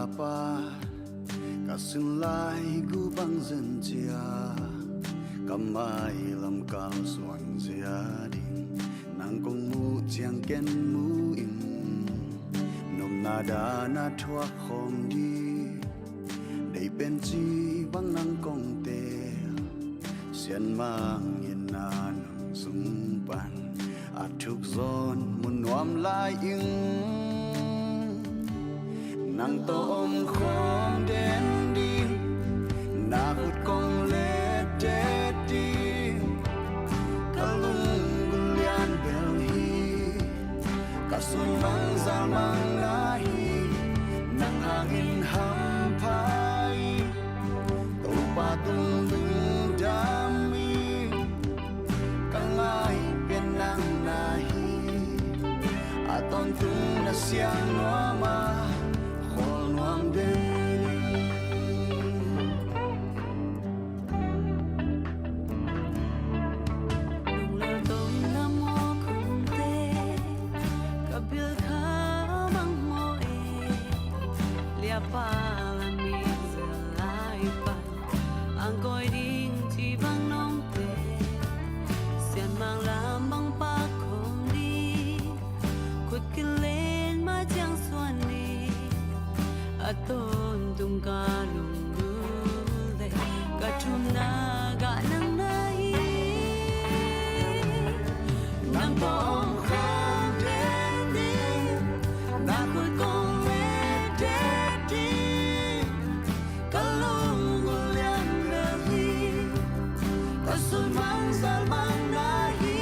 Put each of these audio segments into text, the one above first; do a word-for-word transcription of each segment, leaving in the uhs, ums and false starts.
Pa, ka sin lai gu bang zen cia, ka mai lam kal suan zia ding, nang kong muh ciang ken mu ing, nopna dan a thuak khawm ding, deih pen ci bang nang kong teel, Sianmang in a nang sung pan a thuk zawn mu nuam lai ing. Nang tawh om khawm den ding, na khut kong let det ding, ka lunggulh lian bel hi, ka sun mang zal mang na hi, nang hangin hampha hi. Topa tung lungdam hi, ka ngai pen nang na hi. A tawntung na siang nuam a, khawl nuam den hi. Lunglel tawh na mawk umte, ka bil kha bang maw e, liapa la mi zel lai pan, ang koi ding ci bang nong teel, Sianmang lam bang pak khawm ding, khut kileng mai ciang suan ni, a tawntung ka lunggulh leh, ka thumna gah nang na hi. Nang tawh om khawm den ding, na khut kong let det ding, ka lunggulh lian bel hi, ka sun mang zal mang na hi.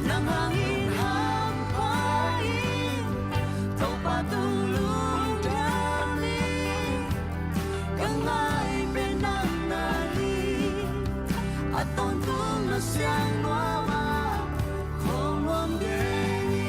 Nang hangin hampha hi, Topa tung lungdam hi, ka ngai pen nang na hi. A tawntung na siang nuam a, khawl nuam den hi.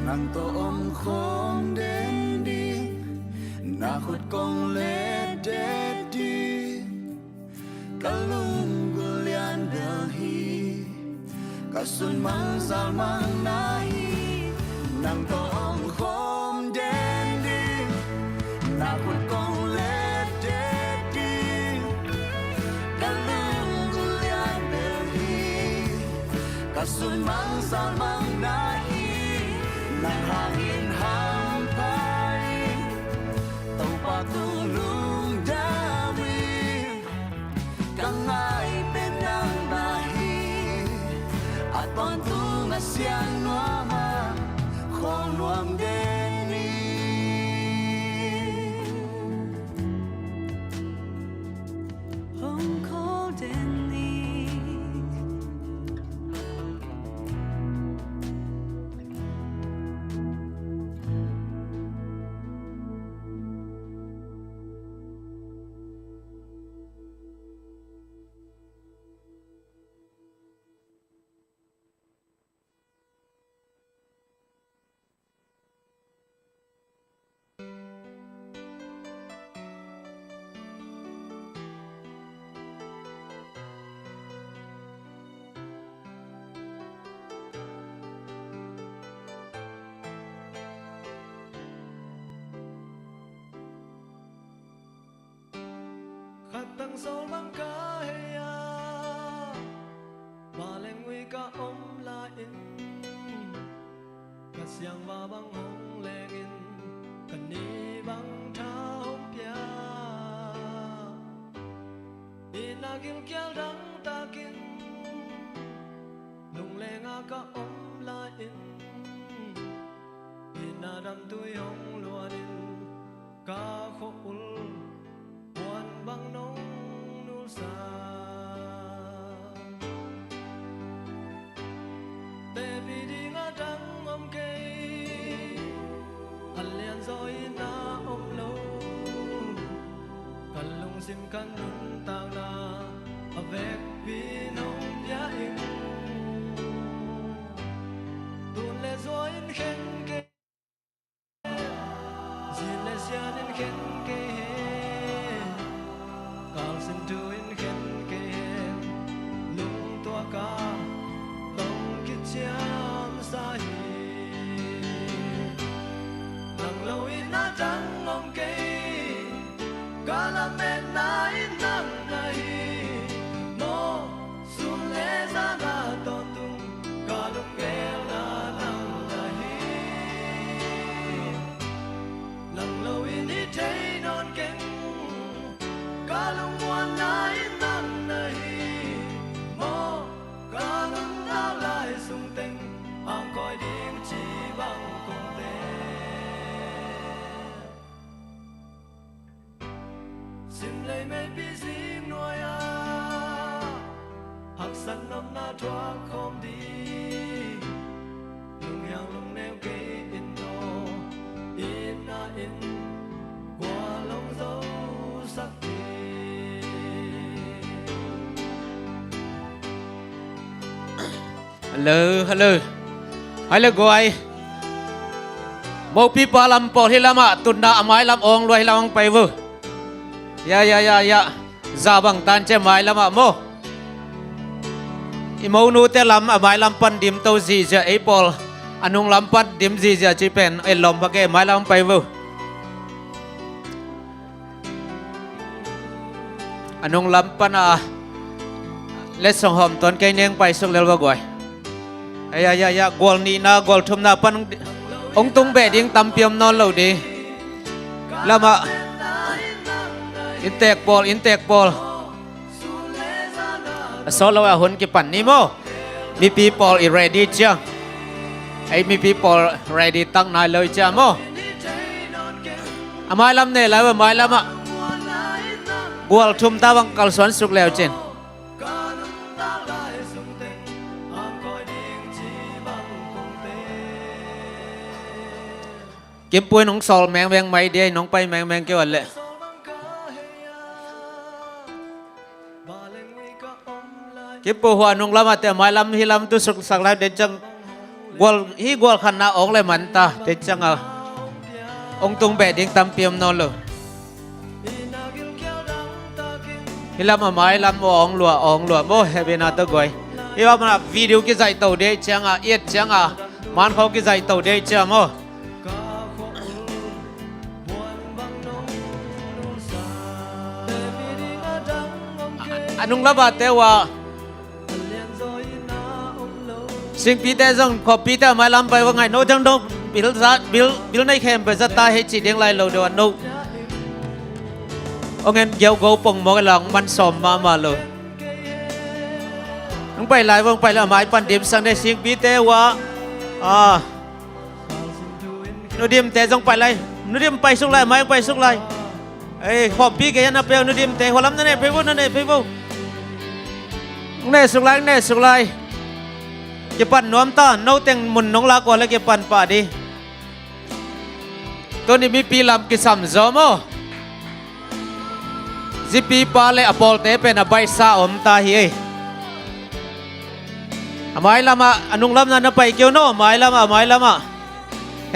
Nang tawh om khawm den ding, na khut kong let det ding, ka lunggulh lian bel hi, ka sun mang zal mang na hi. Nang tawh om khawm den ding, na khut kong let det ding, ka lunggulh lian bel hi, ka sun mang zal mang na hi. Nang hangin hampha hi, Topa tung lungdam hi, ka ngai pen nang na hi. A tawntung na siang nuam a, khawl nuam den hi. Hong khawl den hi. Khat tang sawl bang ka hei a, vanleng ui ka om lai-in, ka siangva bang hong lengin, ka ni bang tha hong pia. Itna gilkial dangtakin, lunglenga ka om lai-in, itna damtui hong luanin, ka khua-ul puan bang nong nulsa. Tepih ding a dang om kei, a lianzaw in Ka nuntakna a vekpi nong pia ing. Tun le zua in khen kei, zin le sian in khen kei hen, kalsin thu in khen kei hen, lungtuak a tong kiciamsa hi. Nang lo in a dang om kei, ka lametna in nang na hi maw. Sun le zan a tawntung ka lunggelna nang na hi. Nang lo in i thei nawn keng, ka lungmuanna in nang na hi maw. Ka nuntak lai sung teng angkawi ding ci bang kong tel. Simlei meipi zing nuai-ah haksat nopna thuak khawm ding. Lunghiang lungneu kei in aw, itna in gual hong zosak ding. Hello, hello. Hai le guai. Mopipa lam pawl hi lamah tutna a mailam awng lua hi lamah pai vo. Ya, ya, ya, ya. Za bang tan cia mailamah maw. I monute lam a mailam pan dim to zihziah ei pawl a nunglam pan dim zihziah ci pen en lawm pha kei, mailam pai vo. A nunglam pana letsong hawm tuan kei neng paisuk lel va guai. Aya, ya, ya, gual nihna gual thumna pan hong tung beh ding tampi om nawn lo ding. Lamah inntek pawl, inntek pawl. A sawt lo a hun kipan ni maw. Mipi pawl i ready ciang. Ei mipi pawl ready tak nai lo i ciang maw. A mailam ne lai va mailamah. Gual thum ta bang kalsuan suk leu cin. Kimpuin hong sawl mengmeng mai dia, nong pai mengmeng kei ua leh. Kipu hua nung lamah te mailam hi lam tu suksak lai te ciang gual hi gual khanna awng le man ta te ciang a hong tung beh ding tampi om nawn lo. Hi lam a mailam awng lua, awng lua maw, hehpihna tawh guai. Hi lam a video kizaih to dei ciang a, i et ciang a, mankhau kizaih to dei ciang maw. A nung lamah te ua. Singpite zong khuapite a mailam pai va ngaih no dang dong bil zat bil bil nei khem pai zat ta hei ci ding lai lo deuh a no. Ong en giau go pong mawk a lang man sawm mahmah lo. Ong pai lai vong pai lai a mai pan dim sang dei singpite ua. A. Nudimte zong pai lai. Nudim pai suk lai, mai pai suk lai. Ei, khawmpi kei a na peu nudimte, hualam na ne phei vo, na ne phei vo. Nung ne suk lai, nung ne suk lai. Kipan nuam ta, no teng mun nong lak ua le kipan pah di. Tuni mipi lam kisam zaw maw. Zipipa le a pawlte pen a baihsa om ta hi ei. A mailamah, a nunglamna na pai keu no, a mailamah, a mailamah.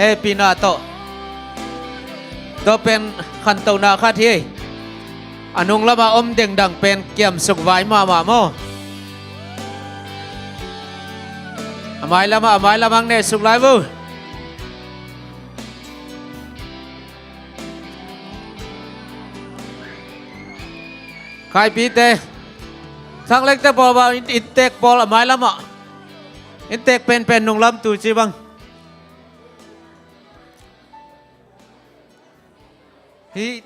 Hehpihna tawh. Tua pen khantohna khat hi ei. A nunglamah om dengdang pen kiamsuk vai mahmah maw. A mailamah, a mailamah ang nehsuk lai vo. Khaipite, Thanglengte pawl bang, inntek pawl a mailamah. Inntek penpen nunglam tu ci bang. Hi.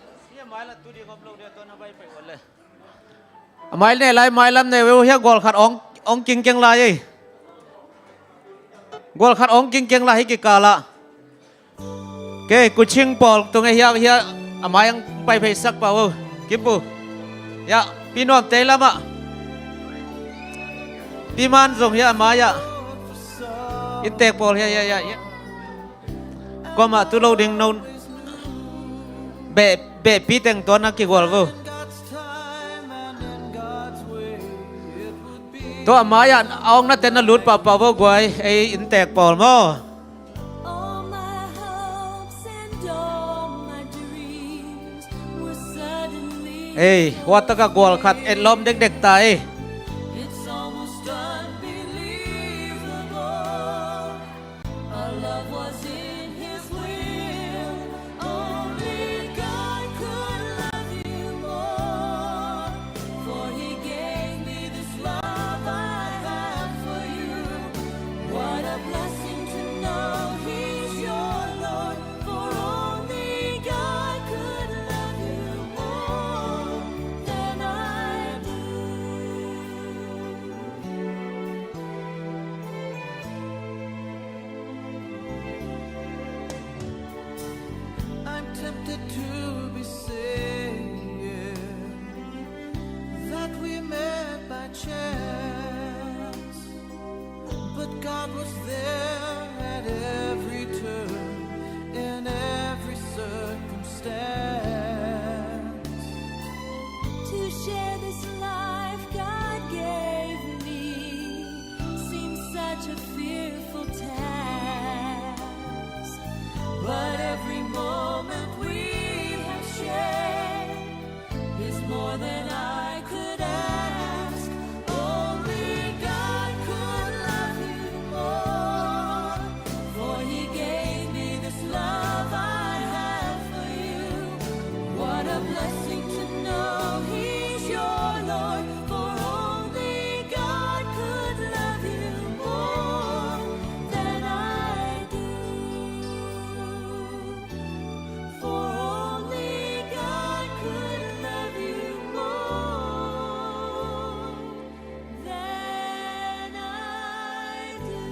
A mai ne lai, mailam ne ve uh, hia gual khat ong, ong kingkeng lai ei. Gual khat ong kingkeng lai hi kikala. Ke, kuching pawl tung e hia, hia, a mai ang pai phei sak pa uh. Kipu. Ya, pi nuam tei lama. Pi man zong hia a mai ah. Inntek pawl hia, hia, hia, hia. Kuama tu lo ding no. Be, be pi teng tuan a kigual uh. Tua mai-ah a ong nate na lut pahpah vo guai, ei inntek pawl maw. Ei, huatakah gual khat etlawm dekdek ta ei. I'm tempted to be saying that we met by chance, but God was there at every turn, in every circumstance. To share this life God gave me seems such a fearful task, but every moment we have shared is more than I could ask. Only God could love you more, for He gave me this love I have for you. What a blessing to know He's your Lord, for only God could love you more than I do. For only God could love you more than I do.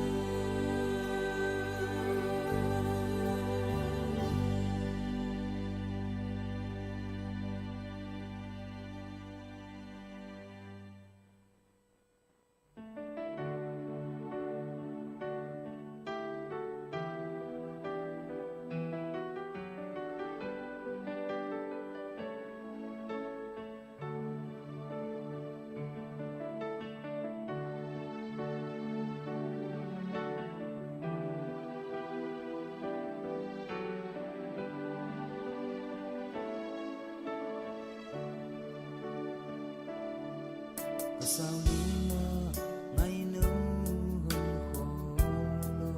Ka sau ni mah ngaihno hong khawl lo.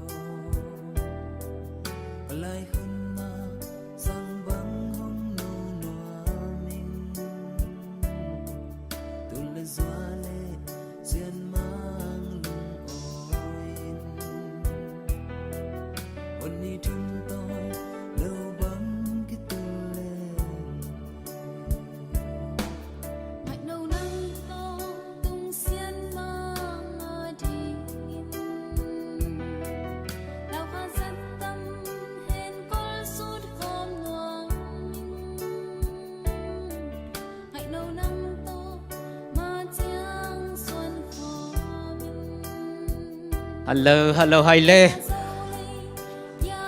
Ka lai hun mah sang bang hong nu nuam ing. Tul le zua le sian mang lungawi in. Hon ni thum tawi lo bang kitul le. Ngaihno nang tawh tung sian mang a dingin. Lau kha zat tam hen kol sut khawm nuam ing. Ngaihno nang tawh ma ciang suan khawm ing. Hello, hello, hai le.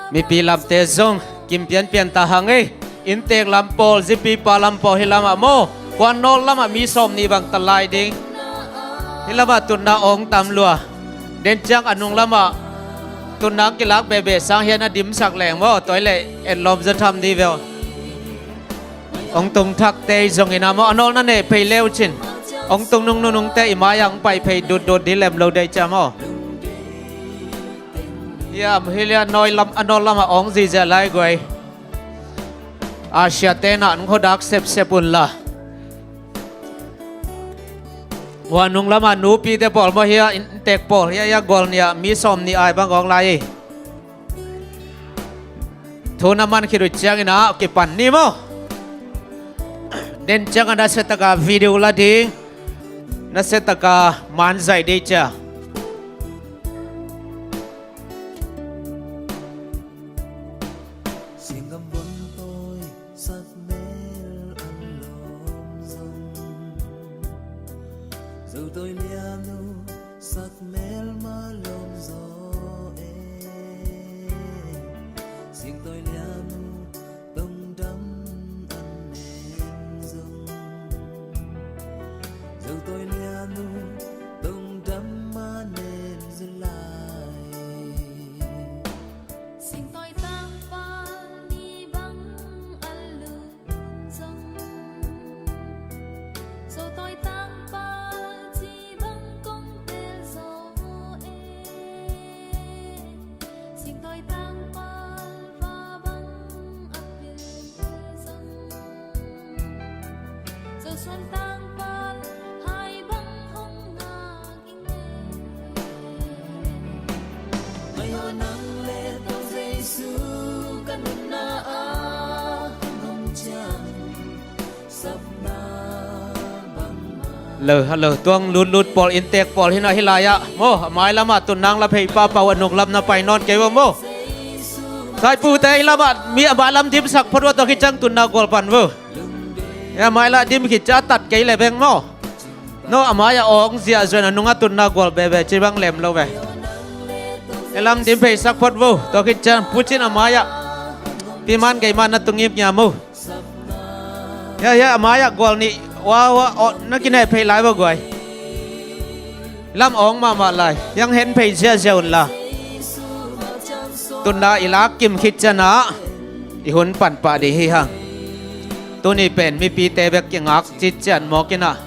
Mipi lamte zong kim pianpian ta hang ei. Inntek lam pawl, zipi pa lam pawl hih lamah maw. Kua nawl lamah mi sawm nih bang ta lai ding. Hih lamah tunna ong tam lua. Den ciang a nung lamah tunna kilak behbeh sang hian a dimsak leng maw. Tua hi leh etlawm zaw tham di veu. Ong tung thakte i zongin a maw, a nawl na neh phei leu cin. Ong tung nung nunungte i mai-ah ong pai phei dutdut di lem lo dei cia maw. Hiam, hi lia nawl lam, a nawl lamah ong zihziah lai guai. Asia te nah nung khuadak sepsep unla. Hua nung lamah nupite pawl maw hia, inntek pawl hia, hia gual nia mi sawm nih ai bang ong lai hi. Thu na man khit uh ciangin ah kipan ni maw. Den ciangin a nasiataka video la ding, nasiataka man zaih ding cia. Singgam bon toi sak mel an lawm zong, zo toi lian uh sak mel mah lawm zaw e. Sing toi lian uh tong dam an neng zong, zo toi lian uh tong dam Lo, hello, tuang lutlut pawl, inntek pawl hi na, hi lai-ah maw, a mailamah tunna la phei pahpah uh, a nuklam na pai nawn kei uh maw. Saipute, i lamah mi a mailam dimsak phot uh, tua khit ciang tunna gual pan uh. A mailam dim khit ciang a tat kei le beng maw. No, a mai-ah awng ziahziah, a nungah tunna gual bebe, ci bang lem lo ve. I lam dim pheisak phot uh, tua khit ciang pucin a mai-ah piman geiman na tung ngimngiam uh. Hia, hia, a mai-ah gual nih, wa, wa, aw, na kineh phei lai vo guai. Lam awng mahmah lai, hiang hen phei ziahziah un la. Tunna i lak kim khit ciangin ah i hun pan pah ding hi hang. Tuni pen mipite bek kingak citcian mawk in ah,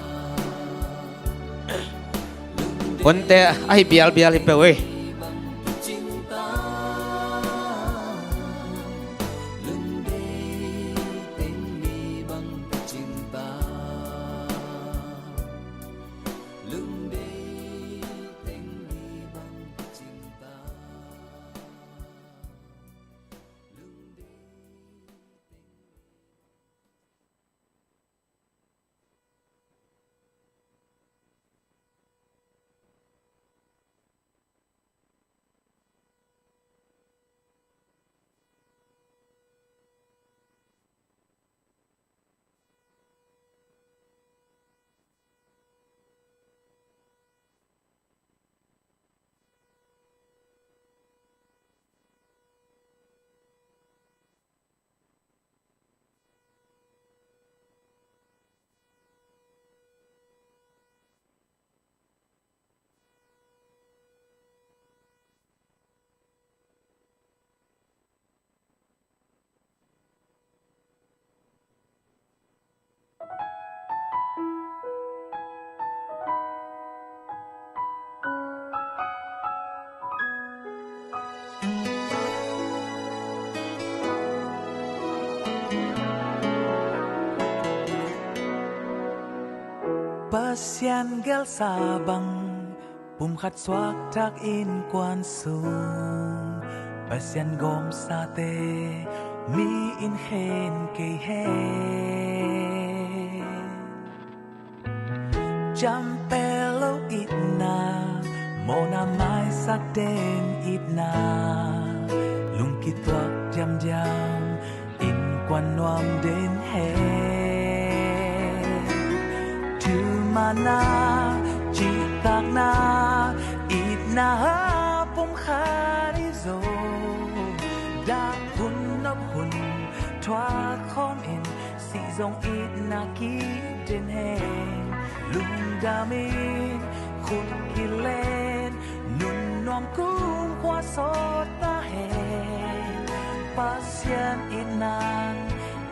hunte ahi bialbial hi peuh ei. Pasian gelsa bang, pumkhat suakthak innkuan sung, Pasian gawmsate mi in khen kei hen. Ciampel lo itna, mawhna maisak den itna, lungkituak diamdiam innkuan nuam den hen. Thumana, cihtakna, itna a pumkhat hi zo, dak hun nop hun thuak khawm in, sih zong itna kiden hen. Lungdam in, khut kilen, nun nuam kumkhua sawt ta hen. Pasian itna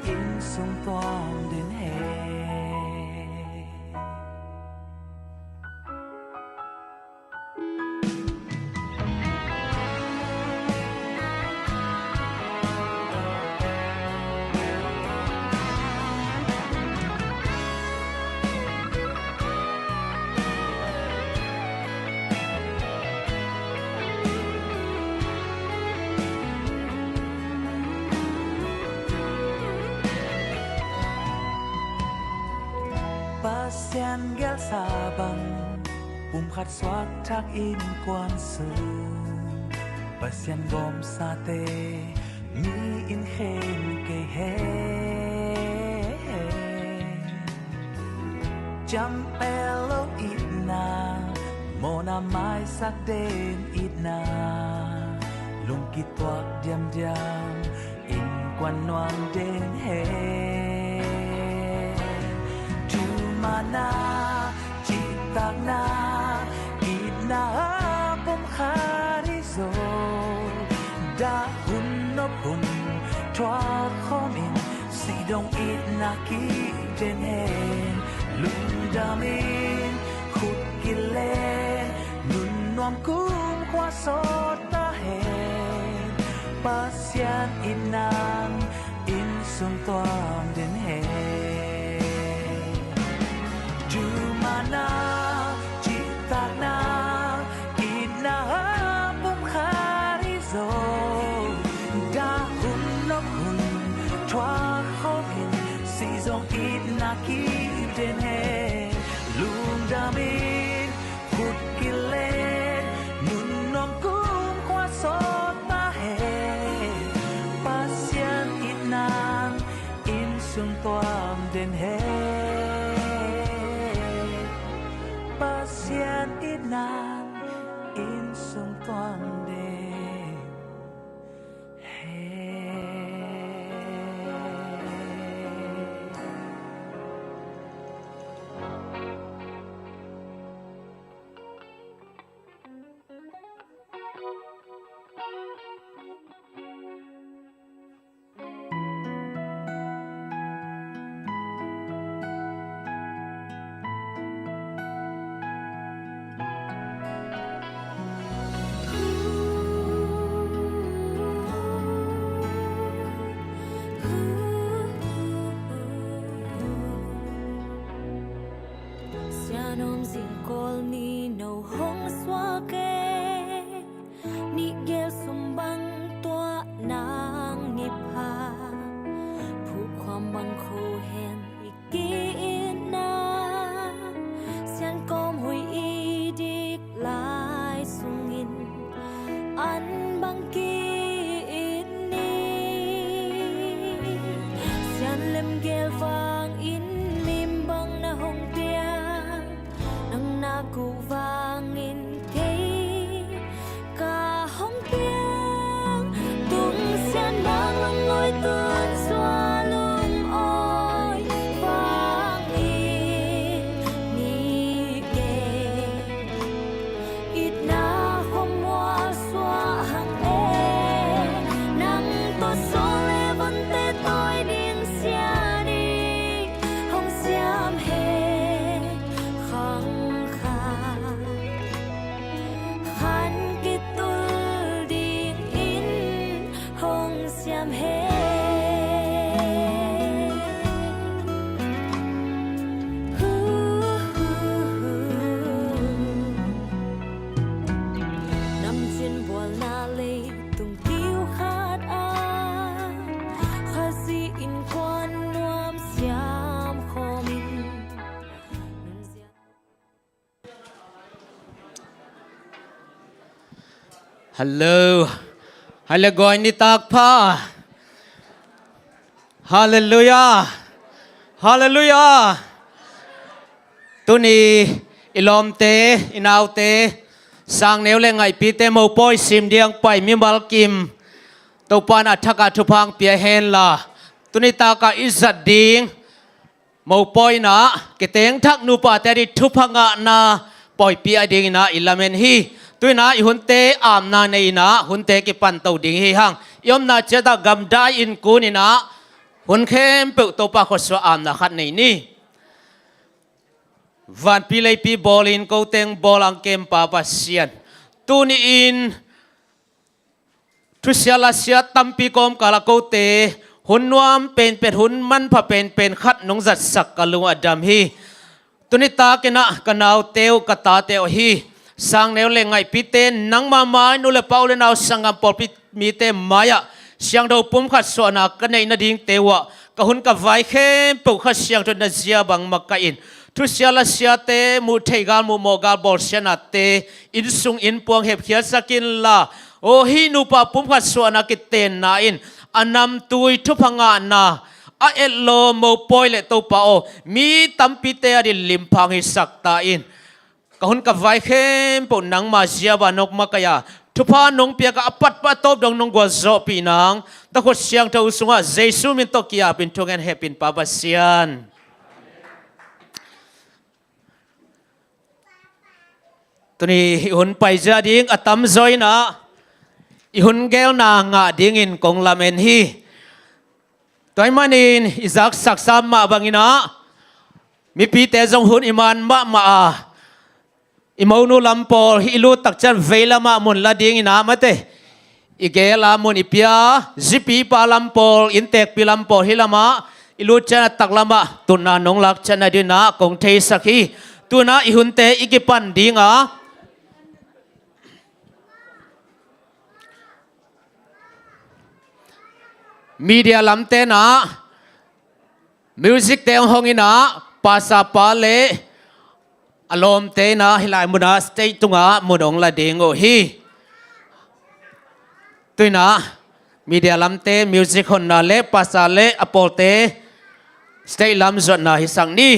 in sung tuam den hen. Pasian gelsa bang, pumkhat suakthak innkuan sung, Pasian gawmsate mi in khen kei hen. Ciampel lo itna, mawhna maisak den itna, lungkituak diamdiam innkuan nuam den hen. Thumana, cihtakna, itna a pumkhat hi zo, dak hun nop hun thuak khawm in, sih zong itna kiden hen. Lungdam in, khut kilen, nun nuam kumkhua sawt ta hen. Pasian itna in sung tuam den hen. Damin khut kilet, nun nong kumkhua sawt ta hen. Pasian itnan inn sung tuam den hen. Pasian itnan inn sung tuam den hen. Sianom zingkawl ni no hong suak e. Nih gel sum bang tuah nang ni pha. Phukhuam bang kho hen i ki-itna. Sian kawm hui i dik lai sungin an bang ki-it ni. Sian lemgel vangin mim bang na hong piang. Nang na kuh vangin kei ka hong piang. Tung sian bang lang ngoi tun sua lum oi vangin ni kei. Itna khua mual suah hang e. Nang tawh suang le vonte tawi ding sia ding hong siam hen khang kha. Khan kitul dingin hong siam hen. Hu, hu, hu. Namcin bualna leitung kiu khat ah Khazih innkuan nuam siam khawmin. Hello. Hale goi nitak pha. Halleluiah. Halleluiah. Tuni i lawmte, i naute, sangneu le ngaihpite mopawi sim diang pai mimal kim Topa in a thakah thupha hong pia henla, tuni takah i zat ding mopawina kiteng thak nupate a ding thupha ngahna pawipi a dinginah i lamen hi. Tuinah i hunte amna neinah hunte kipanto ding hi hang. I omna ciatah gamdai innkuninah hun khempeuh Topa khuasua amna khat nei ni. Vanpi leipi bawlin koteng bawl ang kem Pa Pasian. Tuni-in thusia lasia tampi kawmkala kote hun nuam penpen, hun manpha penpen khat nong zatsak ka lung a dam hi. Tuni takinah ka naute uh, ka tate uh hi. Sangneu le ngaihpite nangma mai, nu le pa, u le nau, sanggam pawlpi mite mai-ah siangtho pumkhat suahna ka neih nadingte uhah ka hun ka vai khempeuh Kha Siangtho na zia bang makaih in. Thusia lasiate, muh theih gal, muh mawh gal, bawlsianate innsung innpuang hepkhiatsak inla, aw hih nupa pumkhat suahna kitenna in a namtui thupha ngahna a etlawm mopawi le Topa aw, mi tampite a ding limphang hisak ta in. Ka hun ka vai khempeuh nangma zia bang nong makaih a, thupha nong piak a, a patpah a tawp dong nong gualzawhpih nang, na khut siangtho uh sungah Jesu min tawh ki-apin thungen hepin Pa Pasian. Tuni i hun paizia ding a tamzaw inah i hun gelna ngah dingin kong lamen hi. Tua ahih manin i zaksaksa mah banginah mipite zong hun i man mahmah a, i monu lam pawl hih i lut takcian vei lamah mun la dinginah mate, i gela mun i pia, zipipa lam pawl, inntekpi lam pawl hih lamah i lut cian a tak lamah tunna nong lak cian a dinah kong theisak hi. Tunah i hunte i kipan dinga media lamtenah music te hong hong inah pastor pa le a lawmte in ah hih lai munah stage tungah mun hong la ding uh hi. Tu-in ah media lamte, music honna le pastor le a pawlte stage lam zuatna hisak ni.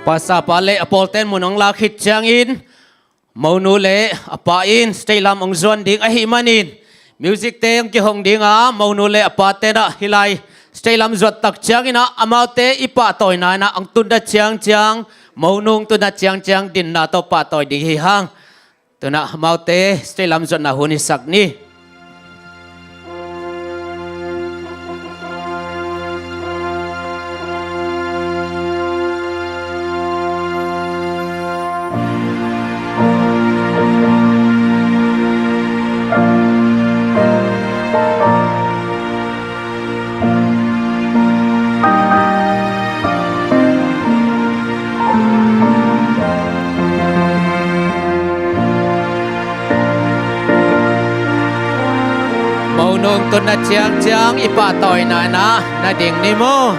Pastor pa le a pawlte'n mun hong lak khit ciangin, monu le a pa in stage lam hong zuan ding ahih manin, music te hong kihong ding a, monu le a pate'n ah hih lai stage lam zuat tak ciangin ah, amaute i pahtawina in ah hong tun ta ciangciang, monu hong tun ta ciangciang, dinna tawh pahtawi ding hi hang. Tu-in ah amaute stage lam zuatna hun hisak ni. Nungtunna ciangciang i pahtawina in ah na ding ni maw.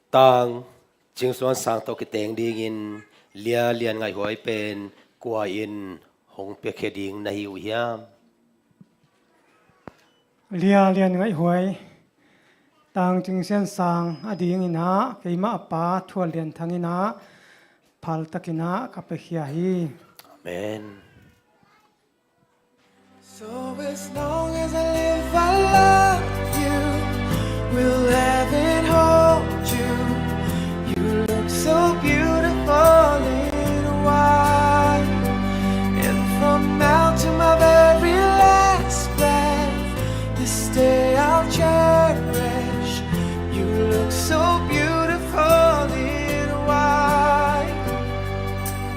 Tang Cingsuan Sang tawh kiteng dingin Lia Lian Ngaihhuai pen kua in hong piakhia ding na hi uh hiam? Lia Lian Ngaihhuai, Tang Cingsuan Sang a dingin ah keimah a pa Thual Lian Thang in ah phaltakin ah ka piakhia hi. Amen. So as long as I live, I love you. Will heaven hold you? You look so beautiful in white. And from now to my very last breath, this day I'll cherish. You look so beautiful in white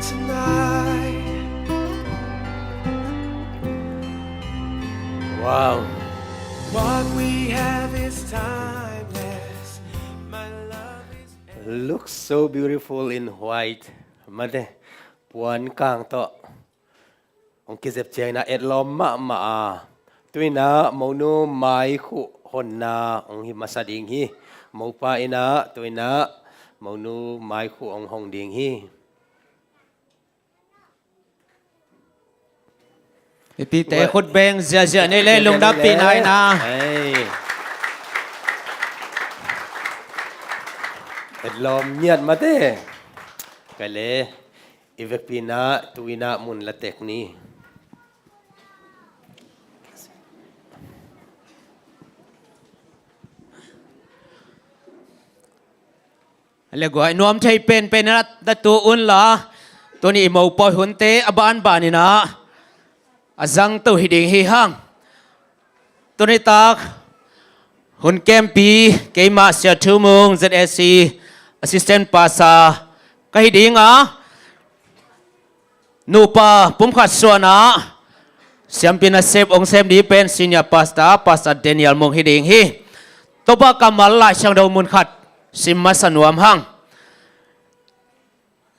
tonight. Wow. What we have is timeless. My love is Look so beautiful in white. Mate, puan kang tawh hong kizep ciangin ah etlawm mahmah a, tu-in ah Monu Mai Khuh honna hong hi masa ding hi. Mopa in ah tu-in ah Monu Mai Khuh hong hong ding hi. Mipite khut beng ziahziah ni le, lungdampihna in ah. Ei. Etlawm ngiat mate. Ka le, i vekpi in ah tu-in ah mun la tek ni. Le guai, nuam thei penpen in ah na tu un la, tuni i mopawi hunte a banban in ah a zangto hi ding hi hang. Tuni tak hun kempi, keimah Sia Thu Mung, Z A C Assistant Pastor ka hi ding a, nupa pumkhat suahna siampi nasep hong sem ding pen Senior Pastor, Pastor Daniel Mung hi ding hi. Topa kammal Lai Siangtho mun khat sim masa nuam hang.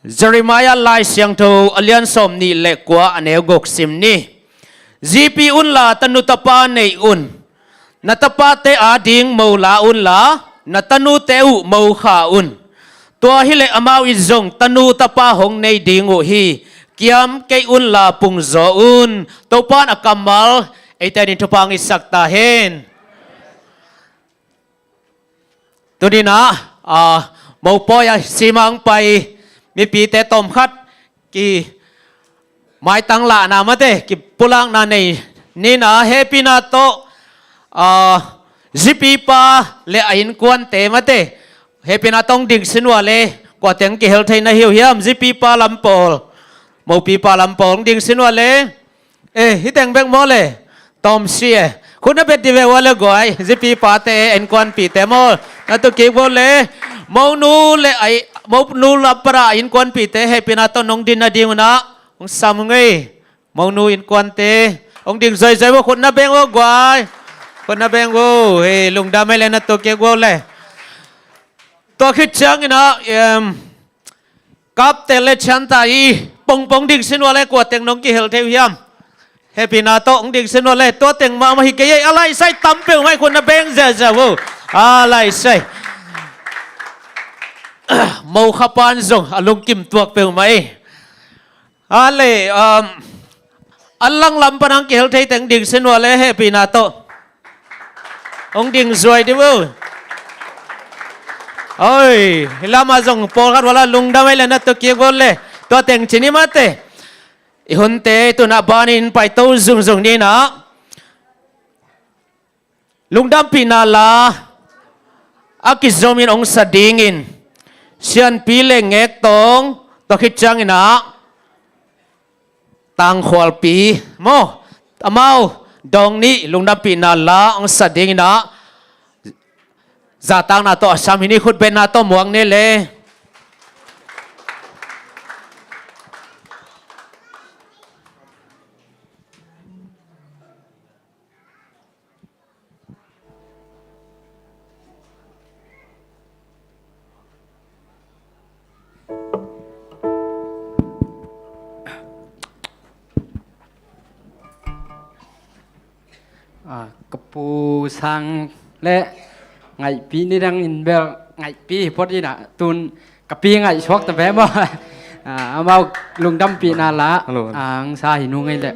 Jeremiah Lai Siangtho a lian sawm nih le kua, a neu guk sim ni. Zipi unla tanu tapa nei un. Na tapate ading mo la unla, na tanute uh mo kha un. Tua hileh amau in zong tanu tapa hong nei ding uh hi. Kiam kei unla pungzaw un. Topa in a kammal eite ading thupha hong itsak ta hen. Tuni in ah, ah, mopawi a simang pai mipite tawmkhat ki maitang lahna mate, ki pulakna nei ni in ah, hehpihna tawh, ah, zipipa le a innkuante mate, hehpihna tawh hong ding sin uh a le, kua teng kihel thei na hi uh hiam, zipipa lam pawl, mopipa lam pawl hong ding sin uh a le. Eh, hih teng bek maw le? Tawm si e. Khut na bet dih ve ua le guai. Zipipa te, innkuanpih te maw? Na tu kik vo le. Monu le ai, monu lam pan a innkuanpih te hehpihna tawh nong din nading un ah hong sam ngei. Monu innkuante hong ding zoizoi vo, khut na beng vo guai. Khut na beng vo. Hei, lungdam ei le, na tu kik vo le. Tua khit ciangin ah, em, Kapte le Chianta i pongpong ding sin uh a le, kua teng nong kihel thei uh hiam? Hehpihna tawh hong ding sin uh a le, tua teng mahmah hi kei ei, a laisai tam peuhmah ei, khut na beng ziahziah uh. A laisai. Mo khapan zong a lungkim tuak peuhmah ei. A le, um, a langlam pan ang kihel thei teng ding sin uh a le hehpihna tawh hong ding zuai dih uh. Oi, hi lamah zong pawlkhat uh a la lungdam ei le na tua kik uh le tua teng ci ni mate. I hunte tunah banin paito zungzung ni nah. Lungdampihna la a kizomin hong sa dingin Sianpi le Ngek Tawng, tua khit ciangin ah Tangkhualpi maw, amau dawng nih lungdampihna la hong sa dingin ah zahtakna tawh a sam hi ni, khutbetna tawh muang ni le. Ah, ka pu sang le ngaihpi ni dang in bel ngaihpi hi phot in ah tun ka pi ngaih suak ta ve maw. Ah, amau lungdampihna la ang sa hi nung ei le.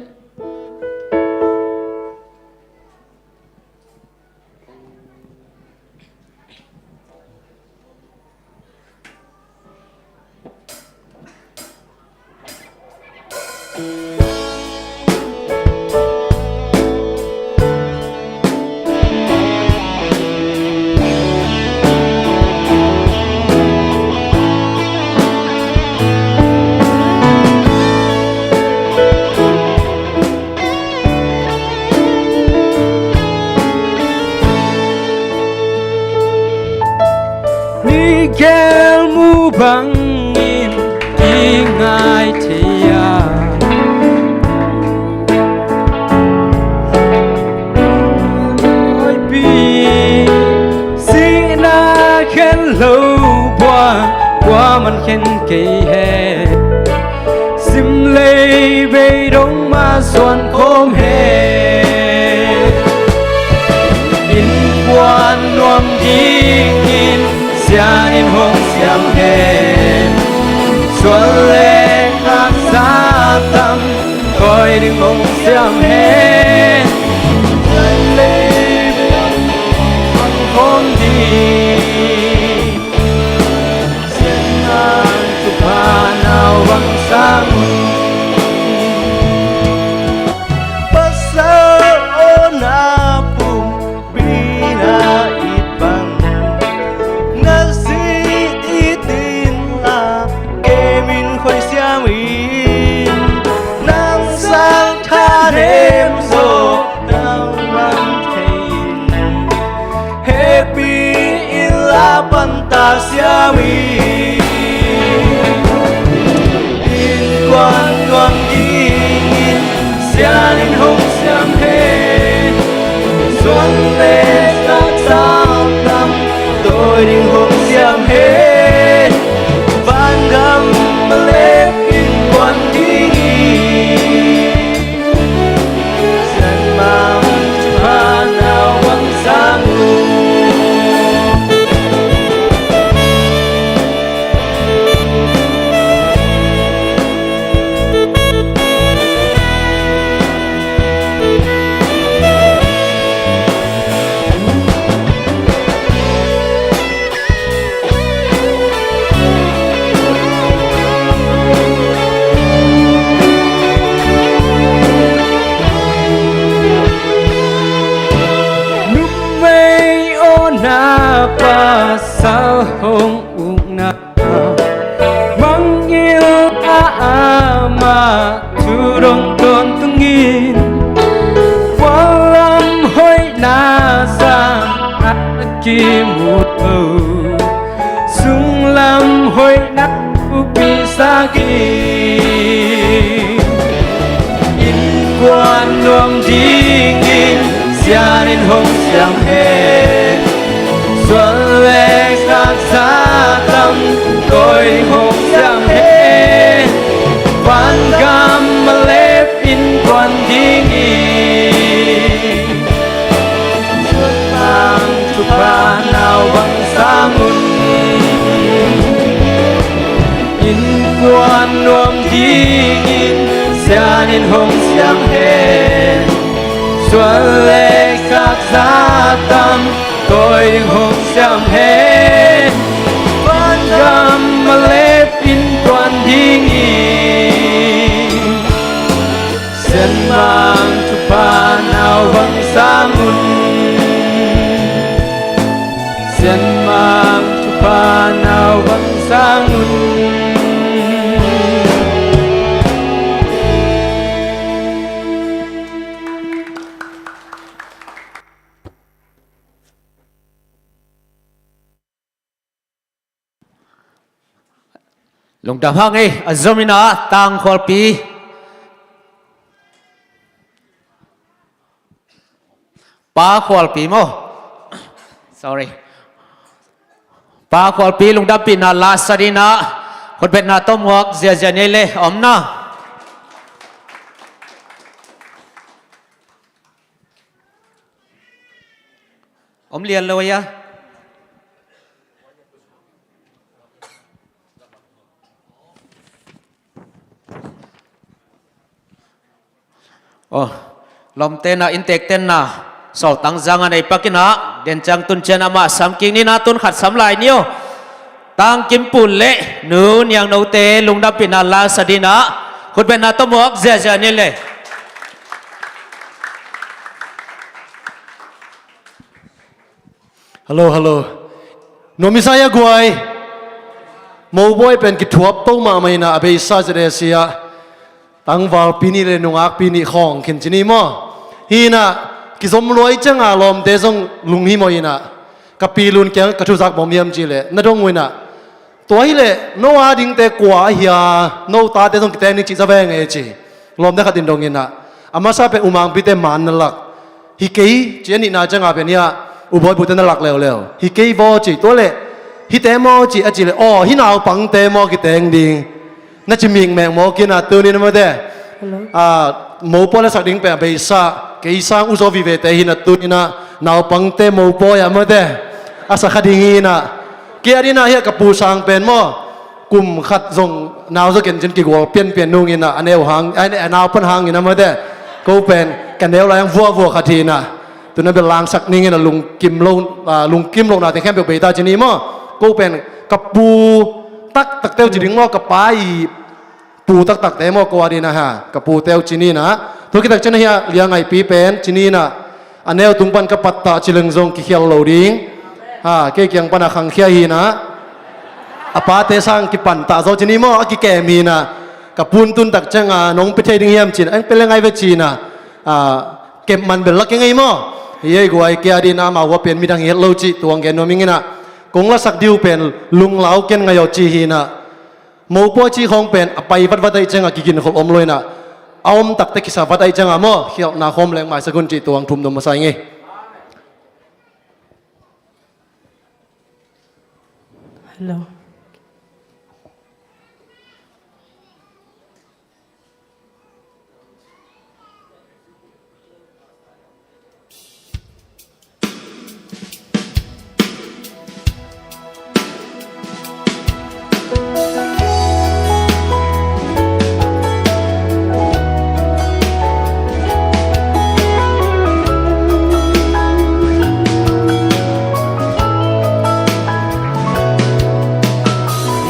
Miguel mu bangin i ngai thei a, pi sihna khen lo bua, bua man khen kei he. Sim lei bei dong mah suan khawm hen. Innkuan nuam dingin sian in hong siam hen. Suan le haksa tam tawi ding hong siam hen. Sim lei bei dong mah suan khawm ding. Sian nang thupha nau bang sang un. Pasal aw na pumpi na it bang, na zi it in la, kei min khoi siam in, nang sang tha nem zaw nau man thei in. Hehpih in la pan ta siam hi. Innkuan nuam dingin sian in hong siam hen. Suan le haksa tam tawi ding hong siam hen. Vangam leh innkuan dingin Numei aw na pasal hong ukna, mangngilh a amah thu dong tawntungin, pualam hoihna sang a kimu lo, sunglam hoihna thupi sak in. Innkuan nuam dingin sian in hong siam hen. Suan le haksa tam tawi hong siam hen. Vangam a leh innkuan dingin Suan thupha nau bang sang un. Innkuan nuam dingin sia Panin hong siam hen, suan le khak za tam tawi ding hong siam hen. Vangam a lepin tuan dingin, Sianmang thupha nau bang sang un. Sianmang thupha nau bang sang un. Lungdam hang ei, a zomin ah Tangkhualpi. Pa Khualpi maw? Sorry. Pa Khualpi lungdampihna la sa dingin ah khutbetna tawh muak ziazia ni ei le, om na. Om lian lo ei a. Oh, lawmte na, inntekte na, sawltak zang a nei pakin ah, den ciang tun ciang amah sam kik ni na, tun khat sam lai ni aw. Tangkim Pun le Nu Niang Note lungdampihna la sa dingin ah khutbetna tawh muak ziazia ni ei le. Hello, hello. Nuam i sa ei a guai. Mopawi pen kithuap to mahmah in ah, a beisa Z A C ah tangvalpi nih le nungakpi nih khawng khin ci ni maw? Hi in ah kizom lua ciang a lawmte zong lunghimawh in ah, ka pi Lun kiang ka thuzak bawm hiam cih leh, na dong uh in ah, tua hi leh no a dingte kua ahi a, no tate zong kiteng ding cih za veng e ci. Lawmte khat in dong in ah, a masa pen U Mangpite man na lak hi kei ci, a nihna ciang a pen hi a, U Bawi Bute na lak leuleu hi kei vaw ci. Tua leh hihte maw ci a cih leh, aw, hih naupangte maw kiteng ding, na ci mikmek mawk in ah, tuni in ah mawte. Hello. Ah, mopawi la sak ding pen a beisa kei sang U Zaw Vivete hi in ah, tuni in ah naupangte mopawi ah mawte a sa kha ding hi in ah. Kei a dingin ah hi a, ka pu sang pen maw, kum khat zong nau zaw ken cin kigual pianpian nung in ah, a neu hang, a neu pan hang in ah mawte. Ko pen ka neu lai hang vuavua khat hi in ah, tun a bel langsak ning in ah, lungkim lo, ah, lungkim lo na teng khempeuh bei ta ci ni maw? Ko pen ka pu taktakte uh ci ding maw, ka pa i pu taktakte maw, ko a dingin ah ha, ka pute uh ci ni in ah. Tua khit tak ciang ah hi a, Lia Ngaipi pen ci ni in ah, a neu tung pan ka pattah ci leng zong kikhial lo ding. Ha, kei kiang pan a khangkhia hi in ah, a pate sang kipantah zaw ci ni maw, a kikem hi in ah. Ka pu in tun tak ciang a, nong pia thei ding hiam ci in ah, eng, pia leng ai ve ci in ah, ah, kep man bel la keng ei maw? Hi ei guai, kei a dingin ah amau a pen midang hi het lo cih tuang gen nuam ing in ah, kong lasak ding uh pen lunglau ken ngai aw ci hi in ah. Mopawi cih khawng pen a pai vatvat ahih ciang a kiginkholh om lo in ah, a om takte kisa vat ahih ciang a maw, khialhna khawm leng maisak un cih tuang thum dom masa ing ei. Hello.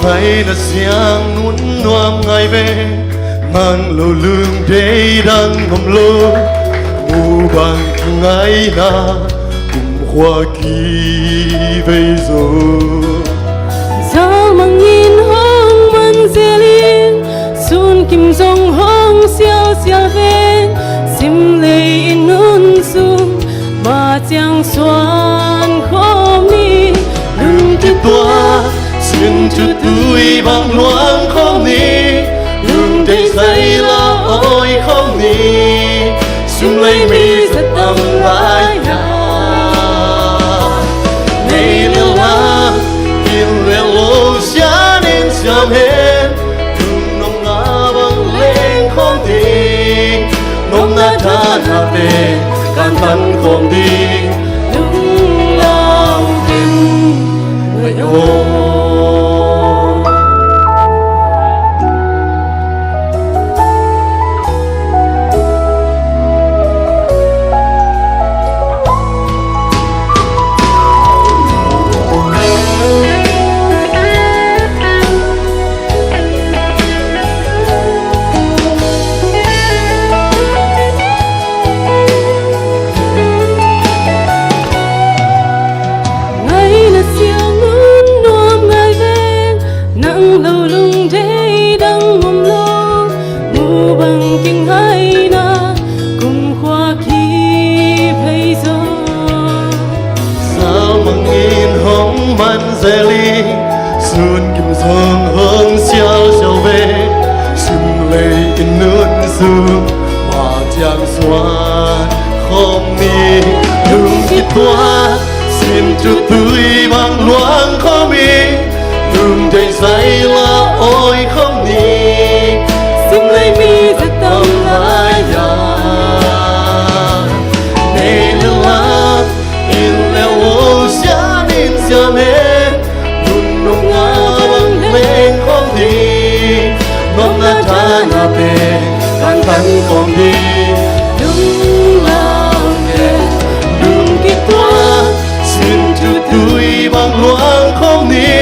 Ngai na siang nun nuam ngai ve, mang lo lung dei dang om lo, u bang ngai na kum khua ki vei zo. Zalmang in hong man zel in, sun kim zong hong sialsial ven, sim lei in nun sung, ma ciang suan khawm ni. Lungte tua, sin cu tui bang luang khawm ni. Lungte sai la oi khawm ni. Sum lei mi zat am lai ya. Nei le la, kin le lo sian in siam hen. Tum nom na bang leng khawm ni. Nopna thanate kan tan khawm ding. Lunglau ding ngai aw. Nun kim zong hong sialsial ve, sum lei in nun sung ma ciang suan khawm ni. Lung kituak sin cu tui bang luang khawm hi, lung deih zai la awi khawm ni. Sum lei mi zat tam lai-a, nei le lam, inn le lo, sian inn siam hen, nun nong a bang leng khawm ni. Nopna thanate kan tan khawm ni. Lung lau ken, lung kituak sin cu tui bang luang khawm ni.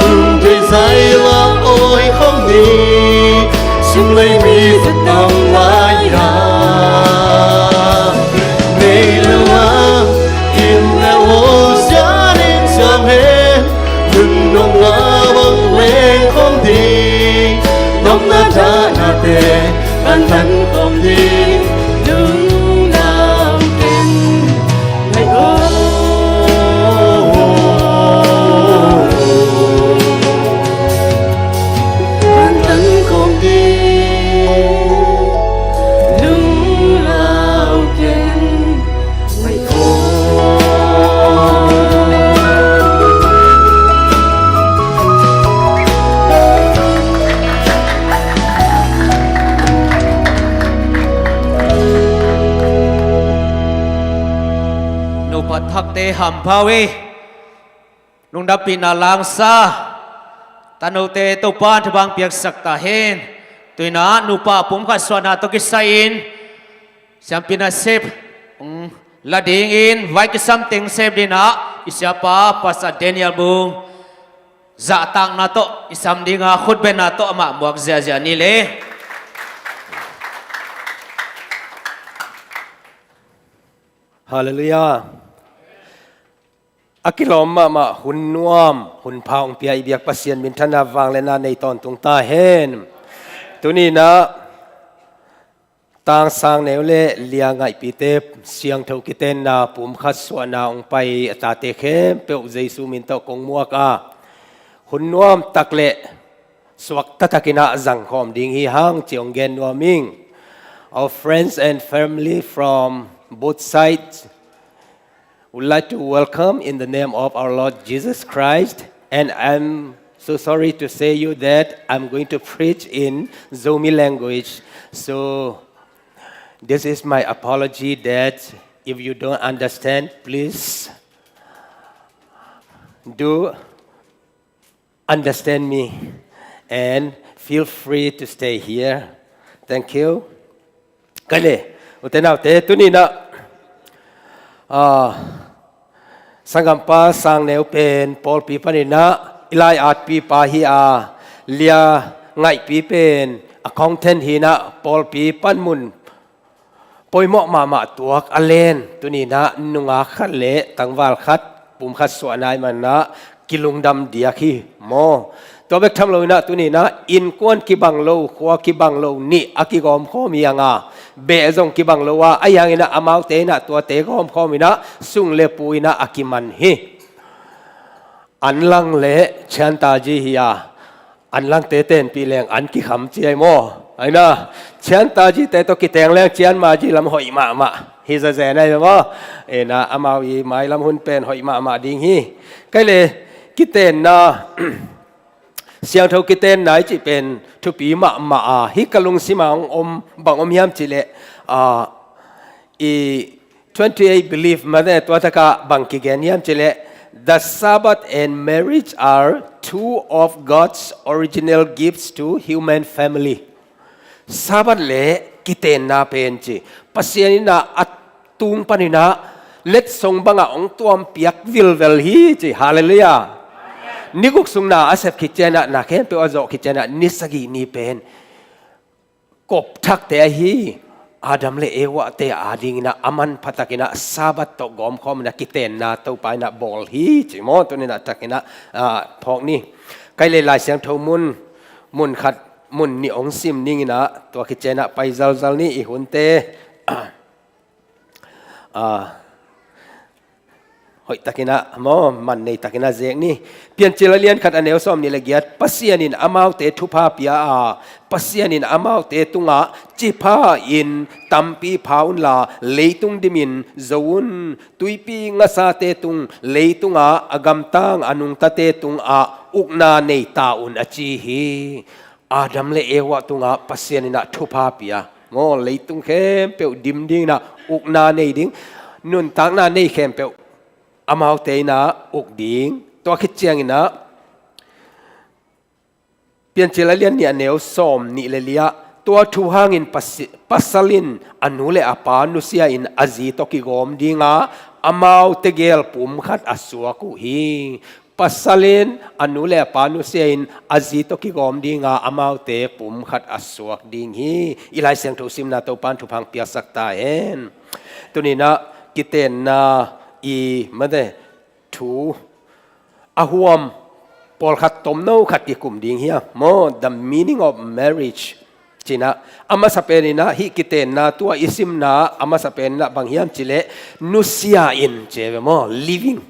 Lung deih zai la awi khawm ni. Sum lei mi zat tam lai-a, nei le lam, inn le lo, sian inn siam hen, nun nong a bang leng khawm ni. Nopna thanate kan tan khawm ni. Lung lau ken, lai aw, kan tan khawm ni. Lung lau ken, lai aw. Nupa thakte hampha uh hi. Lungdampihna lasa. Tanote Topa in thupha piaksak ta hen. Tu-in ah nupa pumkhat suahna tawh kisai-in siampi nasep, um, la dingin vai kisam teng sem dingin ah i siapa Pastor Daniel Bung zahtakna tawh i sam ding a, khutbetna tawh amah muak ziahziah ni le. Halleluiah. A kilawm mahmah hun nuam, hun pha hong pia i biak Pasian minthanna vangliatna nei tawntung ta hen. Tuni-in ah Tang Sang Neu le Lia Ngaihpite siangtho kitenna pumkhat suahna hong pai a tate khempeuh Jesu min tawh kong muak a, hun nuam tak le suak taktakin ah zangkhawm ding hi hang ci hong gen nuam ing. Our friends and family from both sides would like to welcome in the name of our Lord Jesus Christ, and I'm so sorry to say you that I'm going to preach in Zomi language. So this is my apology that if you don't understand, please do understand me and feel free to stay here. Thank you. Kei le, ute naute, tuni-in ah, ah, sanggampa Sang Neu pen pawlpi panin ah i lai-atpipa hi a, Lia Ngaihpi pen accountant hi-in ah pawlpi panmun pawimawh mahmah tuak a len. Tuni-in ah nungak khat le tangval khat pumkhat suahna ahih manin ah kilungdam diak hi maw. Tua bek tham loin ah tuni-in ah innkuan kibang lo, khua kibang lo nih a kigawmkhawm hi hang a, beh zong kibang lo a, ahi hangin ah amaute in ah tuate gawmkhawmin ah sung le pu in ah a kiman hi. An Lang le Chian Ta Ji hi a, An Langte tenpih leng an kikham ci ai maw? Ahi na, Chian Ta Jite tawh kiteng leng Chian Ma Ji lam hoih mahmah hi zazen ai maw? Ena, amau i mailam hun pen hoih mahmah ding hi. Kei le, kitenna siangtho kitenna i cih pen thupi mahmah a, hih ka lungsim ah hong om, bang om hiam cih leh, ah, i twenty-eight belief mate tua takah bang kigen hiam cih leh, the Sabbath and marriage are two of God's original gifts to human family. Sabbath le kitenna pen ci, Pasian in ah a tung panin ah letsong bangah hong tuampiak vilvel hi ci. Halleluiah. Ni guk sung na a sep khit ciangin ah, na khempeuh a zawh khit ciangin ah, ni sagih ni pen kop thakte ahi Adam le Eva-te adingin ah a manpha takin ah Sabbath tawh gawmkhawmin ah kitenna Topa in ah bawl hi ci maw? Tuni-in ah takin ah, ah, phawk ni. Kei le Lai Siangtho mun, mun khat, mun nih hong sim ning in ah, tua khit ciangin ah pai zalzal ni i hunte. Ah, Hoih takin ah maw, man nei takin ah zek ni. Piancil a lian khat a neu sawm nih le giat, Pasian in amaute thupha pia a, Pasian in amaute tungah cipha in tampi pha unla, leitung dimin zo un, tuipi ngasate tung, leitungah a gamtang a nungtate tungah ukna nei ta un a ci hi. Adam le Eva tungah Pasian in ah thupha pia. Maw, leitung khempeuh dim ding in ah ukna nei ding, nuntakna nei khempeuh amaute in ah uk ding. Tua khit ciangin ah Piancil a lian nih a neu sawm nih le li ah, tua thu hangin pasi-, pasal in a nu le a pa nusia in a zi tawh kigawm ding a, amaute gel pum khat a suak uh hi. Pasal in a nu le a pa nusia in a zi tawh kigawm ding a, amaute pum khat a suak ding hi. I Lai Siangtho simna Topa'n thupha piaksak ta hen. Tuni in ah kitenna i mate thu a huam pawlkhat tomno khat kikum ding hi a maw, the meaning of marriage ci-in ah. A masa pen in ah hih kitenna tua i simna a masa pen in ah bang hiam cih leh nusia in ci ve maw, living,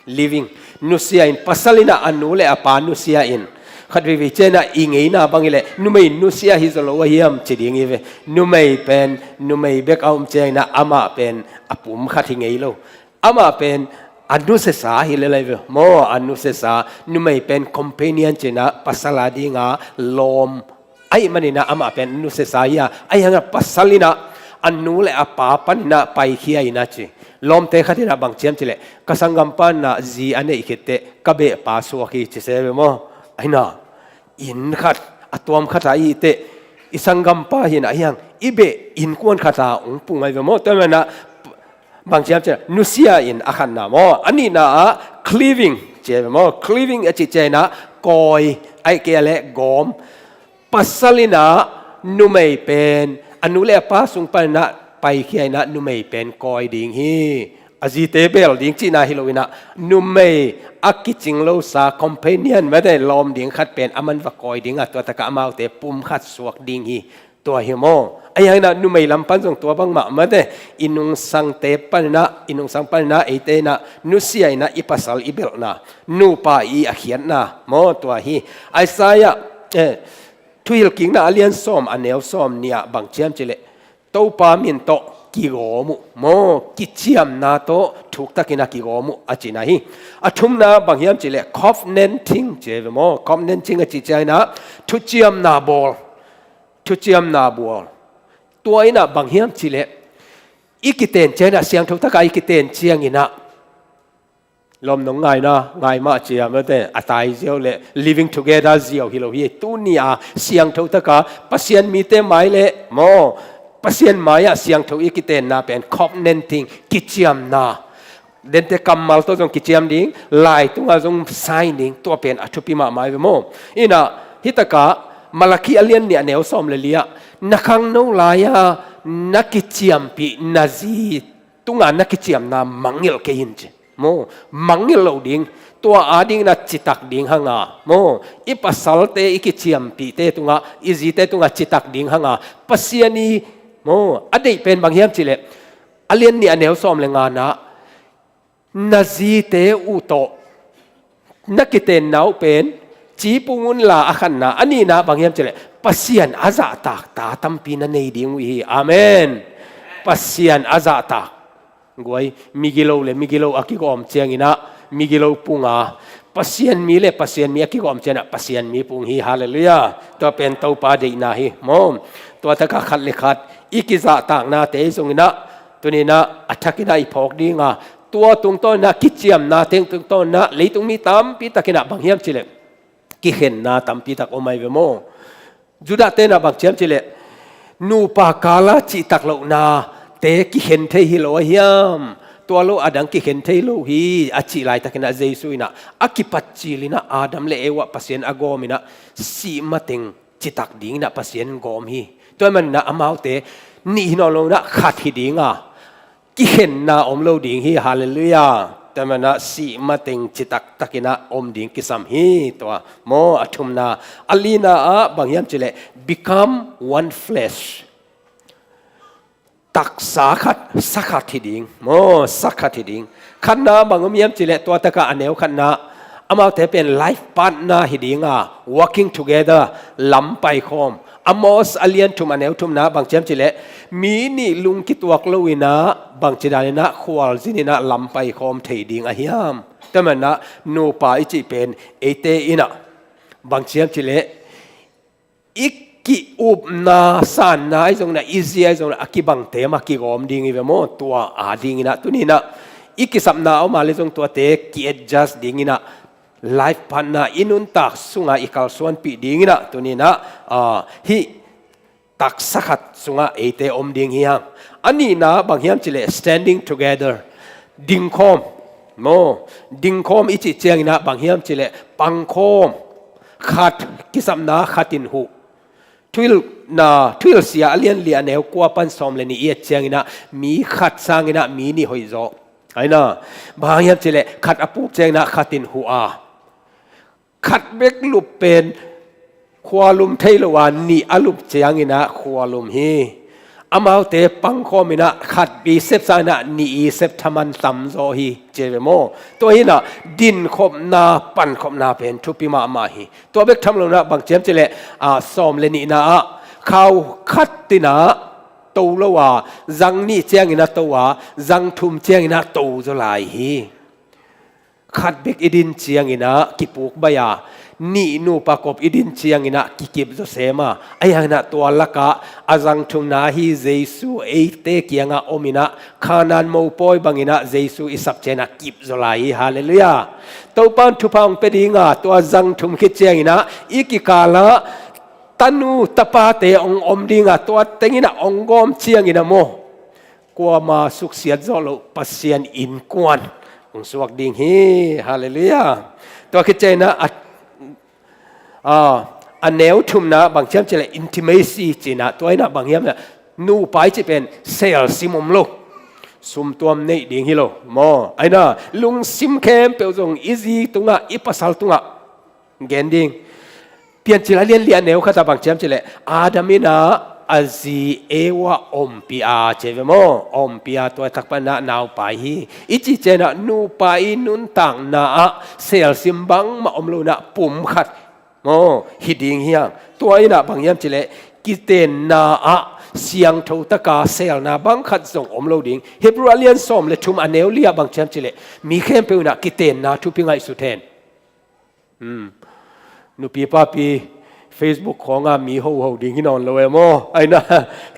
living. Nusia in, pasal in ah a nu le a pa nusia in. Khat veivei ciang in ah i ngeina bang hi leh numei nusia hi zaw lo a hiam ci ding hi ve. Numei pen numei bek a om ciang in ah amah pen a pum khat hi ngei lo. Amah pen a nusiasa hi lel lai ve maw, a nusiasa. Numei pen companion ci-in ah pasal a ding a lawm ahih manin ah amah pen nusiasa hi a, ahih hang ah pasal in ah a nu le a pa panin ah paikhia in ah ci. Lawmte khat in ah bang ci hiam cih leh, ka sanggampa in ah zi a neih khit teh ka behpa suak hi ci se ve maw. Ahi na, inn khat a tuam khat ah i teh, i sanggampa hi in ah ahih hang i beh innkuan khat ah hong pung ahi ve maw. Tua manin ah bang ci hiam cih leh nusia in a khatna maw. A nihna ah cleaving ci ve maw. Cleaving a cih ciang in ah kawi, ahih kei leh gawm. Pasal in ah numei pen a nu le a pa sung panin ah paikhia in ah numei pen kawi ding hi. A zite bel ding cihna hi lo in ah, numei a kicing losa companion, mate, lawm ding khat pen aman va kawi ding a, tua tak ah amaute pum khat suak ding hi. Tua hi maw. Ahih hang in ah numei lam pan zong tua bangmah, mate, i nungsangte panin ah, i nungsang panin ah eite in ah nusia in ah i pasal i belhna, nupa i a khiatna maw, tua hi. Isaiah, eh, Thuhilhkikna a lian sawm a neu sawm nih ah bang ci hiam cih leh, Topa min tawh kigawm uh maw, kiciamna tawh thuktak in ah kigawm uh a cihna hi. A thumna bang hiam cih leh covenanting ci ve maw. Covenanting a cih ciang in ah thuciamna bawl, thuciamna bawl. Tua in ah bang hiam cih leh i kiten ciang in ah, siangtho tak ah i kiten ciang in ah, lawm nong ngaina, ngai mah ci a, mate, a tai ziau leh living together ziau hi lo hi. Tuni a siangtho tak a Pasian mite mai leh maw, Pasian mai ah siangtho i kitenna pen covenanting, kiciamna. Dente kammal tawh zong kiciam ding, lai tungah zong sign ding, tua pen a thupi mahmah hi ve maw. In ah hih tak ah Malakhi a lian nih a neu sawm le li ah, na khangno lai-a na kiciampih na zi tungah na kiciamna mangngilh kei in ci. Maw, mangngilh lo ding, tua a ding in ah citak ding hang a. Maw, i pasalte, i kiciampihte tungah, i zite tungah citak ding hang a. Pasian i, maw, a deih pen bang hiam cih leh, a lian nih a neu sawm le nga-na, na zite uh tawh na kitenna uh pen ci pung unla, a khatna. A nihna bang hiam cih leh, Pasian a zahtak ta tampi na nei ding uh hi. Amen. Pasian a zahtak. Guai, migilo le migilo a kigawm ciang in ah migilo pung a, Pasian mi le Pasian mi a kigawm ciang in ah Pasian mi pung hi. Halleluiah. Tua pen Topa deihna hi maw. Tua tak ah khat le khat i kizahtaknate zong in ah tuni in ah a thak in ah i phawk ding a, tua tungtawn in ah, kiciamna teng tungtawn in ah leitung mi tampi tak in ah bang hiam cih leh, kikhenna tampi tak om ahi ve maw. Judah-te in ah bang ci hiam cih leh, nupa kal a cihtak lohnate kikhen thei hi lo a hiam? Tua lo a dang kikhen thei lo hi, a cih laitak in ah Jesu in ah a kipat cil in ah Adam le Eva Pasian a gawm in ah sih mateng citak ding in ah Pasian gawm hi. Tua ahih manin ah amaute nih hi nawn lo in ah khat hi ding a, kikhenna om lo ding hi. Halleluiah. Tua ahih manin ah sih mateng citak tak in ah om ding kisam hi. Tua maw, a thumna. A lina ah bang hiam cih leh, become one flesh. taksa khat, sa khat hi ding. Maw, sa khat hi ding. Khatna bang om hiam cih leh tua takah a neu khatna, amaute pen life partner hi ding a, working together, lam paikhawm. Amos a lian thum a neu thumna bang ci hiam cih leh mi nih lung kituak lo in ah bangci dan in ah khualzin in ah lam paikhawm thei ding a hiam? Tua manin ah nupa i cih pen eite in ah bang ci hiam cih leh i ki-upna, sanna ahi zongin ah, i zi ahi zongin ah, a kibangte mah kigawm ding hi ve maw? Tua a ding in ah tuni in ah i kisapna a om a leh zong tuate ki-adjust ding in ah life partner i nuntak sungah i kalsuanpih ding in ah tuni in ah, ah, hih taksa khat sungah eite om ding hi hang. A nihna bang hiam cih leh standing together, dingkhawm. Maw, dingkhawm i cih ciangin ah bang hiam cih leh pangkhawm. Khat kisapna khat in huh. Thuhilhna, Thuhilhsia a lian li a neu kua pan sawm le nih i et ciangin ah mi khat sangin ah mi nih hoih zaw. Ahi na, bang hiam cih leh khat a puk ciangin ah khat in huh a, khat bek lup pen khualum thei lo a, nih a lup ciangin ah khualum hi. Amaute pangkhawm in ah khat i sep sangin ah nih i sep thaman tam zaw hi, ci ve maw? Tua hi in ah dinkhopna, pankhopna pen thupi mahmah hi. Tua bek tham lo in ah bang ci hiam cih leh, ah, sawm le nihna ah khau khat in ah to lo a, zang nih ciangin ah to a, zang thum ciangin ah to zaw lai hi. Khat bek i din ciangin ah kipuk baih a, nih nupa kop i din ciangin ah kikip zaw sem a, ahi hangin ah tua lakah a zang thumna ahi Jesu eite kiangah om in ah Kanaan mopawi bangin ah Jesu i sap ciangin ah kip zaw lai hi. Halleluiah. Topa'n thupha hong pia ding a, tua zang thum khit ciangin ah i kikal ah tanu tapate hong om ding a, tua teng in ah hong gawm ciangin ah maw, kuamah suksiat zawh loh Pasian innkuan hong suak ding hi. Halleluiah. Tua khit ciangin ah a, a, a neu thumna bang ci hiam cih leh intimacy ci in ah, tua in ah bang hiam cih leh nupa i cih pen selsim om lo, sumtuam neih ding hi lo maw. Ahi na, lungsim khempeuh zong i zi tungah, i pasal tungah gen ding. Piancil a lian li a neu khat ah bang ci hiam cih leh Adam in ah a zi Eva ompih a, ci ve maw? Ompih a, tua tak pan in ah naupai hi. I cih ciangin ah nupa i nuntakna ah selsim bangmah om lo in ah pum khat maw, hi ding hi hang. Tua in ah bang hiam cih leh kitenna ah siangtho taka selna bang khat zong om lo ding. Hebrew a lian sawm le thum a neu li ah bang ci hiam cih leh mi khempeuh in ah kitenna thupi ngaihsut hen. Hmm. Nupi papi Facebook khawngah mi hoho ding hi nawn lo e maw? Ahi na,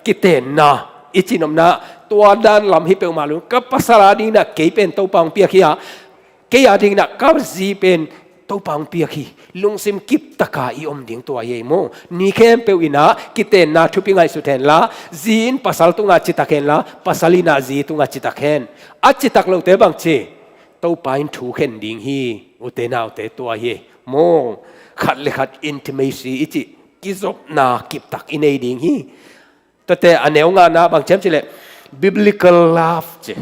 kitenna i cih nopna, tua dan lam hi peuhmah lo. Ka pasal a ding in ah kei pen Topa hong piak hi a, kei a ding in ah ka zi pen Topa hong piak hi. Lungsim kiptaka i om ding tua hi ei maw? Ni khempeuh in ah kitenna thupi ngaihsut hen la, zi in pasal tungah citak hen la, pasal in ah zi tungah citak hen. A citak lote bang ci? Topa in thu khen ding hi. Ute naute, tua hi maw, khat le khat intimacy i cih kizopna kiptak i nei ding hi. Tuate a neu ngana bang ci hiam cih leh biblical love ci.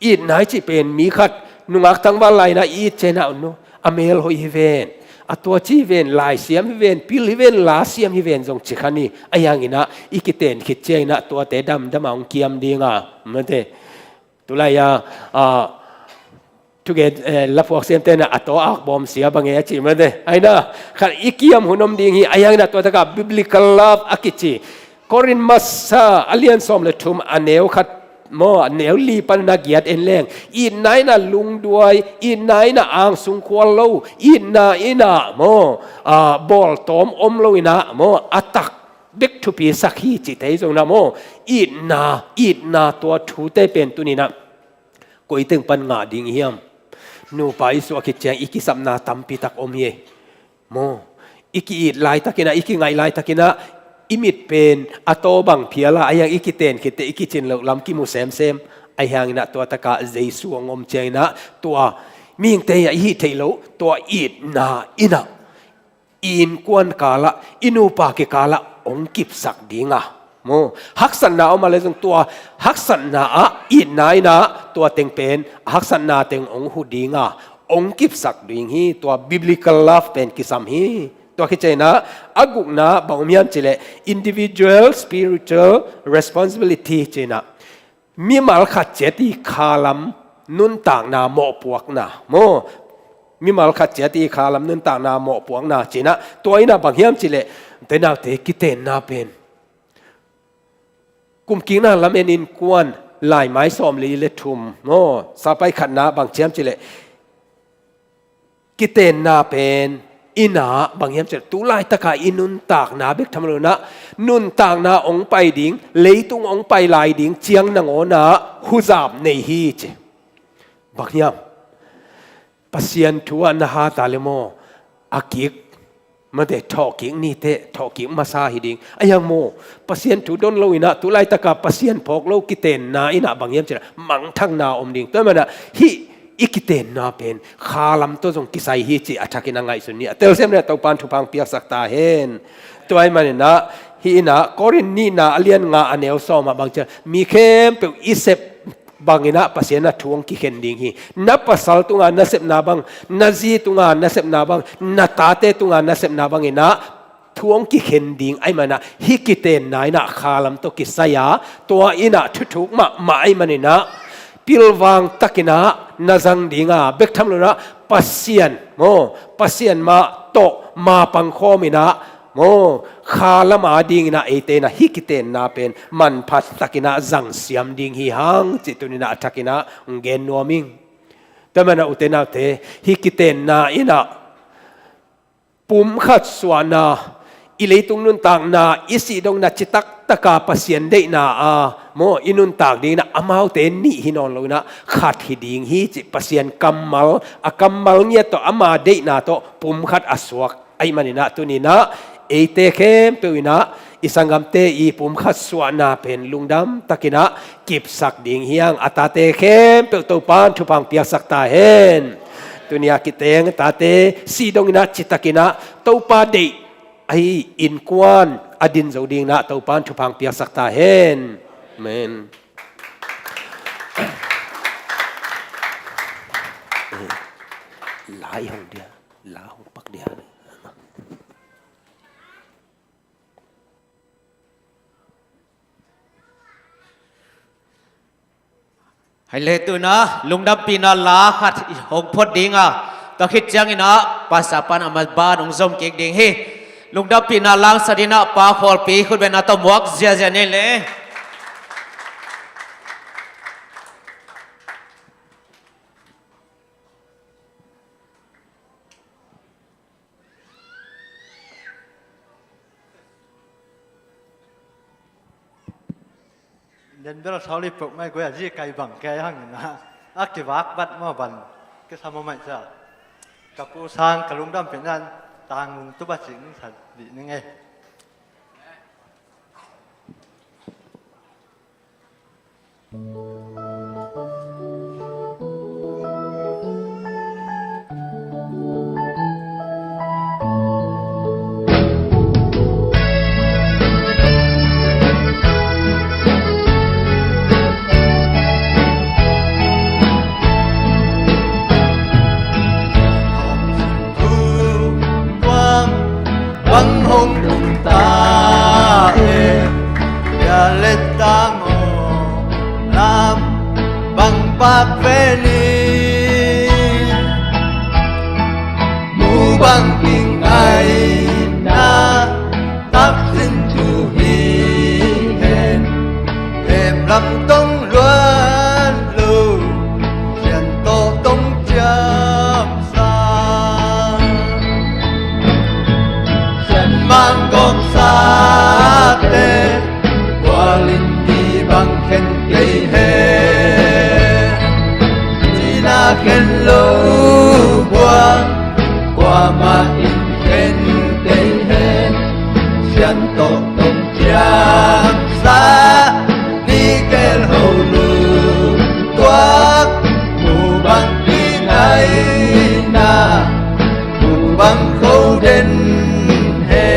Itna i cih pen mi khat nungak tangval lai in ah i it ciangin ah, no, a mel hoih hi ven, a tua ci hi ven, laisiam hi ven, pil hi ven, lasiam hi ven zong ci kha ni. Ahi hangin ah i kiten khit ciangin ah tuate damdam a hong kiam ding a, mate. Tulai a, ah, thugen, eh, laphuak siamte in ah a taw akbawm sia bang e a ci mate. Ahi na, khat i kiam hun om ding hi. Ahi hangin ah tua takah biblical love a kici. Korin masa a lian sawm le thum a neu khat maw, a neu li pan in ah giat en leng. Itna in ah lungduai, itna in ah angsung khual lo, itna in ah maw, ah, bawltawm om lo in ah maw, a tak bek thupi sak hi cihte hi zong in ah maw, itna, itna tua thute pen tuni in ah koi teng pan ngah ding hiam? Nupa i suah khit ciang i kisapna tampi tak om hi ei maw. I ki-it laitakin ah, i kingaih laitakin ah i mit pen a taw bang phial a, ahi hang i kiten khit teh i kicin loh lam kimu semsem. Ahi hangin ah tua takah Jesu hong om ciangin ah tua mihingte in ah i hih theih loh tua itna in ah i innkuan kalah, i nupa kikalah hong kipsak ding a maw, haksatna om a leh zong tua haksatna ah itna in ah tua teng pen a haksatna teng hong huh ding a, hong kipsak ding hi. Tua biblical love pen kisam hi. Tua khit ciangin ah a gukna bang om hiam cih leh individual spiritual responsibility ci in ah, Mimal khat ciat i khalam nuntakna mawhpuakna maw, mimal khat ciat i khalam nuntakna mawhpuakna cinah, tua inah bang hiam cileh, te naute kitenna pen, kumkikna lamen innkuan laimai sawmli le thum maw, sapai khatna bang hiam cileh, kitenna pen inah bang hiam cileh, tu laitaka i nuntakna bek tham lo inah, nuntakna hong pai ding, leitung hong pai lai ding ciang nangawnah huzap nei hi ci. Bang hiam? Pasian thu ah na hata le maw, a kik, mate, thawhkik nite, thawhkik masa hi ding. A hiang maw, Pasian thu don lo inah, tu laitaka Pasian phawk lo kitenna inah bang hiam cinah, mangthangna om ding. Tua manah hih i kitenna pen khalam tawh zong kisai hi ci a thakin a ngaihsun ni. A telsiam le Topan thupha piaksak ta hen. Tua ahih maninah, hih inah Korin nihna a lian nga a neu sawmah bang cinah, mi khempeuh i sep bang inah Pasian a thu hong kikhen ding hi. Na pasal tunga nasepna bang, na zi tunga nasepna bang, na tate tunga nasepna bang inah thu hong kikhen ding ahih manah, hih kitenna inah khalam tawh kisai a, tua inah thuthuk mahmah ahih maninah, pilvang takinah na zang dinga, bek tham lo inah Pasian maw, Pasian mah tawh mapang khawm inah maw, khalam a dinginah eite inah hih kitenna pen manphat takinah zangsiam ding hi hang cih tuninah a thakinah hong gen nuam ing. Tua manah ute naute, hih kitenna inah pumkhat suahna, i leitung nuntakna, i sihdongna citaktaka Pasian deihna a maw, i nuntak dinginah amaute nih hi nawn lo inah khat hi ding hi cih Pasian kammal, a kammal ngiat tawh, ama deihna tawh pumkhat a suak ahih maninah tuninah eite khempeuh inah i sanggamte i pumkhat suahna pen lungdam takinah kipsak ding hi hang. A tate khempeuh Topan thupha piaksak ta hen. Tunia kiteng tate sihdong inah citakinah Topa deih ahi innkuan a din zo dinginah Topan thupha piaksak ta hen. Amen. Lai hong dia, lai hong pak dia. Hai le, tuna lungdampihna la khat hong phot dinga, tua khit cianginah Pastor pan a ma ban hong zom kik ding hi. Lungdampihna la hong sa dinga Pa Khawlpi khutbetna tawh muak ziazia ni le. Den bel sawli pok mai guai a zi kai bang kei hang ina, a kivak bat maw ban kisa maw mai cia. Ka pu sang ka lungdampihna tang lungtup a cing sa dih ning ei. Bang hong tung ta e, bia le ta maw, lam bang pak ve ni. Mu bang king ai na, tak sin tu hi hen, hem lam tong luan lo, sian tawh tong ciam sa. Sian mang gawm sa te, kua lin ni bang khen kei he. Cina khen lo bua, kuamah in khen kei he. Sian tawh tong ciam sa, ni kel ho lum tuak, mu bang pi ngai na, mu bang kho den he.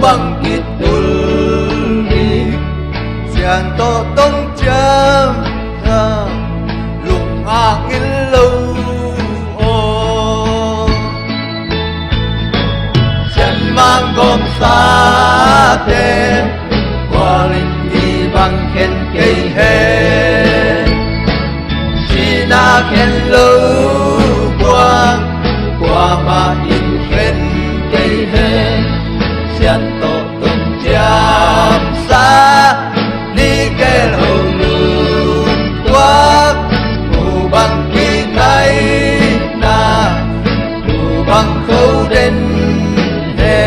Bang kitul ding, Sian tawh tong ciam, lung a ngil lo aw. Sian mang gawmsate, kualin hi bang khen kei hen. Sihna khen lo buang, kuamah in khen kei hen. Sian tawh tun ciamsa, ni kei lo lungtuak, mu bang kinaihna, mu bang ko den hen.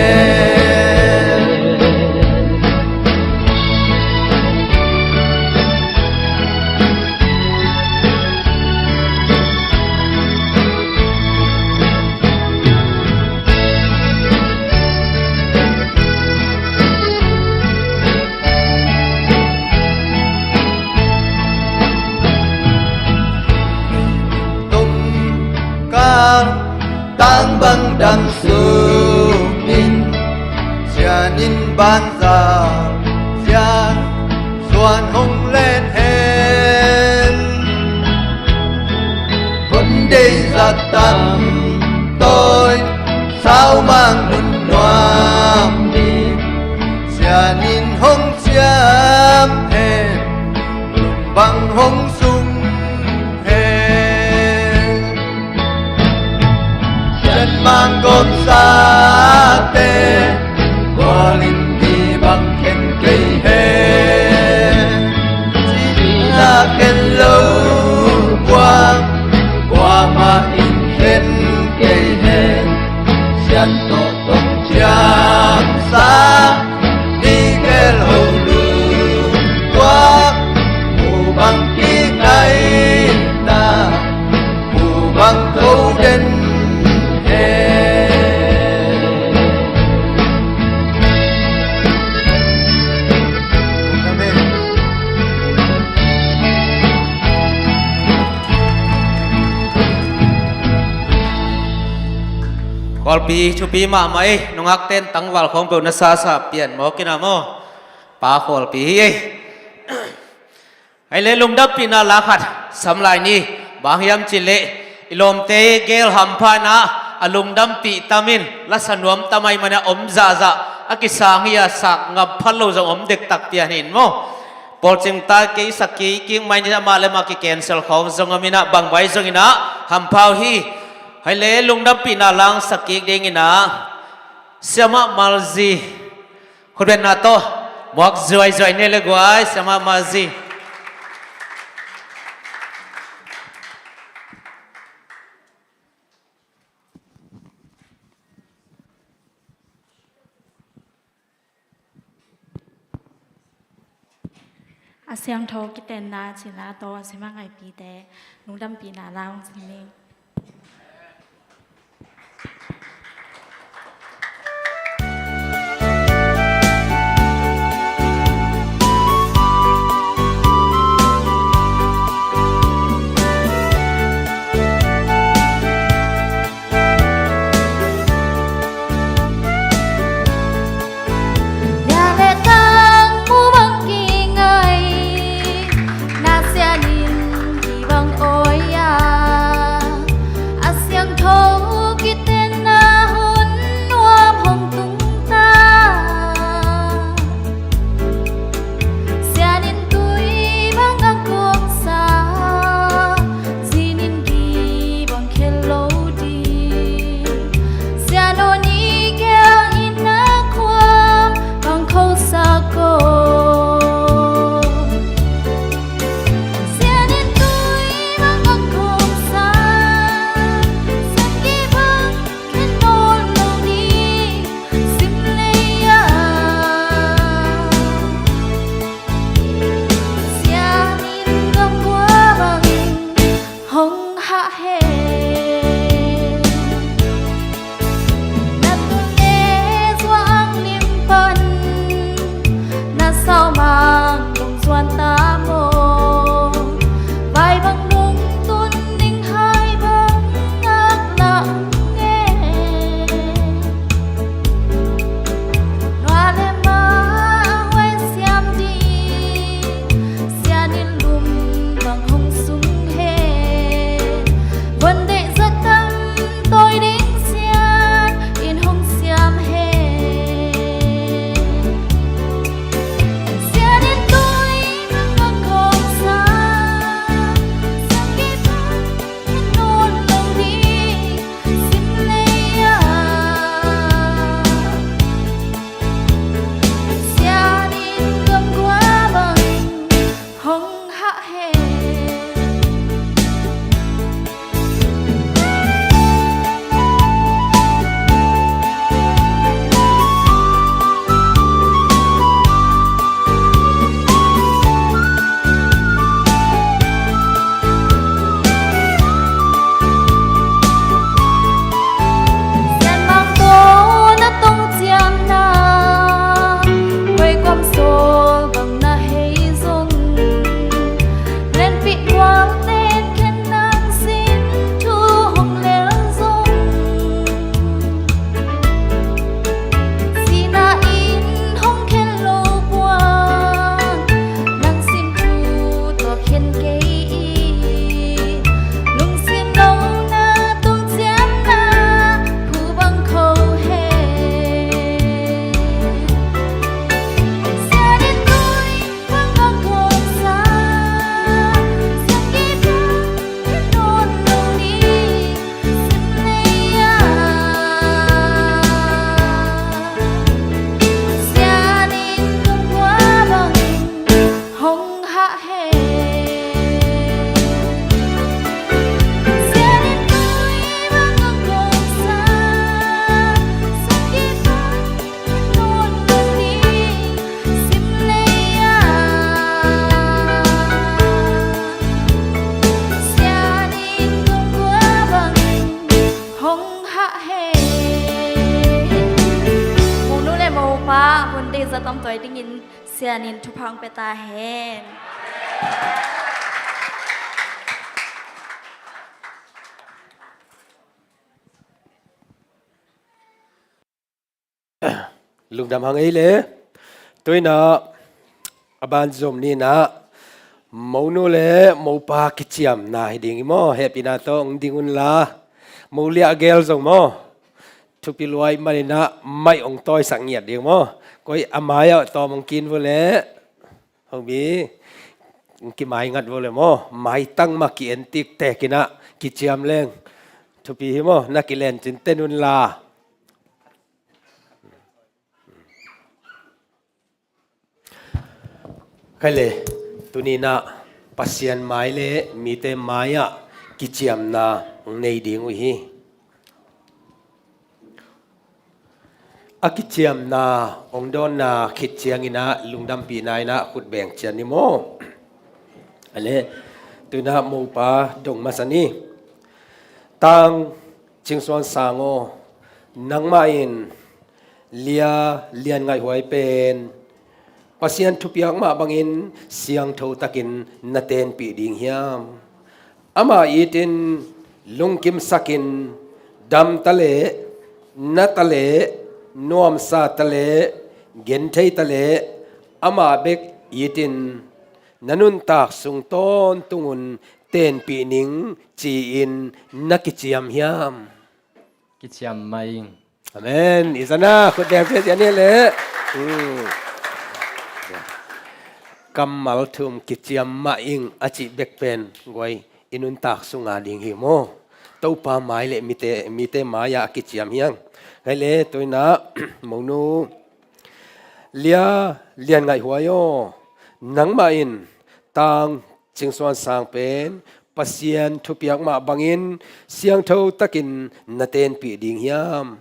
Tum kal tang bang dam sungin, Sian in banza, Sian suan hong len hen. Hun deih zat tam tawi, sau mang hun nuam ding, Sian in hong ciam hen, lum bang hong sung hen. Sian mang gawmsate, kualin hi bang khen kei hen. Sihna khen lo buang, kuamah in khen kei hen. Sian tawh tong ciamsa, ni kei lo lungtuak, mu bang kinaihna, mu bang ko den hen. Kawlpi thupi mahmah ei, nungak ten tangval khawng peuh na sasa pian mawk in a maw. Pa Kawlpi hi ei. Hei le, lungdampihna la khat sam lai ni. Bang hiam cih leh, i lawmte gel hampha in a, a lungdampih tam in, lasa nuam tam ahih manin a om zahzah, a kisang hi a, sak ngap phat lo zong om dektak pian hi in maw. Pawlcing ta kei sak kik kik mai ni, amah le amah ki cancel khawng zong om in a, bang vai zong in a, hampha uh hi. Hei le, lungdampihna la sak kik ding in a, Siamah Malzi. Khutbetna tawh muak zuaizuai ni le guai, Siamah Malzi. A siangtho kitenna cina tawh a sim a ngaipite lungdampihna la hong sim ni. Lia le tang mu bang kingai, na Sian in hi bang oi a. Zatom tawi dingin Sian in thupha hong pia ta hen. Lungdam hang ei le. Tuinah a ban zom ninah monu le mopa kiciamna hi ding hi maw? Hehpihna tawh hong ding unla, mo liah gel zong maw? Thupi luai maninah maih hong tawisak ngiat ding maw? Koi a mai-ah tawm hong kin vua le. Hobi, hong kimai ngat vua le maw? Maitang mah ki-en tiktek inah kiciam leng thupi hi maw? Na kilen cin ten unla. Khai le, tuninah Pasian mai le mite mai-ah kiciamna hong nei ding uh hi. A kiciamna hong dawnna khit cianginah lungdampihna inah khut beng cian ni maw? A le, tuinah mopa dong masa ni. Tang Cingsuan Sang aw, nangmah in Lia Lian Ngaih Huai pen Pasian thupiak mah bangin siangtho takin na tenpih ding hiam? Amah itin lungkimsakin dam ta leh, na ta leh, nuamsa ta leh, genthei ta leh, amah bek itin na nuntak sung tawntungun tenpih ning ci-in na kiciam hiam? Kiciam mah ing. Amen. I zana khut beng pia zian hi le. Hmm. Kammal thum kiciam mah ing a cih bek pen guai i nuntak sunga ding hi maw? Topa mai le mite, mite mai-ah a kiciam hiang. Hai le, tuinah monu Lia Lian Ngaih Huai aw, nangmah in Tang Cingsuan Sang pen Pasian thupiak mah bangin siangtho takin na tenpih ding hiam?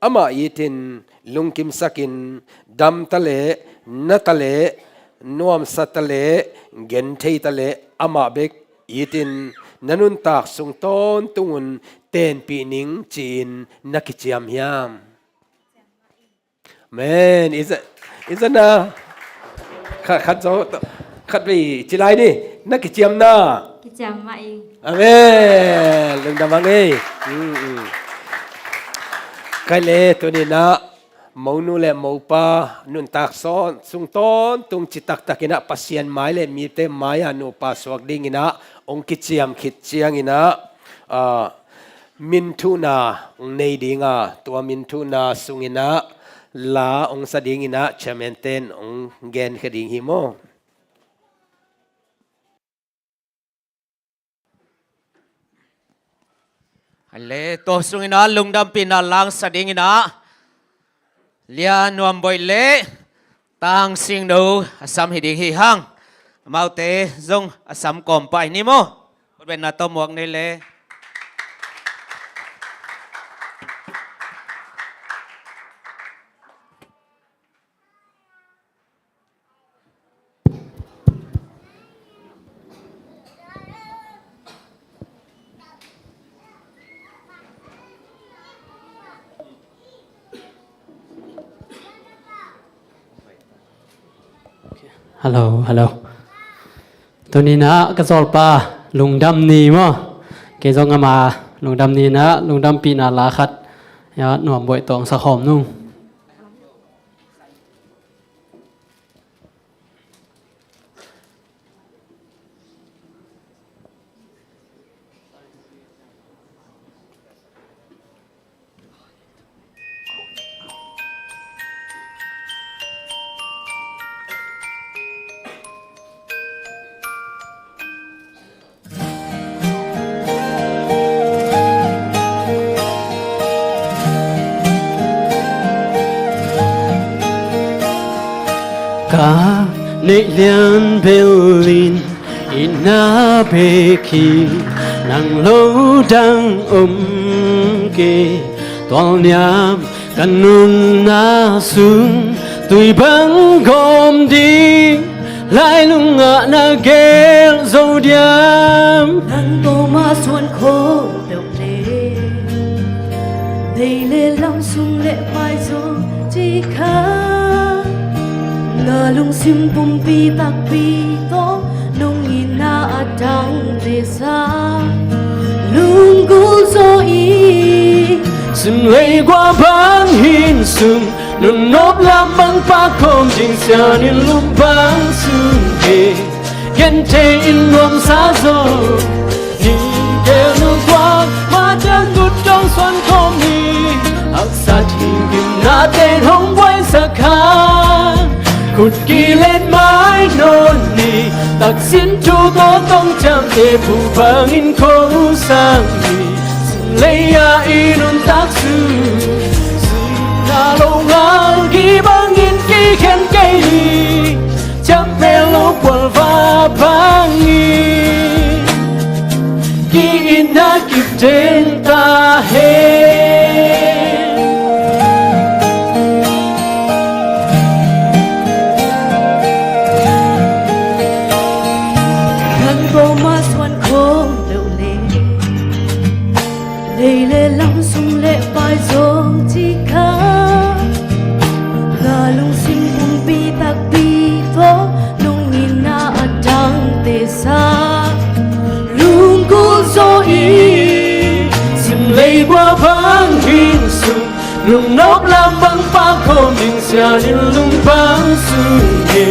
Amah itin lungkimsakin dam ta leh, na ta leh, nuamsa ta leh, genthei ta leh, amah bek itin na nuntak sung tawntungun tenpih ning ci-in na kiciam hiam? Amen. I za-, i zana khat, khat zo, khat vei ci lai ni. Na kiciamna. Kiciam mah ing. Amen. Lungdam hang ei. Mm, mm. Khai le, tuninah monu le mopa nuntak sung tawntung citaktakinah Pasian mai le mite mai-ah nupa suak dinginah hong kiciam khit cianginah, ah, minthuhna hong nei dinga, tua minthuhna sunginah la hong sa dinginah chairman ten hong genkhia ding hi maw? A le, tua sunginah lungdampihna la hong sa dinginah Lia Nuam Boih le Tang Sing No a sam hi ding hi hang. Amaute zong a sam kawm pah hi ni maw? Khut bengna tawh muak ni le. Hello, hello. Tuninah ka zawlpa lungdam ni maw? Kei zong ama lungdam ninah lungdampihna la khat, ya, Nuam Boih tawh hong sa khawm nung. Ka neih lian belin i na bek hi, nang lo dang om kei. Tualniam ka nunna sung tui bang gawm ding, lailung ah na gel zo diam? Nang tawh mah suan khawm deuh le, dei le lam sung le pai zo ci kha. Lungsim pumpi takpi tawh nong itna a dangte sa lunggulh zaw in, simlei gua bang hin sung, nunawp lam bang pah khawm ding sian in lum bang sung hi. Genthei in nuamsa zaw, ni gel nung tuak, ma ciang kut dong suan khawm ni. Haksat hi gimnate hong buaisak kha, khut kilen mai nawn ni. Taksin thu tawh tong ciamteh bu bangin ko sang ni. Simlei a i nuntak su, sihna lo ngal, gii bangin kikhen kei ni. Ciampel lo pualva bangin, ki-itna kip den ta hen. Kan ko ma suan khawm deuh le, lei le lam, sum le pai zong ci kha. Na lungsim pumpi takpi tawh nong itna a dangte sa lunggulh zaw in, simlei gua bang hin sung, nunawp lam bang pah khawm ding sian in lum bang sung hi.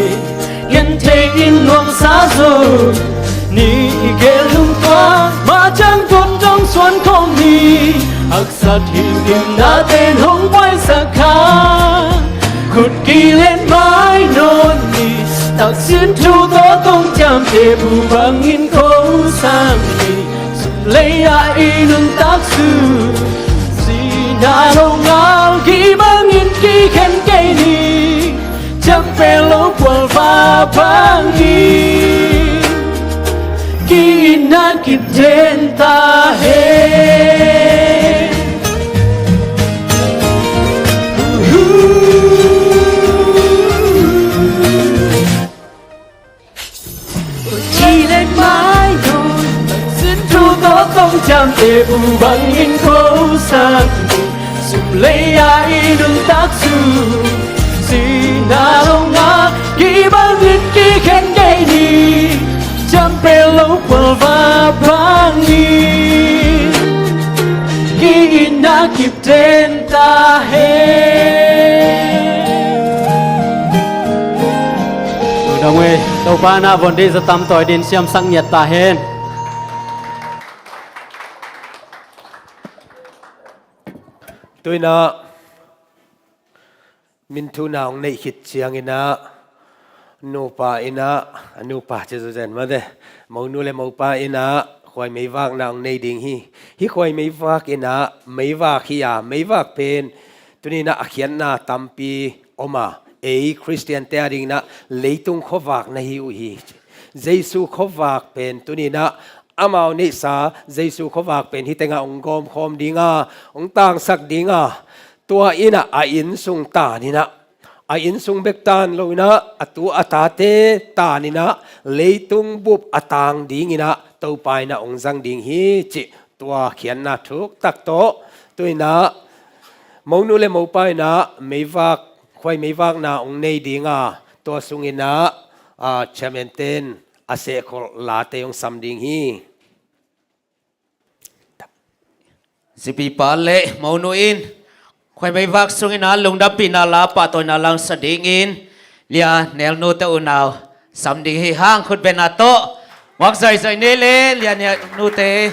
Genthei in nuamsa zaw, ni gel nung tuak, ma ciang kut dong suan khawm ni. Haksat hi gimnate hong buaisak kha, khut kilen mai nawn ni. Taksin thu tawh tong ciamteh bu bangin ko sang ni. Simlei a i nuntak su, sihna lo ngal, gii bangin kikhen kei ni. Ciampel lo pualva bangin, ki-itna kip den ta hen. Kilen mai nawn, taksin thu tawh tong ciamteh bu bangin ko sang ni. Simlei a i nuntak su, sihna lo ngal, gii bangin kikhen kei ni. Ciampel lo pualva bangin, ki-itna kip den ta hen. Dong ei, Topa na von dei za tam tawi din siamsak ngiat ta hen. Tuinah min thuna hong neih khit cianginah nupa innah, a nupa ci zuzen mate, monu le mopa innah khuai meivakna hong nei ding hi. Hih khuai meivak innah meivak hi a, meivak pen tuninah a khiatna tampi om a, ei Khristiante a dinginah leitung khuavak na hi uh hi. Jesu khuavak pen tuninah amau neihsa Jesu khuavak pen hih tengah hong gawmkhawm dinga, hong tangsak dinga, tua innah a innsung taninah, a innsung bek tan loinah a tu a tate taninah leitung bup a tang dinginah Topa innah hong zang ding hi cih tua khiatna thuktak tawh tuinah monu le mopa innah meivak, khuai meivakna hong nei dinga, tua sunginah, a, chairman ten a sehkholh late hong sam ding hi. Zipipa le monu in khuai meivak sungin a lungdampihna la pahtawina langsa dingin Lia Nelnute unau sam ding hi hang, khutbetna tawh muak zaizai ni le Lia Nelnute.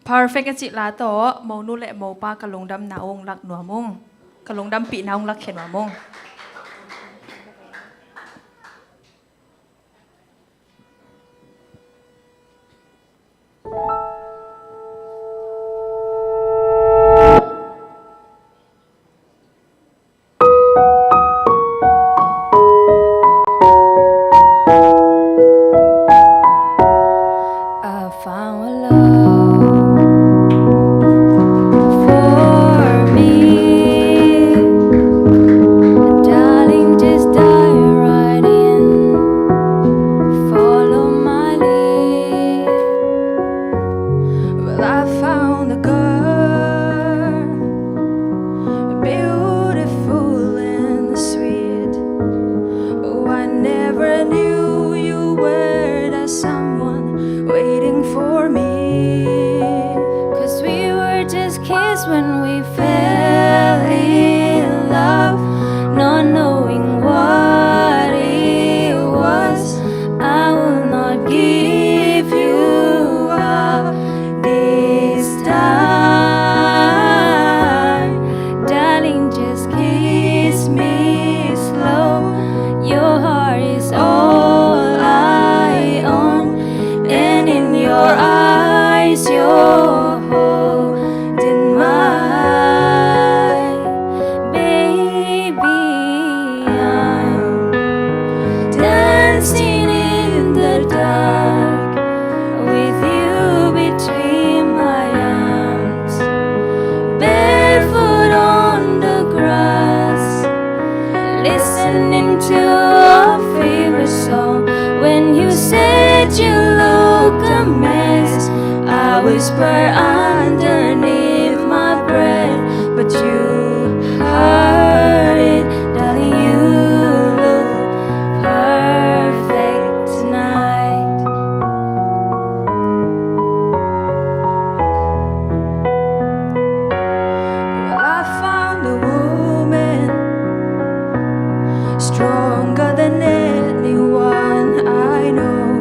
Perfect a cih la tawh monu le mopa ka lungdamna hong lak nuam ung. Ka lungdampihna hong lakkhia nuam ung. I found a love for me. Whisper underneath my breath, but you heard it, darling, you look perfect tonight. Well, I found a woman stronger than anyone I know.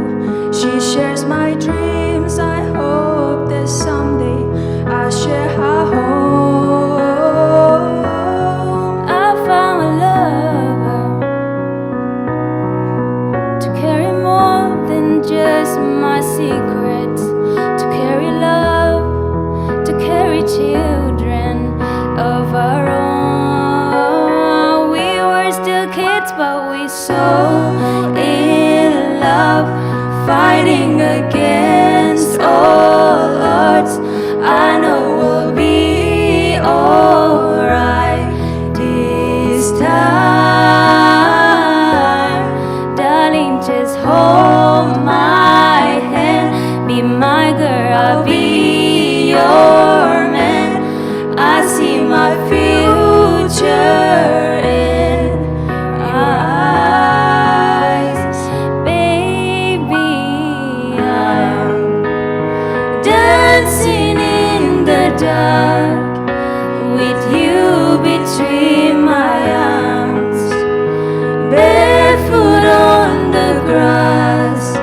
She shares my dreams. I hope that someday I share her home. I found a lover to carry more than just my secrets, to carry love, to carry children of our own. We were still kids, but we so in love, fighting against all odds. I know we'll be alright this time. Darling, just hold my hand, be my girl, I'll be your man. I see my future in your eyes. Baby, I'm dancing in the dark with you between my arms, barefoot on the grass,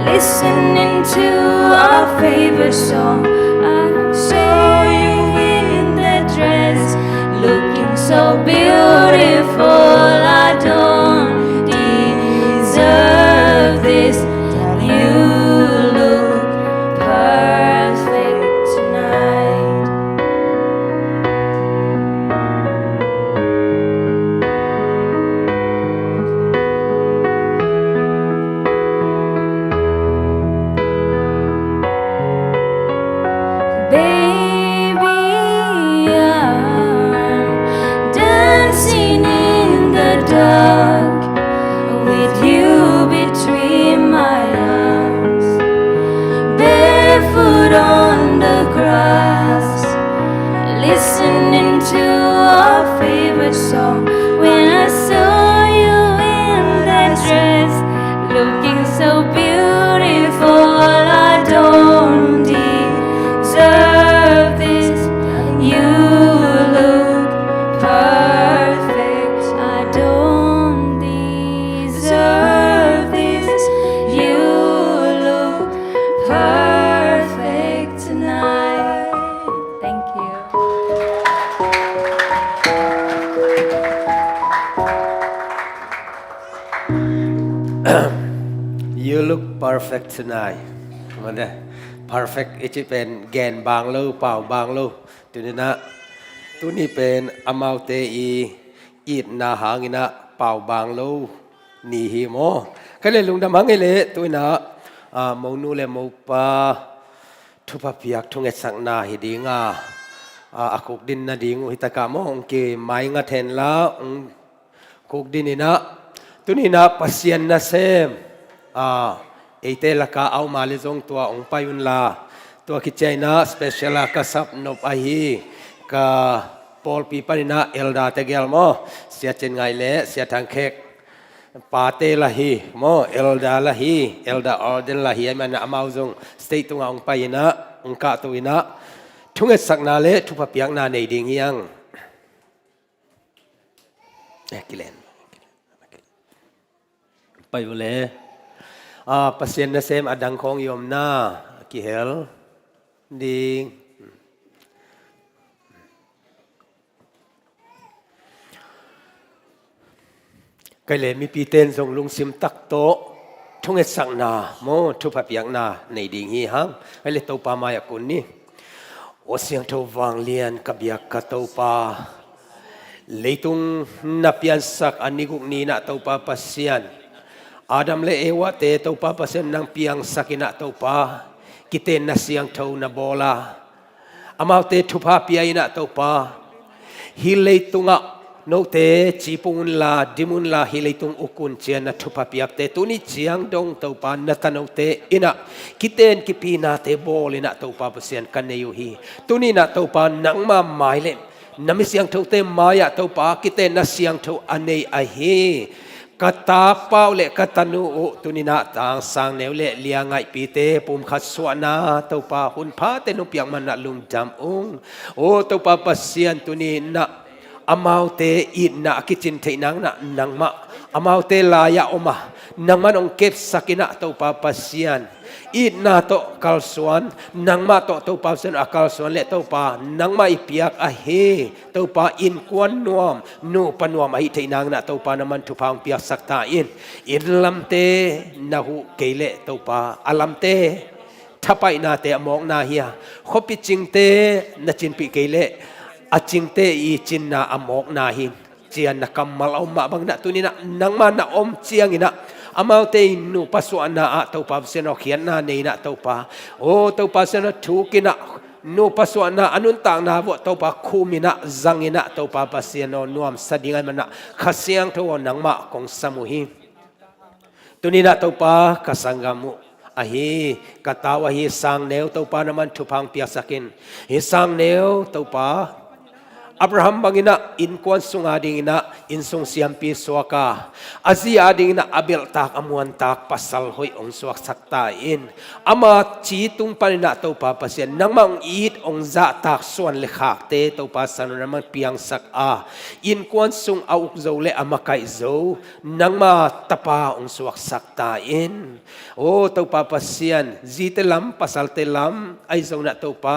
listening to our favorite song. I saw you in that dress, looking so beautiful. I don't deserve this. You look perfect tonight. Baby, I'm dancing in the dark with you between my arms, barefoot on the grass, listening to our favorite song. When I saw you in that dress, looking so beautiful, I don't deserve this. You look perfect. I don't deserve this. You look perfect tonight. Thank you. You look perfect tonight. Mate, perfect i cih pen gen bang lo, pau bang lo. Tuni-in ah, tuni pen amaute i itna hangin ah pau bang lo ni hi maw. Kei le lungdam hang ei le, tu-in ah, ah, monu le mopa thupha piak thungetsakna hi ding a, ah, a khukdin nading uh hi tak a maw, hong kimaingat hen la, hong khukdin in ah, tuni-in ah Pasian nasem, ah, eite lak ah a om a leh zong tua hong pai un la, tua khit ciangin ah special a ka sap nop ahi, ka pawlpi panin ah elder-te gel maw, Sia Cin Ngaih le Sia Thang Khek, pate la hi maw, elder la hi, elder ordain la hi, ahih manin ah amau zong stage tungah hong pai in ah, hong kahto in ah, thungetsakna le thupha piakna nei ding hi hang. Eh, kilen. Pai uh le. Ah, Pasian nasem a dang khawng i omna kihel ding. Kei le mipite in zong lungsim tak tawh thungetsakna maw, thupha piakna nei ding hi hang. Kei le Topa mai-ah kun ni. Aw siangtho vanglian ka biak ka Topa, leitung na piansak a ni guk ni-in ah Topa Pasian, Adam le Eva-te Topa Pasian nang piangsak in ah Topa, kitenna siangtho na bawl a, amaute thupha pia in ah Topa, hih leitungah Note cipung unla, dim unla, hih leitung uk un ci-a na thupha piakte tuni ciang dong Topa na tanote in ah kiten kipinate bawl in ah Topa Pasian ka nei uh hi. Tuni in ah Topa nangma mai le na mi siangthote mai-ah Topa kitenna siangtho a nei ahi ka tapa uh le ka tanu uh tuni in ah Tang Sang Neu le Lia Ngaihpihte pumkhat suahna Topa hun phate nong piak man ah lungdam ung. O Topa Pasian, tuni in ah amaute itna a kicin theih nang in ah nangmah amaute lai-ah om a, nangmah in hong kepsak in ah Topa Pasian, itna tawh kalsuan nangmah tawh Topa Pasian a kalsuan le Topa nangmah i piak ahi Topa innkuan nuam, nupa nuam ahih theih nang in ah Topa nangmah in thupha hong piaksak ta in. Inn lamte na huh kei leh Topa a lamte thapaihnate a mawkna hi a, khuapi cingte na cinpih kei leh a cingte i cinna a mawkna hi. Cian na kammal a om mah bangin ah tuni in ah nangmah na om ciangin ah amaute in nupa suahna ah Topa Pasian aw khiatna nei in ah Topa, o Topa Pasian aw thuk in ah nupa suahna a nuntakna vuah Topa khum in ah zang in ah Topa Pasian aw nuamsa ding ahih man ah Kha Siangtho aw nangmah kong sam uh hi. Tuni in ah Topa ka sanggam uh ahi ka tau ahi Sang Neu Topa nangmah in thupha hong piaksak in. Hih Sang Neu Topa Abraham bangin ah innkuan sung adingin ah innsung siampi suak a, a zi adingin ah a belhtak a muantak pasal hoih hong suaksak ta in. Ama ci tung panin ah Topa Pasian nangmah hong it hong zahtak suan le khakte Topa Sang Neu nangmah in piangsak a, innkuan sung a uk zo le a makaih zo nangma tapa hong suaksak ta in. O Topa Pasian, zite lam pasalte lam ahi zongin ah Topa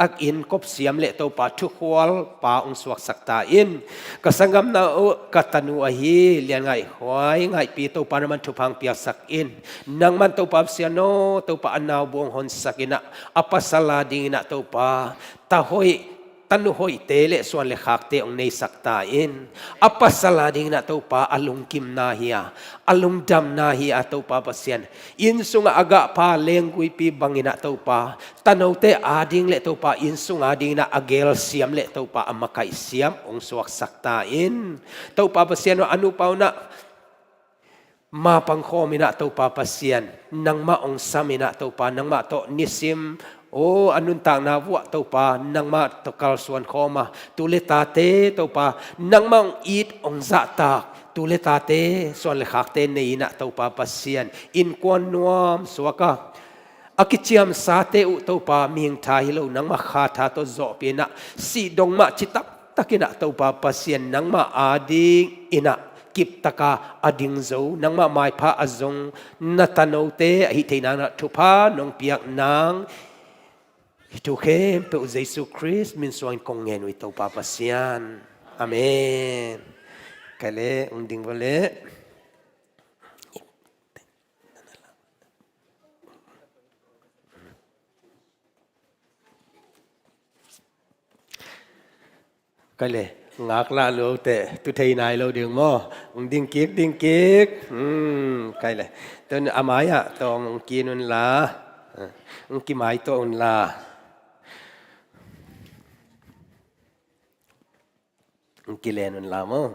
a inn kop siam le Topa thukhual pa hong suaksak ta in. Ka sanggamnu uh ka tanu ahi Lian Ngaih Huai Ngaihpi Topa nangmah in thupha hong piaksak in. Nangmah in Topa Pasian aw Topa a nau bu hong honsak in ah a pasal adingin ah Topa ta hoih tanu hoihte le suan le khakte hong neisak ta in. A pasal adingin ah Topa a lungkimna hi a, a lungdamna hi a Topa Pasian, innsung ah a gahpha lengguipi bangin ah Topa tanote ading le Topa innsung adingin ah a gelsiam le Topa a makaihsiam hong suaksak ta in. Topa Pasian aw a nupa un ah mapang khawm in ah Topa Pasian nangmah hong sam in ah Topa nangmah tawh nisim, o a nuntakna vuah Topa nangmah tawh kalsuan khawm a, tu le tate Topa nangmah hong it hong zahtak tu le tate suan le khakte nei in ah Topa Pasian innkuan nuam suak a, a kiciamsate uh Topa mihing tha hi lo nangmah Kha tha tawh zawhpih in ah sih dong mah citak takin ah Topa Pasian nangmah adingin ah kiptak a a ding zo nangmah maipha a zong na tanote ahih theih nang in ah thupha nong piak nang hih thu khempeuh Jesu Khrist min suangin kong ngen uh hi Topa Pasian. Amen. Kai le hong ding vua le. Kai le ngaklah lo teh tu thei nai lo ding maw? Hong ding kik, ding kik. Hmm, kai le tun a mai-ah tawng hong kin un la, hong kimai tuah un la. Hong kilen un la maw?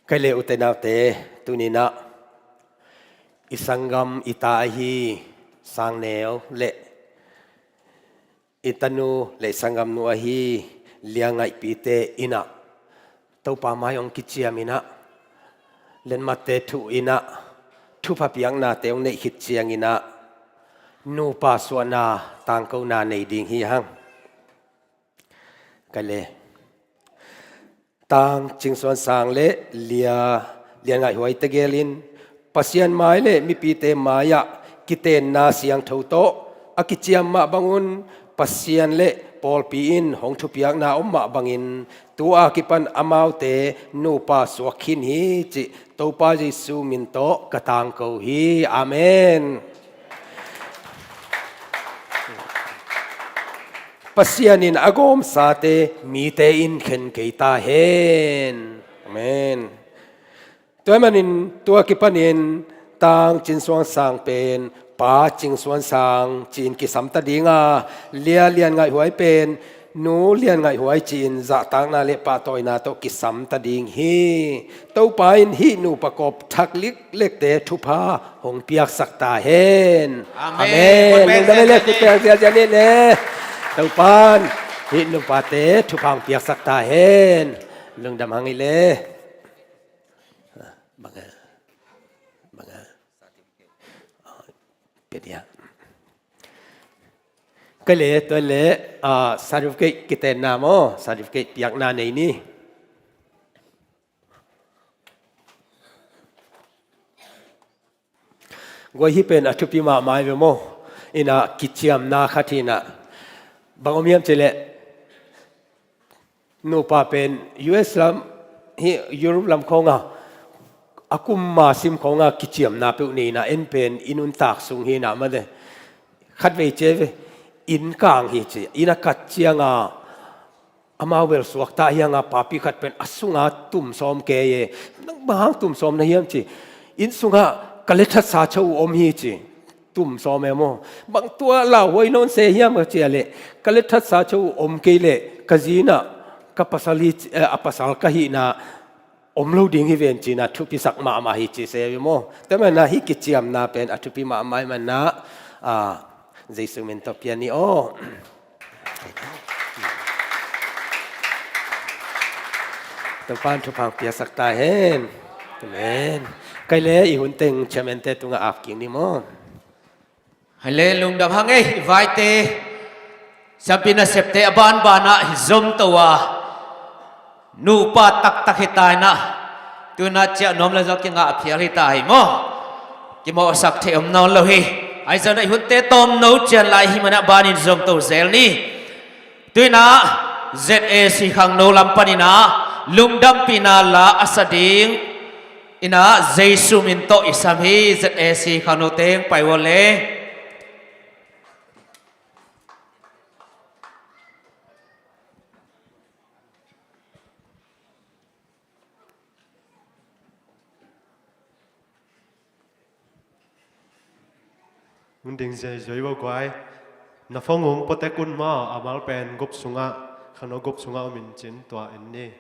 Kai le ute naute, tuni-in ah i sanggam i ta ahi Sang Neu le i tanu le i sanggamnu ahi Lia Ngaihpihte in ah Topa mai hong kiciam in ah, letmate thuh in ah, thupha piaknate hong neih khit ciangin ah nupa suahna tangkona nei ding hi hang. Kai le Tang Cing Suan Sang le Lia, Lia Ngaih Huai tegel in Pasian mai le mipite mai-ah kitenna siangtho tawh a kiciam mah bangun Pasian le pawlpi in hong thupiakna om mah bangin tu-a kipan amaute nupa suak khin hi cih Topa Jesu min tawh ka tangko hi. Amen. Pasian in a gawmsate mite in khen kei ta hen. Amen. Tua ahih manin tua kipanin Tang Cin Suan Sang pen Pa Cing Suan Sang ci-in kisam ta ding a, Lia Lian Ngaih Huai pen Nu Lian Ngaih Huai ci-in zahtakna le pahtawina tawh kisam ta ding hi. Topa in hih nupa kawp thak liklekte thupha hong piaksak ta hen. Amen. Amen. Lungdam hi le, khut beng ziazia ni le. Topa in hih nupate thupha hong piaksak ta hen. Lungdam hang hi le. Bang a, bang a. Pia dia. Ka le, tua le, ah, certificate kitenna maw, certificate piakna nei ni. Guai, hih pen a thupi mahmah hi ve maw. Ina kiciamna khat hi ina. Bang om hiam cih leh, nupa pen U S lam, hih Europe lam khawng a, a kum ma sim khawng a kiciamna peuh nei ina, en pen i nuntak sung hi ina mah de. Khatvei ci ve, inn kang hi ci, inn a kat ciang a, amau bel suakta hi hang a, papi khat pen a sung a tum sawm kei e. Nang bang hang tum sawm na hiam ci. Inn sung a ka le thatsa chau om hi ci. Tum sawm e maw. Bang tua lauhuai nawn se hiam ka ci a leh, ka le thatsa chau om kei leh, ka zi ina, ka pasal hi ci, eh, a pasal ka hihna om lo ding hi ven ci ina, thupisak mahmah hi ci se ve maw. Tua manin hih kiciamna pen a thupi mahmah ahih manin, ah, Jesu min tawh pia ni aw. Topa in thupha hong piaksak ta hen. Amen. Ka le, i hun teng chairman te tungah ap kik ni maw. Hi le, lungdam hang ei, i vaite, siampi nasepte a banban ah hi zom to a, nupa taktak hi ta ina, tu ina ciah nuam le zong kingah a phial hi ta hi maw. Kimawhsak thei om nawn lo hi. Ahi zongin i hunte tawmno cian lai hi manin a banin zom to zel ni. Tu ina Z A C khangno lam pan ina lungdampihna la a sa ding ina Jesu min tawh i sam hi. Z A C khangno teng pai un le. Hong ding ziazia un guai. Na phone hong protect un maw, a mal pen group sungah, khangno group sungah om in cin tua en ni.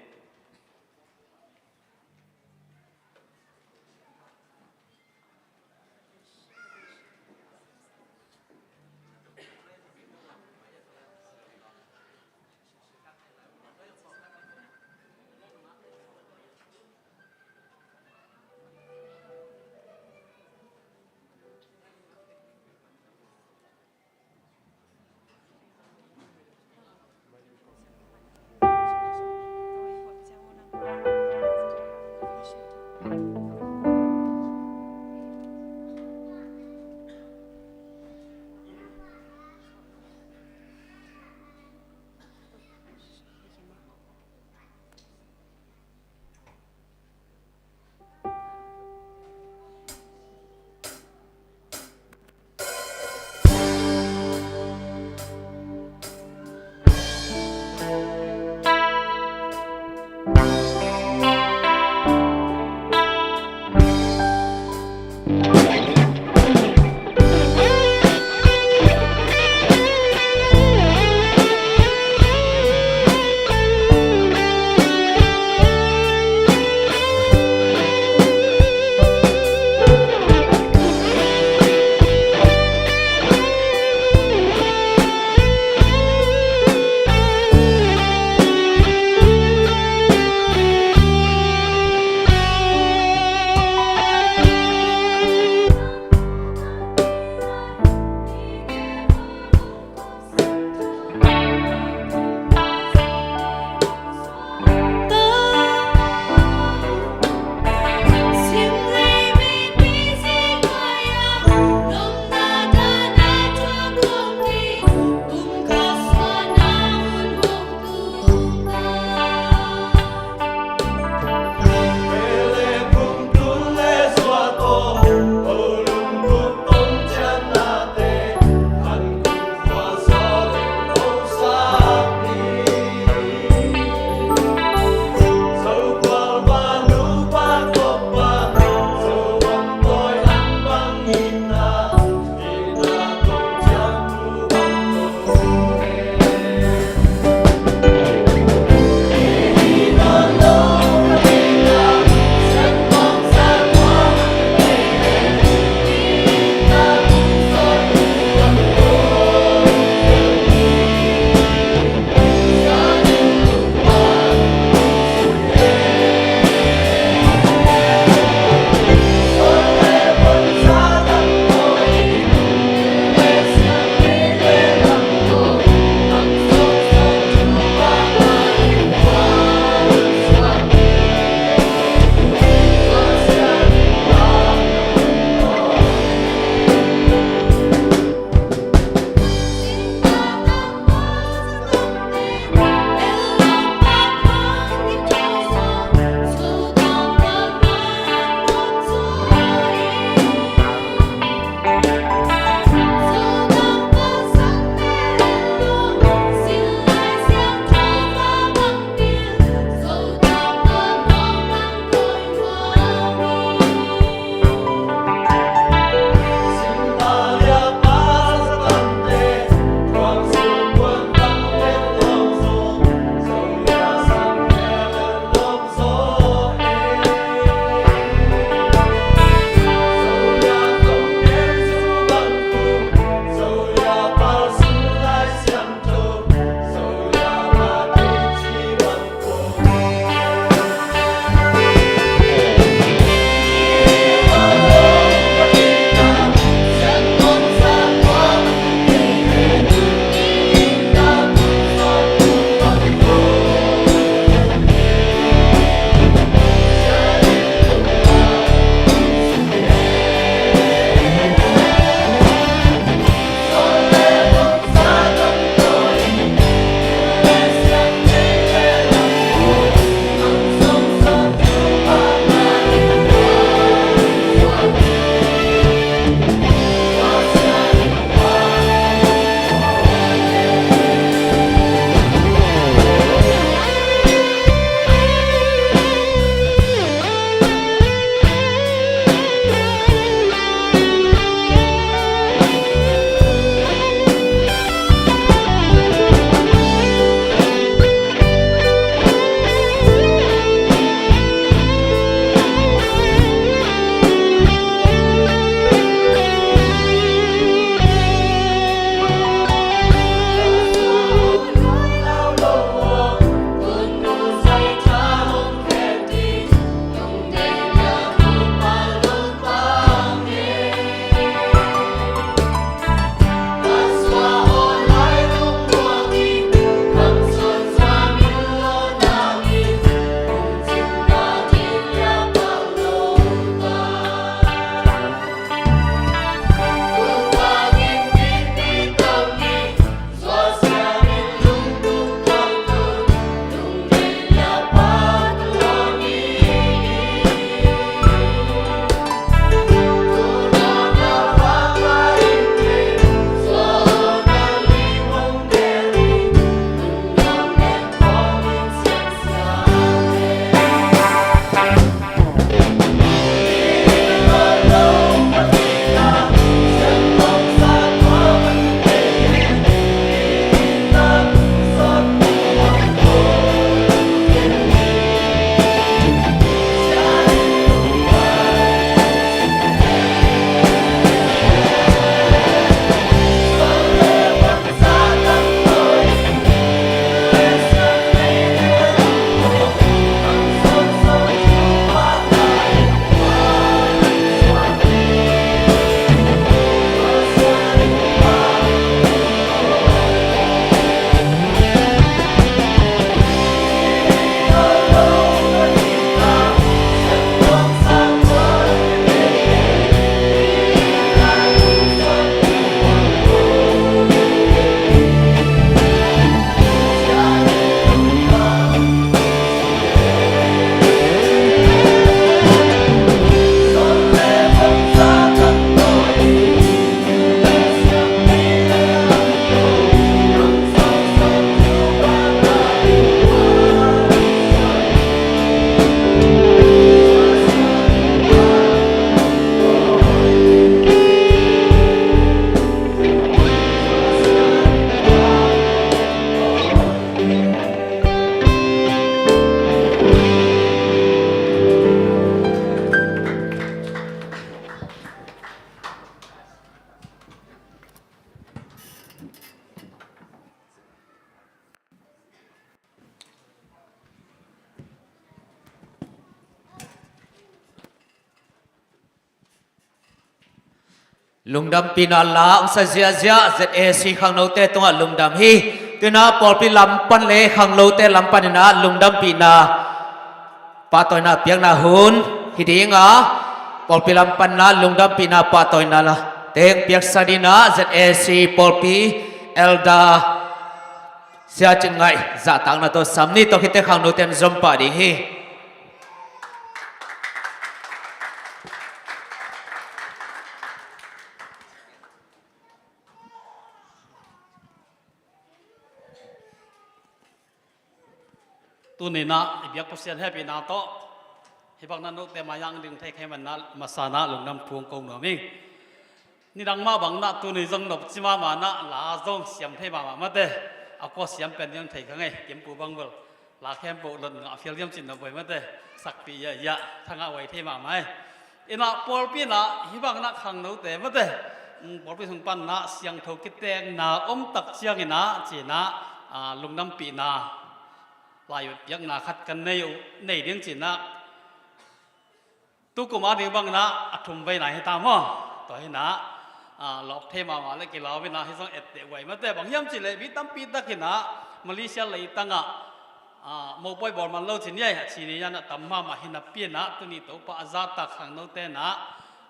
Lungdampihna la hong sa ziahziah Z A C khangnote tungah lungdam hi. Tu-in ah pawlpi lam pan le khangnote lam panin ah lungdampihna pahtawina piakna hun hi ding a, pawlpi lam panin ah lungdampihna pahtawina la teng piaksa dingin ah Z A C pawlpi elder Sia Cin Ngaih zahtakna tawh sam ni. Tua khit teh khangnote in zom pah ding hi. Tuni-in ah i biak Pasian hehpihna tawh hih bangin ah note mai-ah hong ding thei ka hih manin ah masa-in ah lungdam thu kong ko nuam hi. Nidang mah bangin ah tuni zong nopci mahmah in ah la zong siam thei mahmah mate. A kua siam pen ding thei kha ngei, Kimpu bang bel la khempeuh lot ngah phial diam cin na buai mate. Sakpih hiaihiai, thangah huai thei mahmah hi. In ah pawlpi in ah hih bangin ah khangnote mate, um, pawlpi sung panin ah siangtho kitengna om tak ciangin ah ci-in ah, ah, lungdampihna laipiakna khat kan nei uh, nei ding ci-in ah, tukum a ding bangin ah a thumveina hi ta maw. Tua hi-in ah, ah, lawp thei mahmah leh kilawm in ah hih zong etteh huai mate. Bang hiam cih leh mi tampi tak in ah Malaysia leitangah, ah, mopawi bawl man lo cin hiai a ci ni-in ah tam mahmah hi napi-in ah tuni Topa a zahtak khangnote in ah,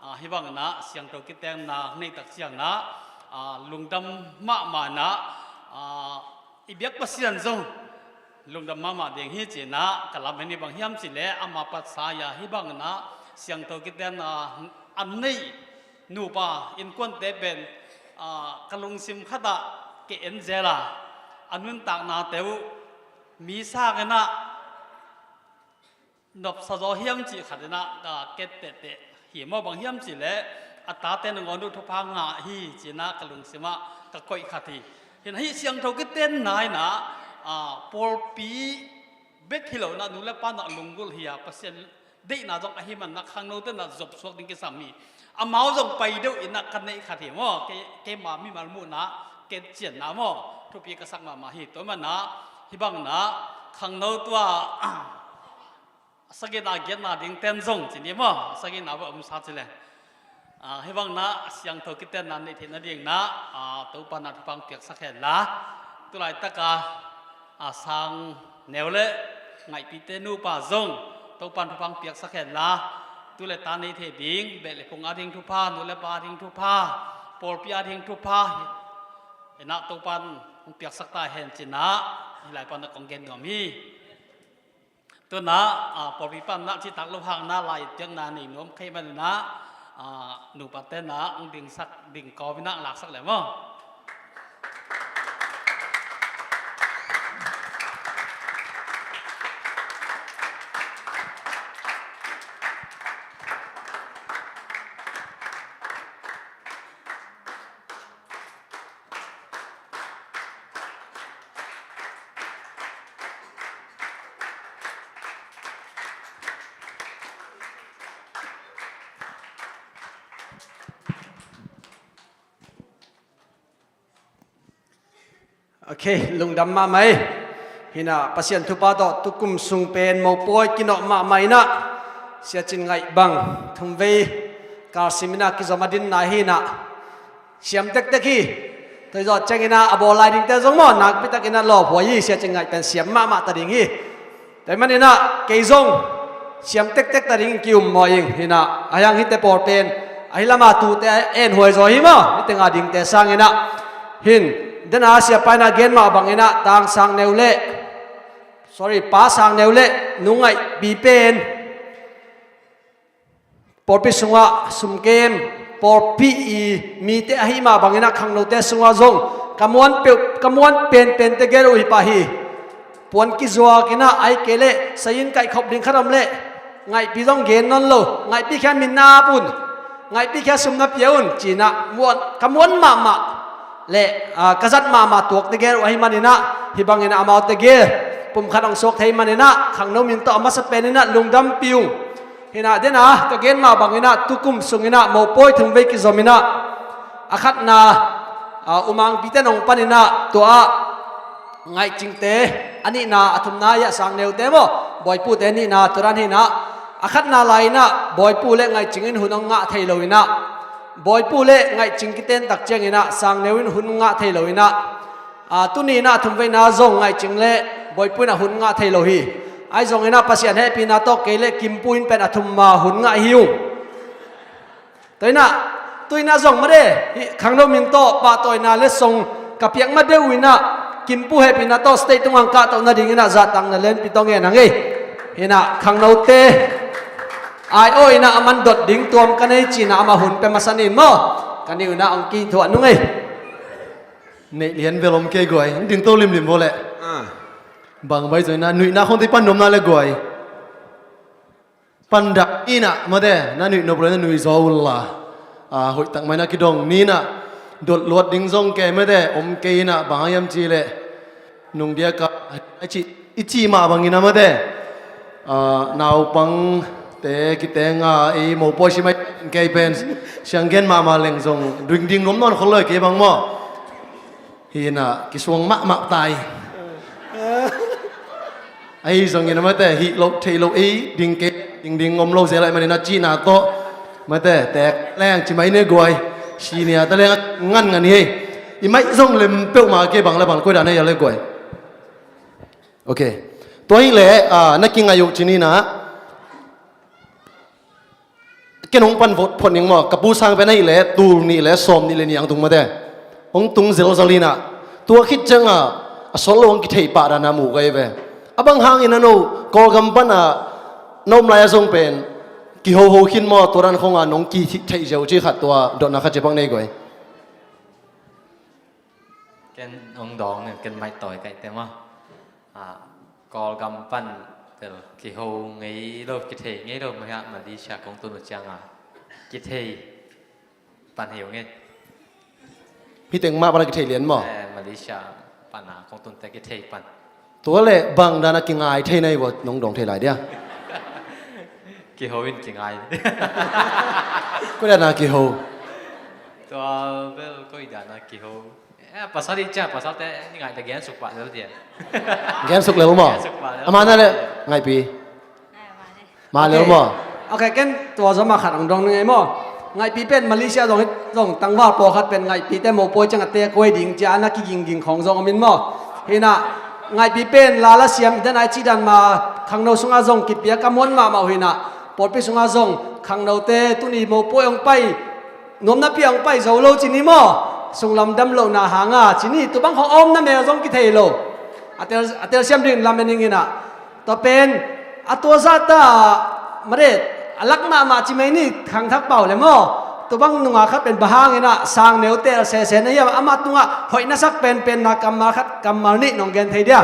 ah, hih bangin ah siangtho kitengna nei tak ciangin ah, ah, lungdam mahmah in ah, ah, i biak Pasian zong lungdam mahmah ding hi ci-in ah ka lamen hi. Bang hiam cih leh ama patsa-a hih bangin ah siangtho kitengna a neih nupa innkuante pen, ah, ka lungsim khatah ke en zel a, a nuntaknate uh mi sangin ah nopsa zaw hiam cih khat in ah ka ket tehteh hi maw. Bang hiam cih leh a tate nangawn uh thupha ngah hi ci-in ah ka lungsim ah ka koih khat hi. Hi-in ah hih siangtho kitenna in ah, ah, pawlpi bek hi lo in ah nu le pa in ah lunggulh hi a, Pasian deihna zong ahih manin ah khangnote in ah zopsuak ding kisam hi. Amau zong pai deuh in ah ka neih khat hi maw. Kei, keima mimal muhna, ken cianna maw, thupi ka sak mahmah hi. Tua manin ah hih bangin ah khangno tua, ah, a sagihna giatna dingte in zong ci ni maw, a sagihna bang om sa ci leh, ah, hih bangin ah a siangtho kitengna neih theih nadingin ah, ah, Topa in ah thupha hong piaksak hen la. Tulaitak a, ah, sang neu le ngaihpihte nupa zong Topa in thupha hong piaksak hen la. Tu le ta nei thei ding, beh le phung a ding thupha, nu le pa a ding thupha, pawlpi a ding thupha in ah Topa in hong piaksak ta hen ci-in ah hih lai panin ah kong gen nuam hi. Tu-in ah, ah, pawlpi panin ah citak lo hangin ah laipiakna nei nuam ka hih manin ah, ah, nupate in ah hong dingsak, ding kawm in ah laksak leh maw. Ok, lungdam mahmah hi. Hi-in ah Pasian thupha tawh tukum sung pen mopawi kinawh mahmah in ah, Sia Cin Ngaih bang thumvei kalsim in ah kizom a dinna hi-in ah siam tektek hi. Tua zawh ciangin ah a bawl lai dingte zong maw, nakpi takin ah lawphuai hi. Sia Cin Ngaih pen siam mahmah ta ding hi. Tua ahih manin ah kei zong siam tektek ta dingin ki-um mawh ing. Hi-in ah a hiang hihte pawl pen ahi lam a tuute a enhuai zaw hi maw, hih teng a dingte sangin ah. Hi-in, den a siapa in ah gen mah bangin ah tang sang neu le, sorry, pa sang neu le nu Ngaihpi pen pawlpi sungah sumkem, pawlpi i mite ahih mah bangin ah khangnote sungah zong ka muan peuh, ka muan penpente gel uh hi pah hi. Puan kizuak in ah, ahih kei leh sayin kaihkhop ding khat om leh, Ngaihpi zong gen nawn lo, Ngaihpi khia min na ap un, Ngaihpi khia sum na pia un ci-in ah muan, ka muan mahmah le, ah, ka zat mahmah tuakte gel uh ahih manin ah, hih bangin ah amaute gel pumkhat hong suak thei manin ah khangno min tawh a masa penin ah lungdampih ung. Hi-in ah, den a ka gen mah bangin ah tukum sungin ah mopawi thumvei kizom in ah, a khatna, ah, U Mangpite nong panin ah tua ah Ngaihcingte, a nihna, a thumna hi-a sang neute maw, Bawipute nihna tua dan hi-in ah, a khatna lai-in ah Bawipu le Ngaihcing in hun hong ngah thei lo in ah, Bawipu le ngaihcing kiten tak ciangin ah Sangneu in hun ngah thei lo in ah, a, tuni in ah thumveina zong ngaihcing le Bawipu in ah hun ngah thei lo hi. Ahi zongin ah Pasian hehpihna tawh kei le Kimpu in pen a thum ma hun ngah hi ung. Tua in ah, tu in ah zong made, hih khangno min tawh pahtawina le song ka piak ma deuh in ah, Kimpu hehpihna tawh stage tungah kahtoh nadingin ah zahtakna lianpi tawh ngen hang ei. Hi in ah khangnote ai-awh in ah a man dot ding tuam ka nei ci in ah amah hun pia masa ni maw? Ka nih un ah hong kithuah nung ei. Neih lian bel om kei guai, hong ding to limlim vaw leh. Ah. Bang bai zong in ah nuihna khong tei pan nuamna le guai. Pandak in ah mate, na nuih nop le na nuih zaw unla, a, hoih tak mai na kidong ni in ah, dot luat ding zong kei mate, om kei in ah, bang hang hiam cih leh nungdiak ah i cih, i cih mah bangin ah mate, a, naupangte kitenga i mopawi si mai kei pen sianggen mahmah leng zong ding ding nuam nawn khol lo kei bang maw? Hi in ah kisuang mahmah tai. Ahi zongin ah mate, hih loh theih loh ei ding kei, ding ding om lo zel ahih manin ah cihna tawh mate, tek leng ci mai ni guai. Senior te leng a ngan ngan hi. I maih zong lem peuhmah kei, bang le bang koi dan hei a le guai. Ok. Tua hi leh, a, na kingaih uh ci ni in ah. Ken hong pan vot phot ning maw, ka pu sang pen ahih leh tul nih le sawm nih le nih ang tung mate. Hong tung zelzel in ah, tua khit ciangah a sawt lo hong kithei pah dan a mu ka hi ve. A bang hangin a no Kawlgam pan a na om lai a zong pen kihoho khin maw, tua dan khong a nong kithei ziau cih khat, tua dotna khat ci pak nei guai. Ken hong dawng ning, ken maih tawi kaihte maw? A, Kawlgam pan bel kiho ngei lo, kithei ngei lo, mah hiah Malaysia kong tun uh ciangah kithei pan hi uh ngei. Hih teng mah pan a kithei lian maw? Eh, Malaysia pan a kong tunte kithei pan. Tua leh bang dan a kingai thei na hi uh, nong dawng thei lai dia? Kiho in kingai. Koi dan a kiho? Tua bel koi dan a kiho. Eh, pasal i cia, pasal te ni ngai te gen suk pah lel dia. Gen suk lel maw? Gen suk pah lel. Ama na le ngaihpi. Ai, ama ne. Ma lel maw? Ok, ken tua zaw ma khat ang dong ni ngai maw? Ngaihpi pen Malaysia zong, zong tangval pawlkhat pen ngaihpi te mopawi ciang a te kuai ding cia na kiging ging khong zong om in maw? Hi in ah ngaihpi pen lala siam i dan ai ci dan ma khangno sungah zong kipia ka muan mahmah uh hi in ah, pawlpi sungah zong khangnote tuni mopawi hong pai nuamna piang pai zo lo ci ni maw? Sunglam dam lohna hanga ci ni, tu bang khong a omna mel zong kithei lo. A tel, a telsiam ding lamen ning in ah. Tua pen a tua zahta made a lak mahmah ci mai ni, khangthak pau le maw? Tu bang nunga khat pen bang hangin ah Sangneu tel sese na hiam, amah tungah hoih na sak penpenna kammal khat kammal nih nong gen thei dia?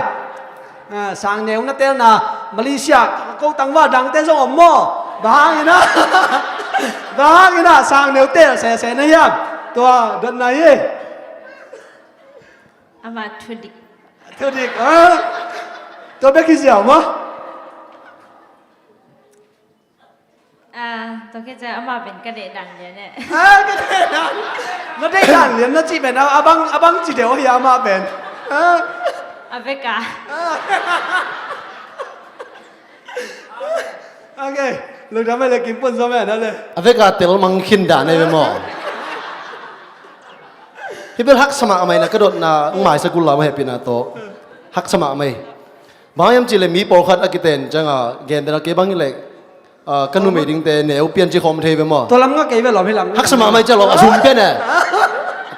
Ah, Sangneu na telna Malaysia ko tangval dangte zong om maw? Bang hangin ah, bang hangin ah Sangneu tel sese na hiam? Tua dotna hi. Ama thudik. Thudik, ah. Tua bek hi ziau maw? Ah, tua khit ciang amah pen ka deih dan lian eh. Ah, ka deih dan. Na deih dan lian na cih pen a, a bang, a bang ci deuh hi amah pen. Ah. A vek a. Ah. Ok. Lungdam mai le Kim Pun Zaw men a le. A vek a tel mang khin dan ei ve maw? Hi bel haksa mahmah in a ka dotna, ng maisak uh la maw hehpihna tawh. Haksa mahmah. Bang hiam cih leh mi pawlkhat a kiten ciangah, gentehna kei bang hi leh, ah, ka numei dingte neu pian ci khawm thei ve maw? Tua lam ngah kei ve lawm hi lam. Haksa mahmah hi cia lawm, a zum pian eh.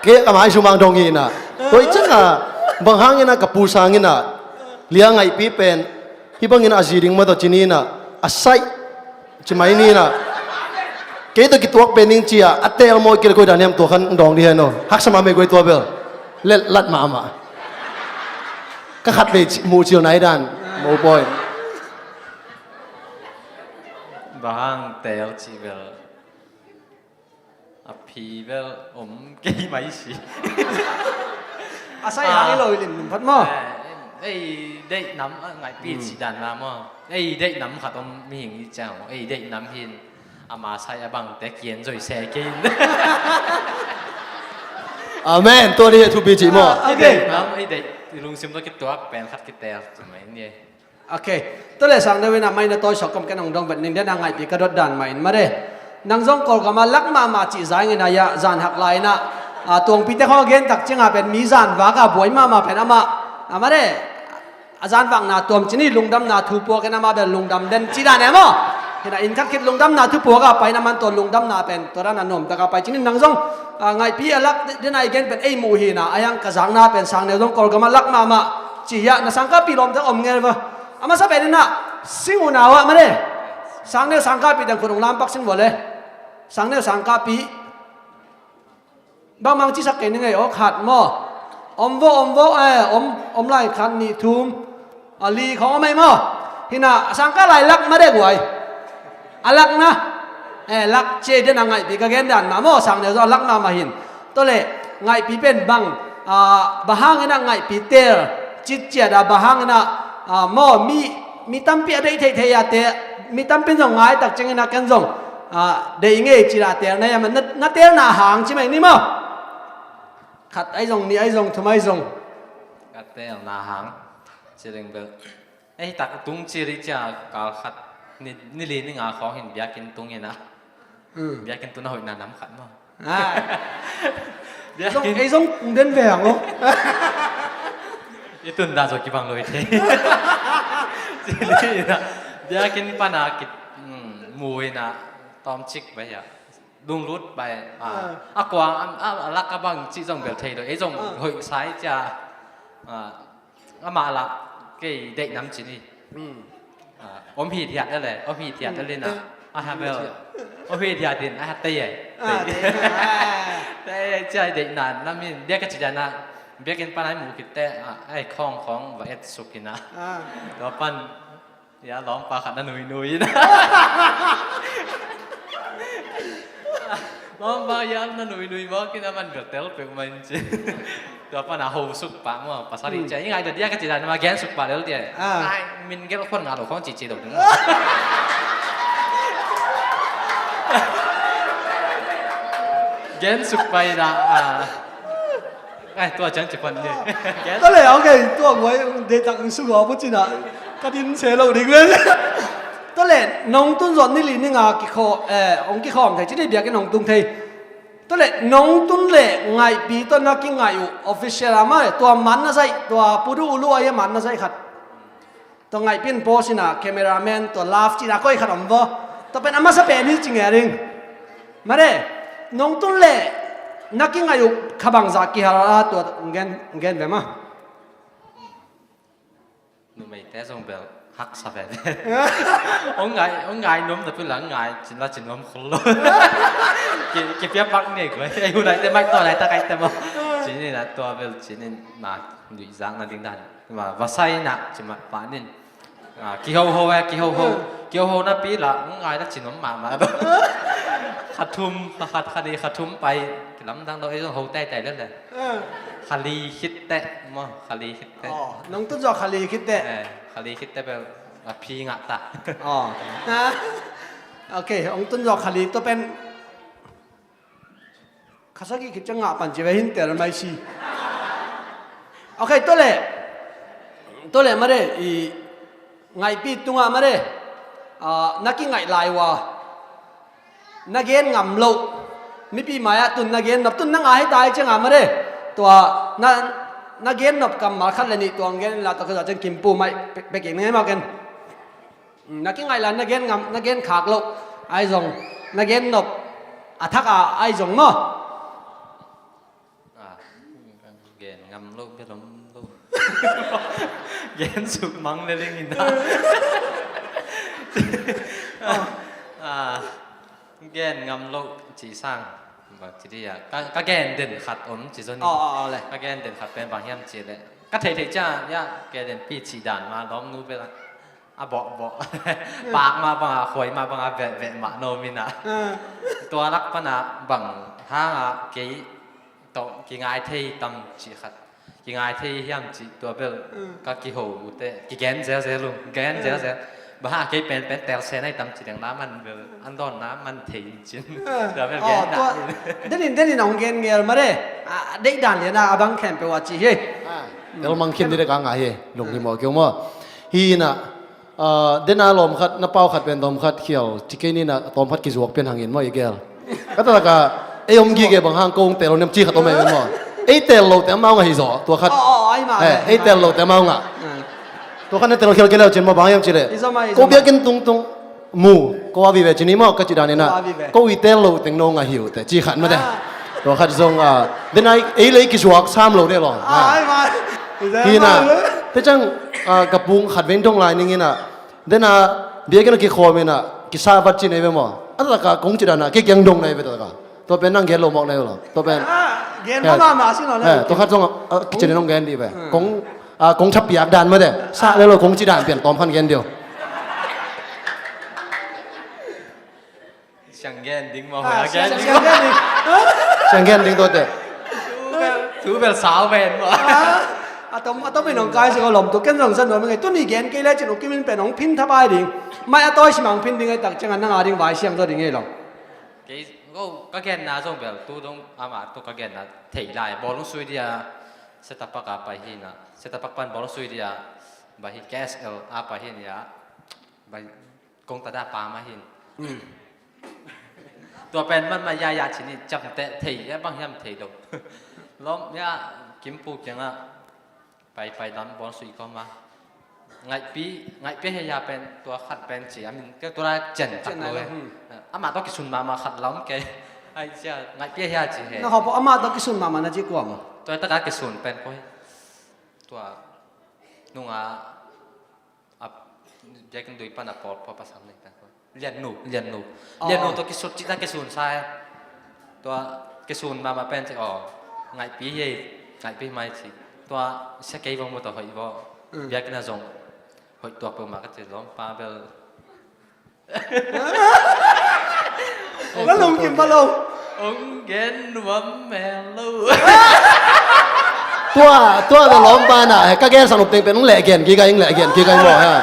Kei a mai sumang dong hi in ah. Tua hi ciangah, bang hangin ah ka pu sangin ah, lia ngaihpi pen, hih bangin a zi ding mah tawh ci ni in ah, a saih ci mai ni in ah. Kei tawh kituak pen ding ci-a a teel mawi kei le koi dan hiam, tua khan dawng dih hen aw. Haksa mahmah guai tua bel. Let lat mahmah. Ka khat vei ci-, muh cil nai dan. Mopawi. Bang hang teel cih bel. A phi bel om kei mai si. A sai hang i lo i lim nung phat maw? Eh, ei deih nam, a ngaihpi cih dan na maw? Ei deih nam khat om mihing i ciang maw? Ei deih nam hin ama sai a bangte kian zoi se kei in. Amen. Tua ni thupi cih maw? Ah, ok. Ei deih nam, ei deih lungsim tawh kituak pen khat kiteel cih mai ni. Ok. Tua le sang deuh in a mai na tawi sawk kom ken hong dong vet ning den a ngaihpi ka dot dan mah in mare. Nang zong Kawlgam ah lak mahmah cih zai ngina ia zan hak lai inah, a, tuangpite khawng a gen tak ciangah pen mi zan vak a buai mahmah pen amah, amah de, a zan vakna tuam cin hi, lungdamna thu puak in amah bel lungdam den ci dan e maw? Hinah inn khat khit lungdamna thu puak a pai na man tua lungdamna pen tua dan a nuamtak a pai cin hi. Nang zong, a, ngaihpi a lak den a i gen pen ei muh hinah, a hiang ka zakna pen Sangneu zong Kawlgam ah lak mahmah ci hiah, na sangkahpih lawmte om ngel va. A masa pen inah sing unau ah mah de. Sangneu sangkahpih teng khut ung lampak sin vua le. Sangneu sangkahpih. Bangbang cisak kei ni ngei aw, khat maw? Om vo, om vo, eh, om, om lai, khat, nih, thum, a, li khawng om ei maw? Hinah a sangkah lai lak mah de guai. A lak na, eh, lak cia den a ngaihpi ka gen dan mah maw, Sangneu zong a lak mahmah hin. Tua leh ngaihpi pen bang, a, bang hang inah ngaihpi tel citciat a, bang hang inah, a, maw, mi, mi tampi a deih theihtheih a te, mi tampi in zong ngai tak ciang inah ken zong, a, deih ngei ci a tel na ia, na, na telna hang ci mai ni maw? Khat ai zong, nih ai zong, thum ai zong. Ka telna hang ci ding bel, ei tak tung ci rih cia kal khat ni, ni li ni nga khawng hin biakinn tung inah. Hmm. Biakinn tun a hoihna nam khat maw? Ah. Biakinn. Zong, ei zong kung den ve ang aw. I tun dan zong kibang lo i thei. Ci ni inah. Biakinn pana ki, hmm, mu inah tawmcik bai a. Lunglut bai a. Ah. A kuang, a, a, a lak a bang cih zong bel thei lo. Ei zong, ah, hoih sai cia. Ah. Amah lah kei deih nam ci ni. Hmm. Ah, om hithiat le, om hithiat le na. Hmm. A ha bel. Om hithiat in, a ha tei e. Ah, tei. Tei e, cia deih nan, nam in, biak ka ci dan a, biakinn pan ai mu khit teh, ah, ai khawng khawng va et suk inah. Ah. Tua pan, ia lawmpa khat na nui nui inah. Lawmpa ia na nui nui mawk inah man bel tel peuh mah in ci. Tua pana ho suk pah maw, pasal in cia. I ngai dah dia ka ci dan mah gen suk pah lel dia. Ah. Ai, min gel khon nga lo khong ci ci lo ding. Gen suk pah dah. Ah. Ai, tua ciang ci pan ni. Gen. Tua le, okay, tua guai, dei tak suk lo pu ci na. Ka din se lo ding le. Tua le, nong tun zawh ni li ni nga kikhaw, eh, hong kikhawm thei, ci ni biakinn hong tung thei. Tua le, nong tun le ngaihpi tawh na kingaih uh, official a mah le, tua man na zaih, tua pudu ulu a ia man na zaih khat. Tua ngaihpi in post ina, cameraman, tua love cina koi khat om vaw. Tua pen a masa pen hi ci nge ring. Mare, nong tun le, na kingaih uh kha bangzah kihal a tua gen, gen ve mah. Numeite zong bel haksa veve. Hong ngai, hong ngai nuam na pila ngai cin la cin nuam khol lo. Ki, kipia pak ni kua. Ei hu nai te mai tua nai ta kai te mo. Cin ni na tua bel cin ni ma nui zang na ding dan. Ma vasai na cin ma pa nin. Ah, kiho ho eh, kiho ho. Kiho ho na pila hong ngai la cin nuam ma ma. Khathum, khat khat ni khathum pai. Kilam dang lo ei zong ho tai tai le le. Khali khit teh mo, khali khit teh. Nong tun zawh khali khit teh. Eh, khali khit teh bel a phi ngah ta. Ok, hong tun zawh khali tua pen khasagi khit ciang ngah pan ci ve hin tel mai si. Ok, tua le. Tua le mare i ngaihpi tungah mare. Na kingaih lai ua. Na gen ngam loh. Mipi mai-ah tun na gen nop, tun na ngai hi ta hi ciangah mare. Tua na, na gen nop kammal khat le nih tuang gen la tua khazah ciang kimpu mai pek in ngai mah ken. Na kingaih lai na gen ngam, na gen khak loh. Ai zong na gen nop a thak a ai zong maw. Ah, gen ngam lo bia lom lo. Gen suk mang le ling in ah. Ah, gen ngam lo ci sang. Bang ci dia. Ka, ka gen den khat om ci zon. Ka gen den khat pen bang hiam ci le. Ka thei thei ca ya, gen den pi ci dan ma lom nu bia la. A bawh bawh. Pak mah bangah khuai mah bangah veh veh mah no mina. Tua lak pana bang hangah kei tawh kingai thei tam cih khat. Kingai thei hiam cih tua bel ka kiho ute kigen zelzel ung, gen zelzel. Bang hangah kei penpen telsen ai tam cih deng na man bel an dawn na man thei in cin. Tua bel gen na. Denin denin hong gen ngel mare. Deih dan lian a bang khempeuh a cih hi. Elmang khin didek a ngah hi. Lunghimawh keu maw. Hi inah Ah, dena lawm khat, na pau khat pen tawm khat khial ci kei ni na, tawm khat kizuak pen hangin maw i gel. Ka taktak a, ei om gige bang hang ko hong tel lo nem ci khat om ei maw. Ei tel lo te amau ngah hi zaw, tua khat. Aw, aw, ai mah. Eh, ei tel lo te amau ngah. Tua khat na tel khial kei leu cin maw bang hiam ci leh. I zom a, i zom a. Ko biakinn tungtung mu, ko a vive ci ni maw ka ci dan ina. Ko a vive. Ko i tel lo teng no ngah hi uh te, ci khat mah te. Ah. Tua khat zong, ah, dena ei lei kizuak sam lo de lo. Ah, ai mah. Hi na, te ciang, ah, ka pung khat veng dong lai ning ina. Dena biakinn a kikhawm ina, kisa vat ci nei ve maw. A taktak a kong ci dan a, kei kiang dong nei ve taktak a. Tua pen nang gen lo mawk nei ve lo. Tua pen. Ah, gen mah mah si lo nei. Eh, tua khat zong, ah, kici nei nong gen dih ve. Hmm. Kong, ah, kong thapiak dan mah de. Sa le lo kong ci dan pian tawm khan gen dih uh. Siang gen ding maw. Ah, siang gen ding. Siang gen ding tua te. Thu bel, thu bel sau ven maw. Ah, a tom, a tom in hong kai sik a lom tu ken zong sa nuam ing ei. Tuni gen kei le cin u kimin pen hong phin thapai ding. Mai a tawi simang phin ding ei tak ciang a nang a ding vai siang zaw ding ei lo. Kei, ko, ka genna zong bel, tu dong ama tu ka genna thei lai. Bawl hong sui dia, Setapak a pai hi na. Setapak pan bawl hong sui dia, bai hi K S L a pai hi nia. Bai, kong tada pa mah hin. Hmm. Tua pen man mah ya ya cin hi, ciamteh thei, ya bang hiam thei lo. Lom ya, Kimpu kiangah pai pai lam bawl sui kawm a. Ngaihpi, ngaihpi hei ya pen, tua khat pen ci, a min, kei tua la cian tak lo e. Hmm. Amah tawh kisun mahmah khat lam kei. Ai cia, ngaihpi hei ya ci he. Na hawp amah tawh kisun mahmah na ci kua maw? Tua taka kisun pen koi. Tua, nunga, a, biakinn dui pan a pawlpawh pasal nei pen koi. Liannu, Liannu. Oh. Liannu tawh kisut cih ta kisun sa e. Tua kisun mahmah pen ci, aw, ngaihpi hi, ngaihpi mai ci. Tua sia kei vong maw tua hoih vong. Mm. Biakinn a zong hoih tuak peuhmah ka ci lawm pa bel. Na lungkim bang lo. Hong gen nuam mel lo. Tua, tua bel lawm pa na, eh, ka gen sa nuam teng pen hong leh gen kik a, hong leh gen kik a, hong leh, ha.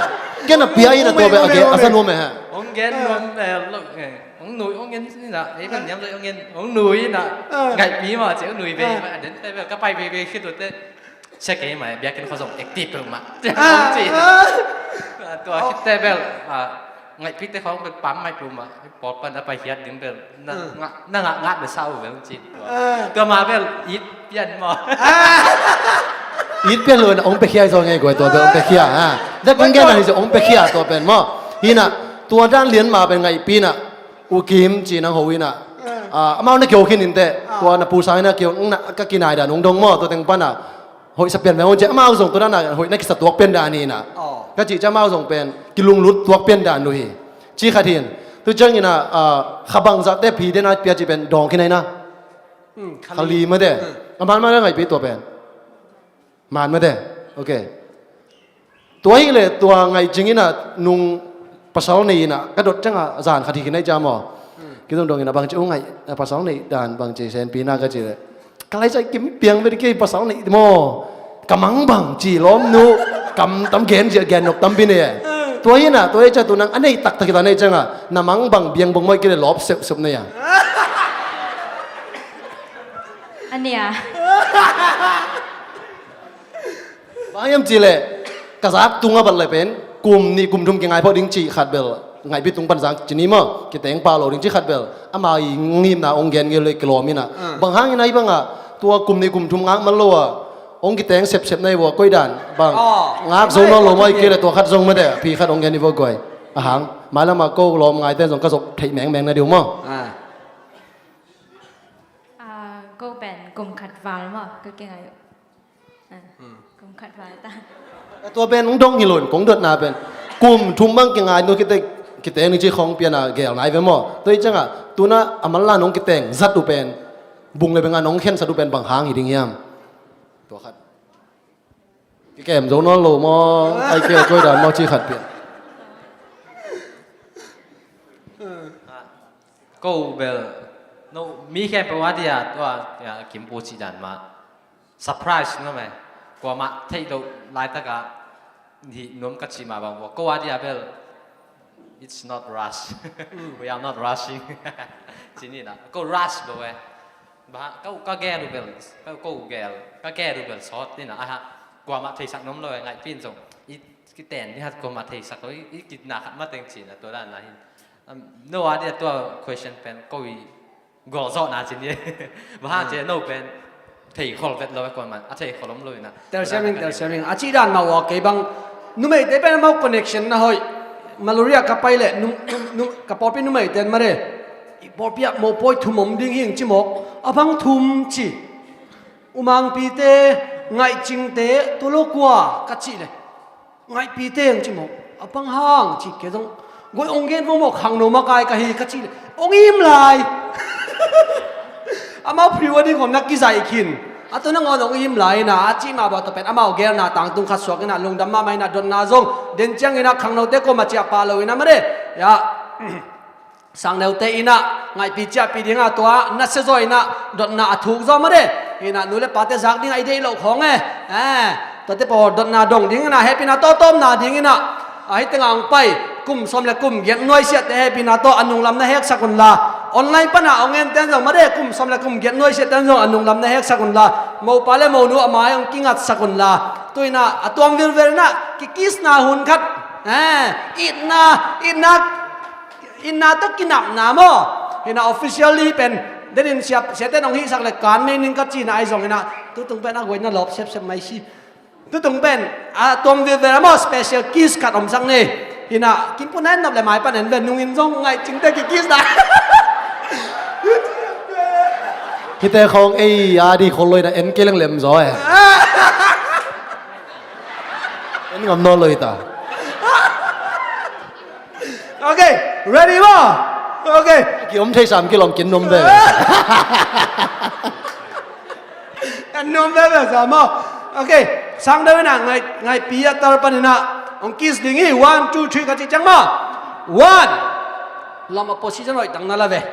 Ken a pia in a tua bel a gen, a sa nuam e, ha. Hong gen nuam mel lo, eh. Hong nui, hong gen ina, ei man niam zai hong gen, hong nui ina. Ah. Ngaihpi mah, ci hong nui ve, ah, mah, a den te bel, ka pai veve khit ute. Sia kei mah, biakinn khua zong active peuhmah. Ah, hong ci. Ah. Ah, tua khit te bel, ah, ngaihpi te khong bel pam mai peuhmah. Pawl pan a pai hiat ding bel. Na, ah, ngah, na ngah, ngah bel sa uh bel hong ci. Tua. Ah. Tua mah bel, it pian maw. Ah. It pian lo na, hong pia khia zong ngei guai tua bel, hong pia khia, ha. Da kong gen na hi zong, hong pia khia tua pen maw. Hi na, tua dan lian mah bel ngaihpi na. U Kim ci nang ho ina. Ah, amau na kio khin in te. Ah. Tua na pu sang ina kio, na, ka kinai dan hong dong maw, tua teng pan a. Hoih sa pian meng hong ci, amau zong tua dan a, hoih na kisa tuak pian dan hi ina. Oh. Ka cih ciang amau zong pen, kilunglut tuak pian dan uh hi. Ci khat hin. Tu ciang ina, ah, kha bangzah te phi den a pia ci pen, dawng khin a ina. Hmm, kha li. Kha li mah te. Hmm. A man mah na ngaihpi tua pen. Man mah te. Ok. Tua hi leh tua ngaih cing ina nung pasal nei ina ka dot ciang a zan khat hi khin a i ciam aw. Hmm. Kei zong dong ina bang ci u ngaih, a pasal nei dan bang ci senpi na ka ci leh. Ka lai sai kim piang ve kei pasal nei maw. Ka mang bang ci lawm nu. Kam tam gen ci a gen nop tam pi nei. Hmm. Tua hi na, tua hi ciang tu nang a nei taktak hi ta nei ciang a. Na mang bang biang bang maw kei leh lawp sepsep nei a. A nei a. Bang hiam cih leh, ka zak tung a bat leh pen, kum nih kum thum kingai phawt ding cih khat bel, ngaihpi tung pan zak ci ni maw, kiteng pah lo ding cih khat bel, ama i ngimna hong gen ngei leh kilawm ina. Ah. Bang hang ina i bang a, tua kum nih kum thum ngak man lo a, hong kiteng sepsep na i vua, koi dan, bang, oh, ngak zo nawn lo maw i kei leh tua khat zong mah te, phi khat hong gen i vua guai. A hang, mailam a ko lawm ngai te zong ka zop theih mengmeng na diu maw. Ah. Ah, ko pen kum khat val maw, ka kingai. Ah, hmm. Kum khat val ta. Tua pen hong dong hi lo in, kong dotna pen. Kum thum bang kingai nu kite, kite ni ci khong pian a gel nai ve maw. Tua hi ciang a, tu na a man la nong kiteng zat uh pen. Bung le beng a nong khen zat uh pen bang hang hi ding hiam. Tua khat. Kikem zo nawn lo maw, ai kei koi dan maw ci khat pian. Ko bel, no, mi khempeuh a dia, tua, ya, Kimpu ci dan mah. Surprise, no me. Kuamah theih loh laitak a, hih nuam ka cih mah bang, ko a dia bel, it's not rush. Mm. We are not rushing. Ci ni na, ko rush lo e. Ba, ko, ka gel uh bel, ko, ko gel, ka gel uh bel sawt ni na, aha, kuamah theisak nuam lo e, ngaihpi in zong. I Kiten ni hat ko ma thei sak ko i, i kitna khat ma teng cina tua dan na hin. Am, no a dia tua question pen ko i gol zo na cin ye. Ba ha ce no pen thei khol vet lo ko ma, a thei khol om lo ina. Tel siaming, tel siaming. A ci dan ma wa kei bang. Numei te pen mau connection na hoi. Maluria ka pai le, num, num, num, ka pawlpi numei ten ma re. I pawlpi a mo poi thum om ding hing ci mok. A bang thum ci. Umangpite, ngaihcingte, tulukua, ka cih le. Ngaihpite ang ci mawk. A pang hang, cih kei zong. Goi ong gen vong mawk, khangno makai ka hi, ka cih le. Ong im lai. Amau pre-wedding hom na kizaih khin. A tu nangawn ong im lai ina, a cih mah bawh tawh pen. Amau gelna tangtung khat suak ina, lungdam mahmah ina, dotna zong. Den ciang ina, khangnote kawm a ciah pah lo ina, mare. Ya. Sangneute ina ngaihpi ciahpi dinga tua nasia zaw ina dotna a thuk zaw mare. Ina nu le pate zak dinga i deih loh khawng e. Eh, tuate pawl dotna dong ding ina hehpihna tawh tawmna ding ina. A hih tengah hong pai kum sawm le kum giat nuaisiahte hehpihna tawh a nunglam na heksak unla. Online pana hong enten zong mare kum sawm le kum giat nuaisiahte zong a nunglam na heksak unla. Mopa le monu a mai hong kingatsak unla. Tu ina a tuam vilvel ina kikisna hun khat. Eh, itna, itna Inna tawh kinapna maw? Hina officially pen denin siate nong hihsak le kan mei ning ka cina ai zong hina tutung pen a guai na lawp sepsep mai si. Tutung pen a tuam vilvel a maw special kiss khat omsak ni. Hina kimpuna en nop le mai pan en ve nungin zong ngaih cingte ki kiss na. Hite khawng ei a di khol lo ina en kei leng lem zaw e. En ngam nawn lo ita. Okay, ready maw? Okay. Ki om thei sam ki lom kin nom ve. Kan nom ve ve sa maw? Okay. Sang deuh ina ngai, ngaipi a tar pan ina. Ong kiss ding hi. One, two, three ka ci ciang maw? One. Lam a position hoih tang na la ve.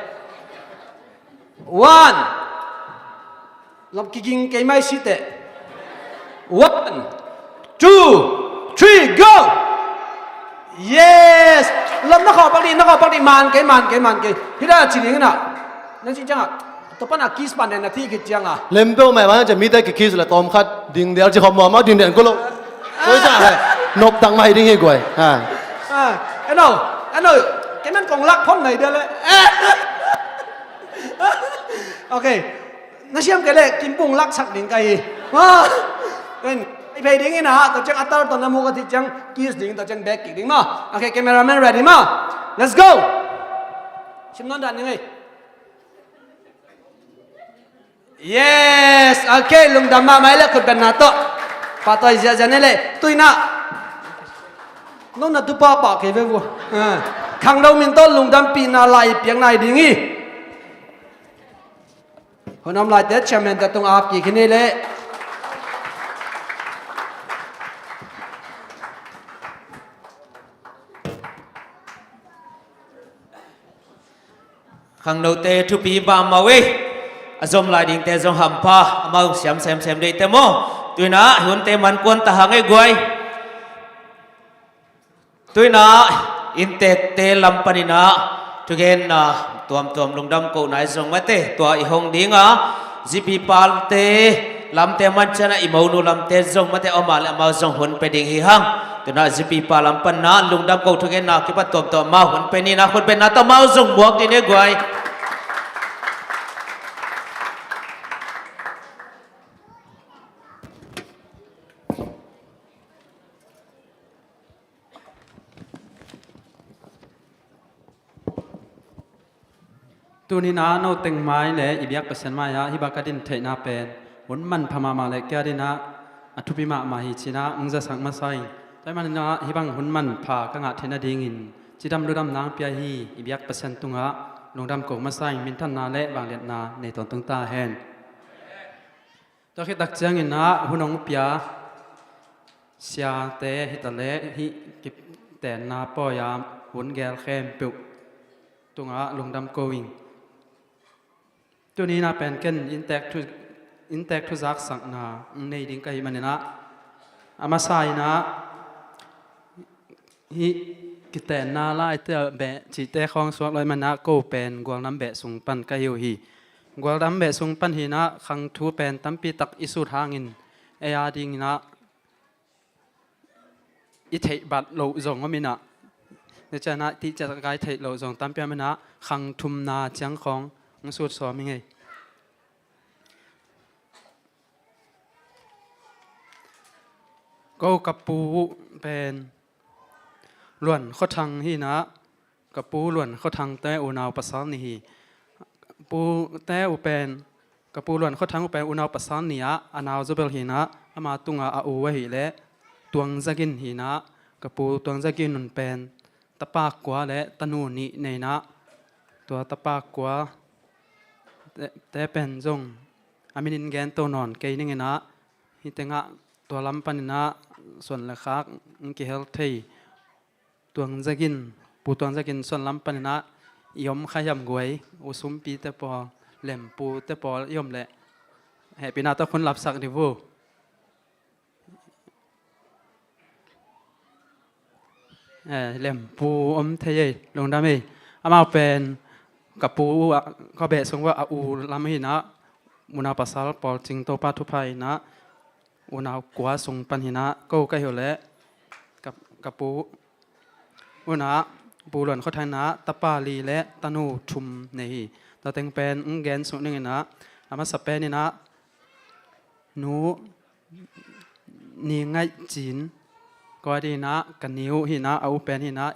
One. Lam kiging kei mai si teh. One, two, three, go. Yes. Lam na khawh pak dih, na khawh pak dih. Man kei, man kei, man kei. Hih dah ci ding na. Na ci ciang a. Tua pan a kiss pan den na thih khit ciang a. Lem peuh mai bang ciang mite ki kiss le tawm khat ding dial ci khawm mawh mawh ding den ko lo. Koi sa hai. Nop tang mai ding hi guai. Ha. Ah, eno, eno. Kei man kong lak phom nai dial le. Okay. Na siam kei leh kimpung laksak ding ka hi. Ha. Pen i phei ding ina, tua ciang a tar tawh na mu ka thih ciang kiss ding, tua ciang back kick ding maw. Okay, cameraman ready maw. Let's go. Sim nawn dan ding ei. Yes. Okay, lungdam mahmah ei leh khut benna tawh. Pahtawi ziahziah ni leh. Tu ina. No na tu pahpah kei ve vua. Ah. Khangno min tawh lungdampihna lai piak nai ding hi. Hun om laite chairman te tung ap kik hi ni leh. Khangnote thupi mahmah uh ei. A zom lai dingte zong hampha amau siam semsem deihte maw. Tu ina hunte man kuan ta hang ei guai. Tu ina inntekte lam pan ina thugenna tuamtuam lungdam kohna i zong mate tua i hong dinga zipi palte lamte man ciana i monu lamte zong mate amah le amau zong hun pe ding hi hang. Tu ina zipi pa lam pan ina lungdam koh thugenna kipat tuamtuam amau hun pe ni ina khut benna tawh amau zong muak ding ne guai. Tuni ina no teng mai le i biak Pasian mai-ah hih baka din theihna pen hun manpha mahmah le kia dinah a thupi mahmah hi cinah hong zasak masa ing. Tua ahih maninah hih bang hun manpha ka ngah theih nadingin cidam ludam nang pia hi. I biak Pasian tungah lungdam ko masa ing. Minthanna le vangliatna nei tawntung ta hen. Tua khit tak ciangin ah hun hong pia siate hitaleh hih kitenna pawi-a hun gel khempeuh tungah lungdam ko ing. Tuni-in ah pen ken inntek thu, inntek thuzaksakna nei ding ka hih maninah a masa inah hih kitenna laite beh cihte khawng suak lo ahih maninah ko pen gualnam beh sung pan ka hi uh hi. Gualnam beh sung pan hinah khang thu pen tampi tak i sut hangin ei a dinginah i theih bat loh zong om inah, tua cianah tihciat a kai theih loh zong tampi om inah, khang thumna ciang khawng hong sut sawm i ngei. Ko ka pu uh pen Luan Khua Thang hi inah, ka pu Luan Khua Thangte unau pasal nih hi. Pute uh pen, ka pu Luan Khua Thang uh pen unau pasal nih ah a nau zaw bel hi inah, ama tungah a u ahih leh Tuang Za Gin hi inah, ka pu Tuang Za Gin un pen tapa kua le tanu nih nei inah, tua tapa kua te, te pen zong a minin gen to nawn kei ning inah, hih tengah tua lam pan inah suan le khak hong kihel thei Tuang Za Gin, pu Tuang Za Gin suan lam pan inah i om kha hiam guai, u Sumpi te pawl, Lem pu te pawl i om leh hehpihna tawh khun lapsak dih uh. Eh, Lem pu om thei ei, lungdam ei. Amau pen ka pu uh ah, ka beh sung uh ah a u lam hi inah, unau pasal pawl cing Topa thupha inah, unau kua sung pan hi inah, ko ka hi uh leh ka, ka pu uh inah, pu Luan Khua Thang inah tapa li le tanu thum nei hi. Tua teng pen hong gen suk ning inah, a masa pen inah Nu Ni Ngaih Cin, kua ding inah ka ni uh hi inah, a u pen hi inah,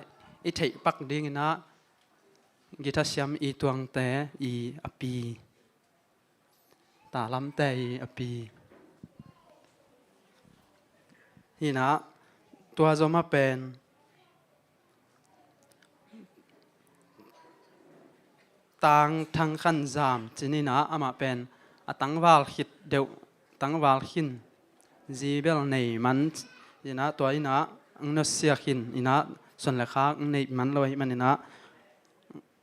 i theih pak ding inah guitar siam i Tuangte i a pi, Talamte i a pi hi inah, tua zom a pen Tang Thang Khan Zam ci inah, amah pen a tangval khit deuh, tangval khin zi bel nei man inah, tua inah hong nusia khin inah, suan le khak hong neih man lo ahih man inah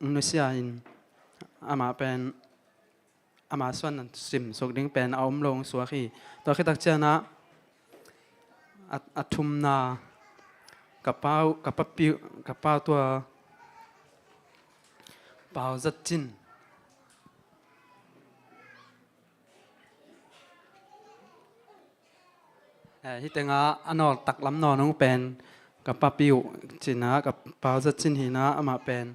hong nusia in, amah pen ama suan a sim suk ding pen a om lo hong suak hi. Tua khit tak cianah a, a thumna ka pau, ka papi uh, ka pau tua Pau Zat Cin. Eh, hih tengah a nawltak lam nawn hong pen ka papi uh ci inah, ka Pau Zat Cin hi inah, amah pen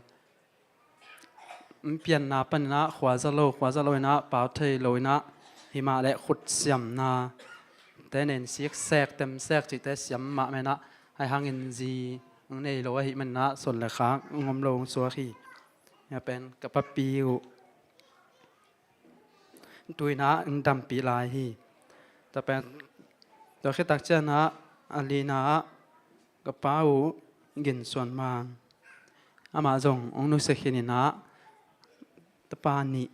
hong pianna pan inah khua za lo, khua za lo inah, pau thei lo inah, hi mah leh khut siamna te nen, siksek temsek cihte siam mahmah inah, ahi hangin zi hong nei lo ahih man inah suan le khak hong om lo hong suak hi. Hia pen ka papi uh tu inah hong dampih lai hi. Tua pen, tua khit tak cianah a lina ah ka pa uh Gin Suan Mang, amah zong hong nusia khin inah, tapa nih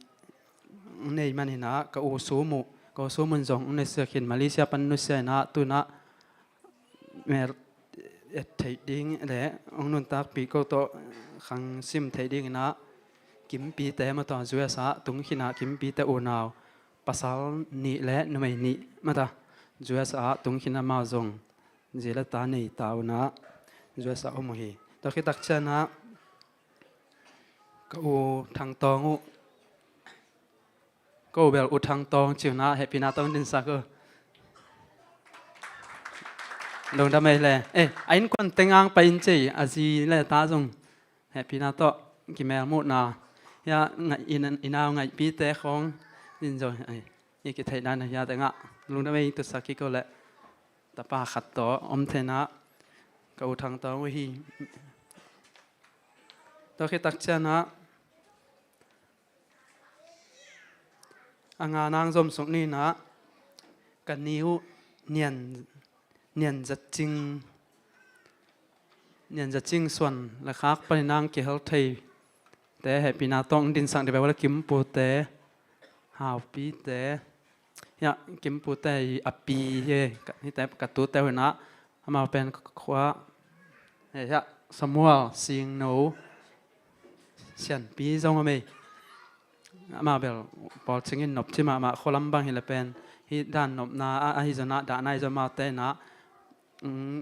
hong nei man inah, ka u Sum uh, ka u Sum un zong hong nusia khin, Malaysia pan nusia inah, tu inah mel et theih ding le hong nuntakpih ko tawh khang sim theih ding inah, Kimpite mah tawh U S A tung khin ah, Kimpite unau pasal nih le numei nih mah ta U S A tung khin, amau zong zi le ta nei ta uh inah U S A om uh hi. Tua khit tak cianah ka u Thang Tawng uh, ko bel u Thang Tawng ci uh inah, hehpihna tawh hong dinsak uh. Lungdam ei le. Eh, a innkuan teng ang pai in ci ei, a zi le ta zong hehpihna tawh kimelmuhna. Hia, i nau ngaihpite khawng in zong, eh, i kitheihna hia tengah lungdam ei, tusak kik uh leh. Tapa khat tawh om thei inah, ka u Thang Tawng uh hi. Tua khit tak cianah a nga nang zom suk ni inah, ka ni uh Nian, Nian Za Cing, Nian Za Cing suan le khak pan inah hong kihel thei te hehpihna tawh hong dinsak dih ve uh leh, Kimpute, Haupite, hia, Kimpute i a pi hi, ka, hihte ka tute uh inah, amau pen khua, eh, hia, Samuel Singno, Sianpi zong om ei. Amah bel pawl cingin nopci mahmah, khua lam bang hi leh pen hih dan nopna ah, ahi zong inah, dahna ahi zong, amaute inah, mm,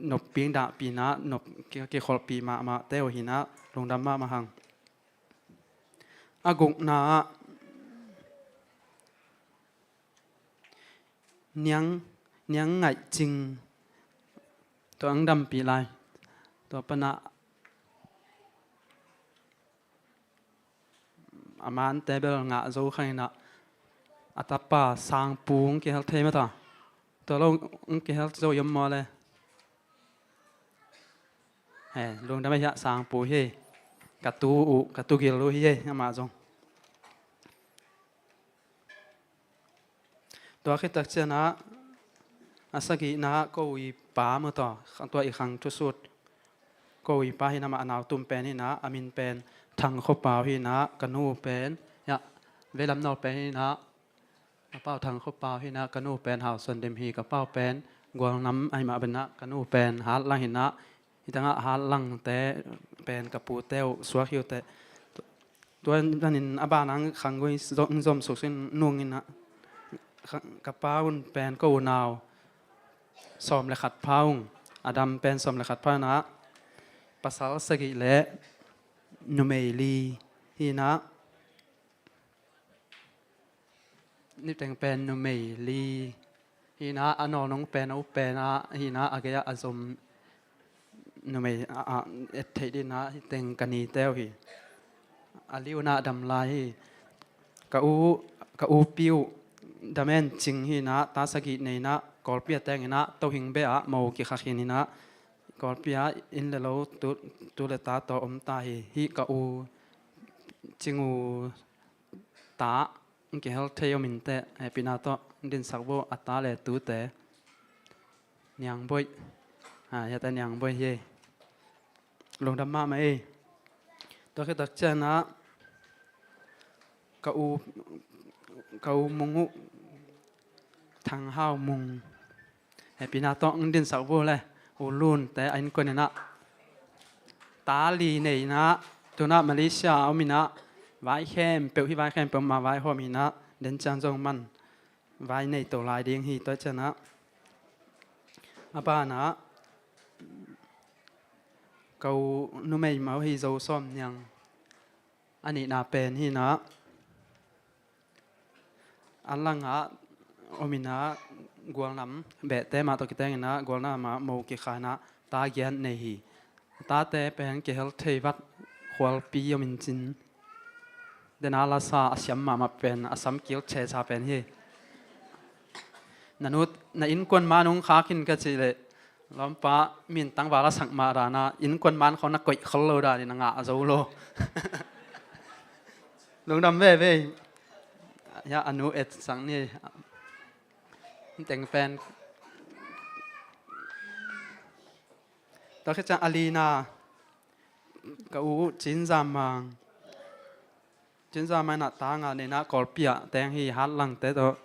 noppi dahpihna, nop ki, kikholhpih mahmahte uh hi inah, lungdam mahmah hang. A gukna ah Niang, Niang Ngaih Cing, Tua ang dampih lai. Tua pana a man table ngah zo kha inah, a tapa Sangpu ang kihel thei mata. Tua lo ang kihel zo i om maw le? He, lungdam ei, hiah Sangpu hi. Ka tu uh, ka tugil uh hi, amah zong. Tua khit tak ciangah a sagihna ko uipa maw taw, tua i khang thusut ko uipa hi inah, amah a nautum pen hi inah, a min pen Thang Khua Pau hi inah, ka nu pen, hiah, Veilam Nawl pen hi inah, a pau Thang Khua Pau hi inah, ka nu pen Hau Suan Dim hi, ka pau pen Gualnam ahi mah banah, ka nu pen Hatlang hi inah, hi tangah Hatlangte pen ka pute uh suak hi uh teh. Tua panin a banah khang gui zom, zom suk sin nung inah, ka pa un pen ko unau sawm le khat pha ung, a dam pen sawm le khat pha inah, pasal sagih le numei li hi inah, niteng pen numei li hi inah, a nawlnung pen a u pen ah hi inah, a gei-ah a zom numei a, a et theih ding inah, hiteng ka nite uh hi. A liu inah dam lai hi. Ka u, ka upi uh Damen Cing hi inah, ta sagih nei inah, Kawlpi a teng inah, Tohing beh ah mo kikha khin inah, Kawlpi ah inn le lo tu, tu le ta tawh om ta hi. Hih ka u Cing uh ta ang kihel thei om inteh, hehpihna tawh ang dinsak vo, a ta le tute. Niang Boih. Ha, hiate Niang Boih hi. Lungdam mahmah ei. Tua khit tak ciangah ka u, ka u Mung uh, Thang Hau Mung. Hehpihna tawh ang dinsak vo le, u Lunte a innkuan inah, ta li nei inah, tu inah Malaysia a om inah, vai khempeuh, hih vai khempeuh mah vaihawm hi inah, den ciang zong man vai nei to lai ding hi. Tua ciangah a banah ka u numei mah uh hi, Zo Sawm Niang, a nihna pen hi inah, a langah om inah, Gualnam behte mah tawh kiteng inah, Gualnam ah mo kikha inah, ta giat nei hi. Tate pen kihel thei vat, khualpi om in cin. Den a lasa a siam mahmah pen, a samkil checha pen hi. Na nu, na innkuan man ung kha khin ka cih leh, lawmpa, min tangval a sak mah dan a, innkuan man khawng na koih khol lo dan in a ngah zo lo. Lungdam veve. Hiah a nu etsak ni. Teng pen. Tua khit ciang a lina, ka u Cin Zam Mang. Cin Zam Mang inah ta nga nei inah, Kawlpi ah teng hi, Hatlangte tawh,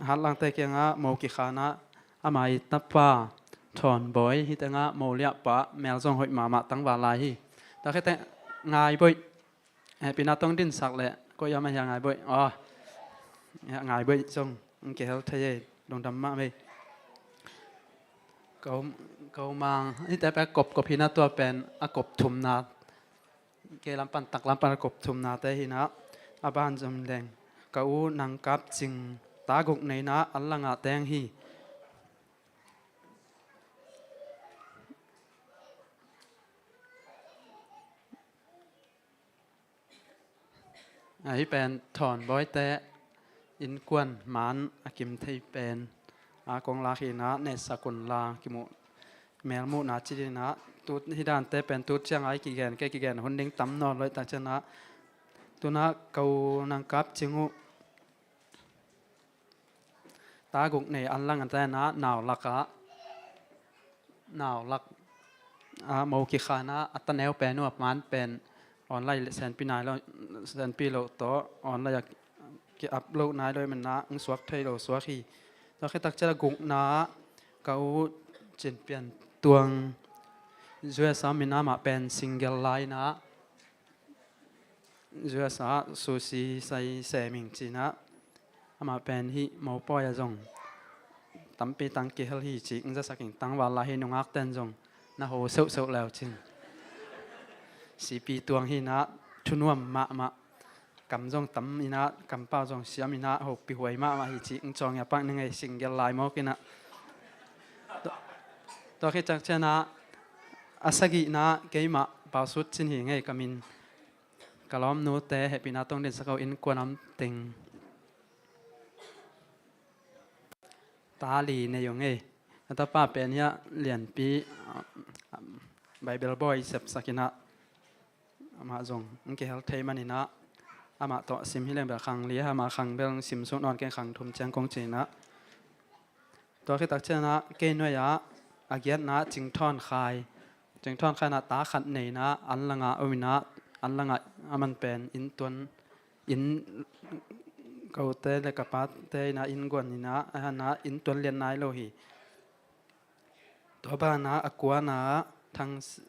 Hatlangte kiangah mo kikha inah, ama i tapa Thawn Bawi, hih tengah mo liahpa, mel zong hoih mahmah, tangval lai hi. Tua khit teng Ngai Boih. Hehpihna tawh ang dinsak leh, koi a mah hiah Ngai Boih. Aw. Hiah Ngai Boih zong ang kihel thei ei, lungdam mahmah ei. Ko, ko mang, hihte pen kop, kop hi inah, tua pen a kop thumna. Kei lam pan, tak lam pan a kop thumnate hi inah, a ban zom leng. Ka u Nang Kap Cing, ta guk nei inah, a langah teng hi. Ahi pen Thawn Bawite innkuan man a kim thei pen a kong lak hi inah, netsak un la, kimuh, melmuhna ci ding inah, tu hi dante pen tu ciang a i kigen, kei kigen hun ding tam nawn lo hi tak ciangah, tu inah ko Nang Kap Cing uh ta guk nei, a langah teng inah, nau lakah, nau lak ah mo kikha inah, a ta neu pen uh a man pen online le senpi nai lo, senpi loh tawh online ah ki-upload nai lo ahih manin ah ang suak thei lo suak hi. Tua khit tak ciang a gukna ah ka u Cin Pian Tuang, U S A om inah, amah pen single lai inah, U S A ah sushi sai sem ing ci inah, amah pen hih mopawi ah zong tampi tang kihel hi ci, ang zasak ing, tangval lai hi, nungakten zong na ho seuhseuh leu cin. C P Tuang hi inah, thunuam mahmah, kam zong tam inah, kampau zong siam inah, hopih huai mahmah hi ci, ang cawng a pak ning ei, single lai mawk inah. Tua khit ciang ciangin ah a sagihna keimah Pau Sut Cin hi ngei ka min. Ka lawmnute hehpihna tawh hong dinsak o, innkuan a om teng. Ta li nei o ngei. Ka tapa pen hiah Lianpi, ah, ah, Bible bawi sepsak in ah, amah zong hong kihel thei manin ah, amah tawh sim hi leng bel khang li, amah khang bel sim suk nawn keng, khang thum ciang kong ci in ah. Tua khit tak ciangin ah kei nuai-ah a giatna Cing Thawn Khai. Cing Thawn Khai in ah ta khat nei in ah, an langah om in ah, an langah a man pen inn tuan, inn, kote le ka pate in ah inn guan in ah, a han ah inn tuan lian nai lo hi. Tua banah a kuanah Thang S-,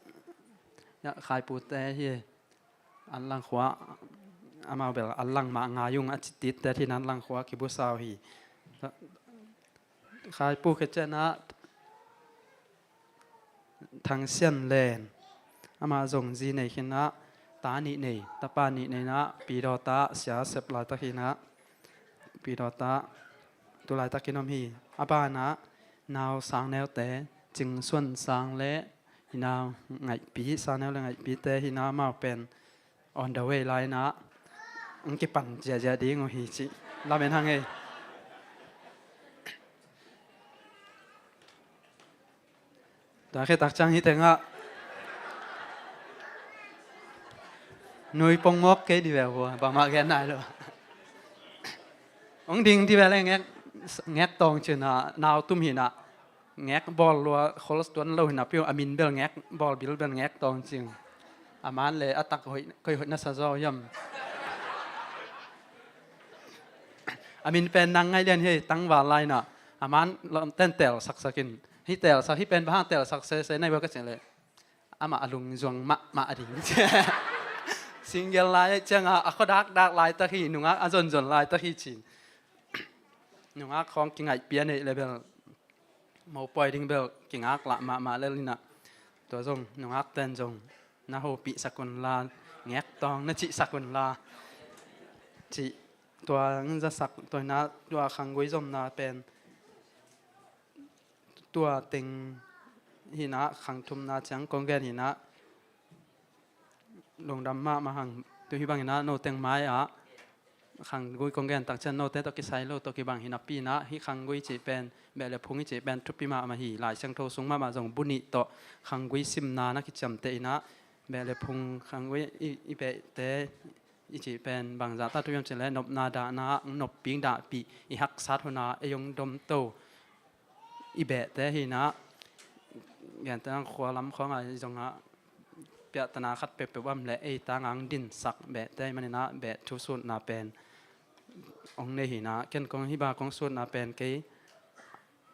ya, Khai pute hi. An lang khua, amau bel an lang mah ngai ung a ci tite hi in ah, an lang khua kibusa uh hi. Khai pu khit ciangin ah Thang Sian Len, amah zong zi nei hi in ah, ta nih nei, tapa nih nei in ah, Pi Dawta sia sep laitak hi in ah, Pi Dawta tu laitak in om hi. A banah nau Sang Neute, Cing Suan Sang le i nau Ngaihpi, Sang Neu le Ngaihpite hi in ah, amau pen on the way lai in ah, hong kipan ziahziah ding uh hi cih lamen hang ei. Tua khit tak ciang hih tengah nui pong mawk kei di ve hua, bangmah gen nai lo. Hong ding di ve le ngek, ngek tawng ci in ah, nau tum hi in ah, ngek bawl lua khol tuan lo hi in ah, piu a min bel ngek bawl bil bel ngek tawng ci in. A man le a tak hoih, koi hoih na sa zaw hiam. A min pen nang ngai lian hi, tangval lai in ah. A man lawmten teel saksak in. Hih teel sak, hih pen bang hang teel sak sese nai bua ka cih leh, amah a lungzuang mahmah a ding. Single lai ciangah a khuadak dak laitak hi, nungak a zonzon laitak hi ci in. Nungak khawng kingaihpih a neih le bel, mopawi ding bel kingaklah mahmah lel in ah. Tua zong nungakten zong na hopihsak unla, ngek tawng na cihsak unla, cih tua hong zasak, tua hi in ah, tua khanggui zomna pen tua teng hi in ah, khang thumna ciang kong gen hi in ah, lungdam mahmah hang. Tu hih bang in ah, no teng mai-ah khanggui kong gen tak ciang, note tawh kisai lo tawh kibang hi napi in ah, hih khanggui cih pen, beh le phung i cih pen thupi mahmah hi. Lai Siangtho sung mahmah zong bu nih tawh khanggui simna na kiciamteh in ah, beh le phung khanggui i, i behte i cih pen bangzah tawh thupi hiam cih leh, nopna dahna, noppi dahpih, i haksat hun ah ei hong domto i behte hi in ah, gentehna khua lam khawngah zong ah piahtana khat peuhpeuh om leh ei tangah hong dinsak behte ahih manin ah, beh thu sutna pen hong nei hi in ah. Ken kong hih bang kong sutna pen, kei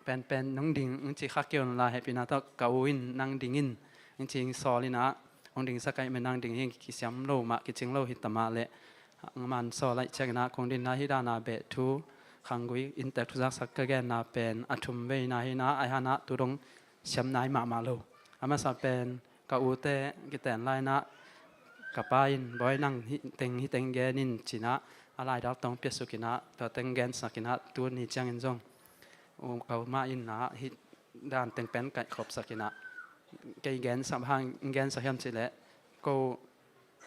penpen hong ding hong ci kha kei unla, hehpihna tawh ka u in nang ding in hong ci hong sawl in ah, hong dingsak ahih manin nang ding hi, kisiam lo mah, kicing lo hi ta mah leh, a man sawl ahih ciangin ah kong ding in ah, hih dan a beh thu, khanggui inntek thu zaksak ka genna pen a thum veina hi in ah, ahih hang ah tu dong siam nai mahmah lo. A masa pen ka ute kiten lai in ah, ka pa in, "Bawi, nang hih teng, hih teng gen in," ci in ah, a laidal tawh hong piasuk in ah, tua teng gensak in ah, tuni ciangin zong u, ka u mah in ah hih dan teng pen kaihkhopsak in ah, kei gensak hang, gensak hiam cih leh, ko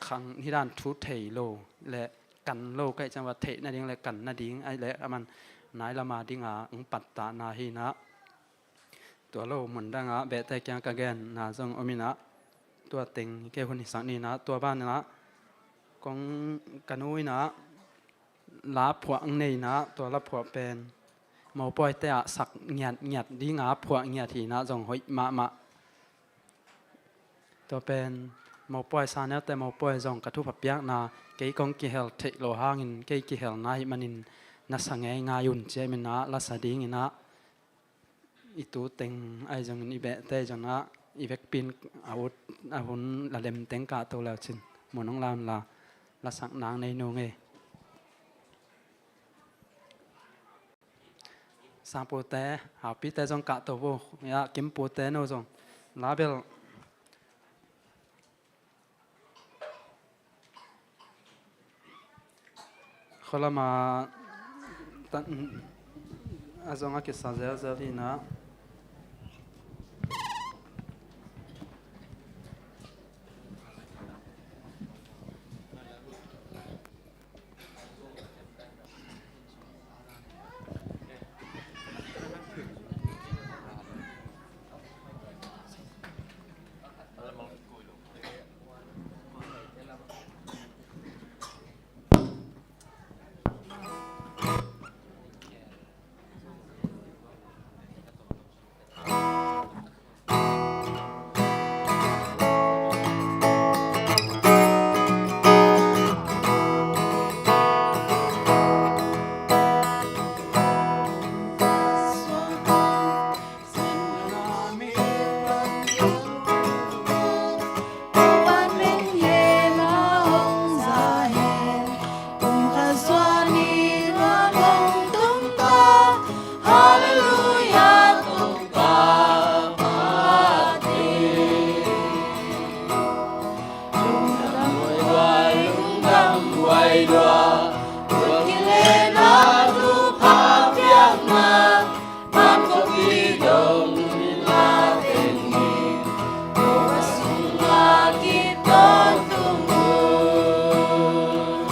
khang hih dan thu thei lo le kan lo ka hih ciang, va theih nading le kan nading ahih leh, a man nai lam a ding a hong pattahna hi in ah, tua lo mun dang ah behte kiang ka genna zong om in ah, tua teng kei hun hisak ni in ah, tua ban in ah kong, ka nu in ah la phuah hong nei in ah, tua la phuah pen mopawite ah sak ngiatngiat ding a phuah ngiat hi in ah, zong hoih mahmah. Tua pen mopawi, Sang Neute mopawi zong ka thupha piakna, kei kong kihel theih lo hangin, kei kihelna ahih manin na sa ngeingai un, ci ahih manin ah la sa ding in ah, i tu teng ahi zongin i behte zong ah, i vekpi in a ut a hun la lem teng kahto le uh cin, mun hong la unla, la sak nang nei nung ei. Sangpute, Haupite zong kahto vo, ya, Kimpute no zong la bel. Khualama tan a zong a kisa zelzel hi in ah. Mangkawpi dong tung la teng in, Topa sungah kip tawntung un.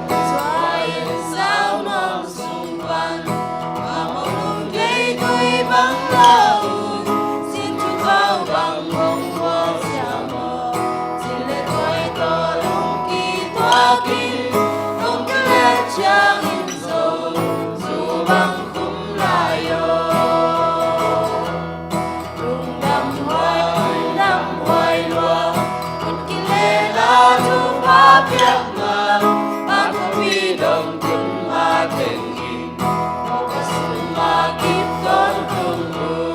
Tua in Salmon sung pan a mawlung kei tui bang la un, sin thu khau bang hong kua sia maw? Sin le tuai tawh lungki tuak in, lungki le ciangin zo, zu bang khum lai aw. Lungdam huai, lungdam huai lua, ut kilena thupha piakna, mangkawpi dong tung la teng in, Topa sungah kip tawntung un.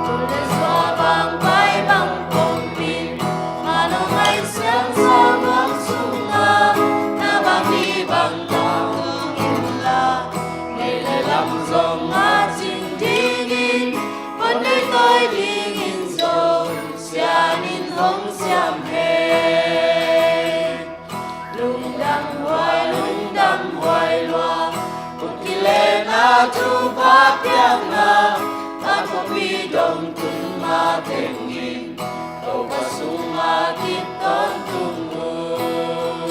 Tul le zua bang pai bang pongpin, mano ngai siang sa nuam sungah, na bang mi bang tang in la, nei le lam zong a cing dingin, pon nei tawi dingin zong sian in hong siam hen. Lungdam huai, lungdam huai lua, ut kilena thupha piakna, mangkawpi dong tung la teng in, Topa sungah kip tawntung un.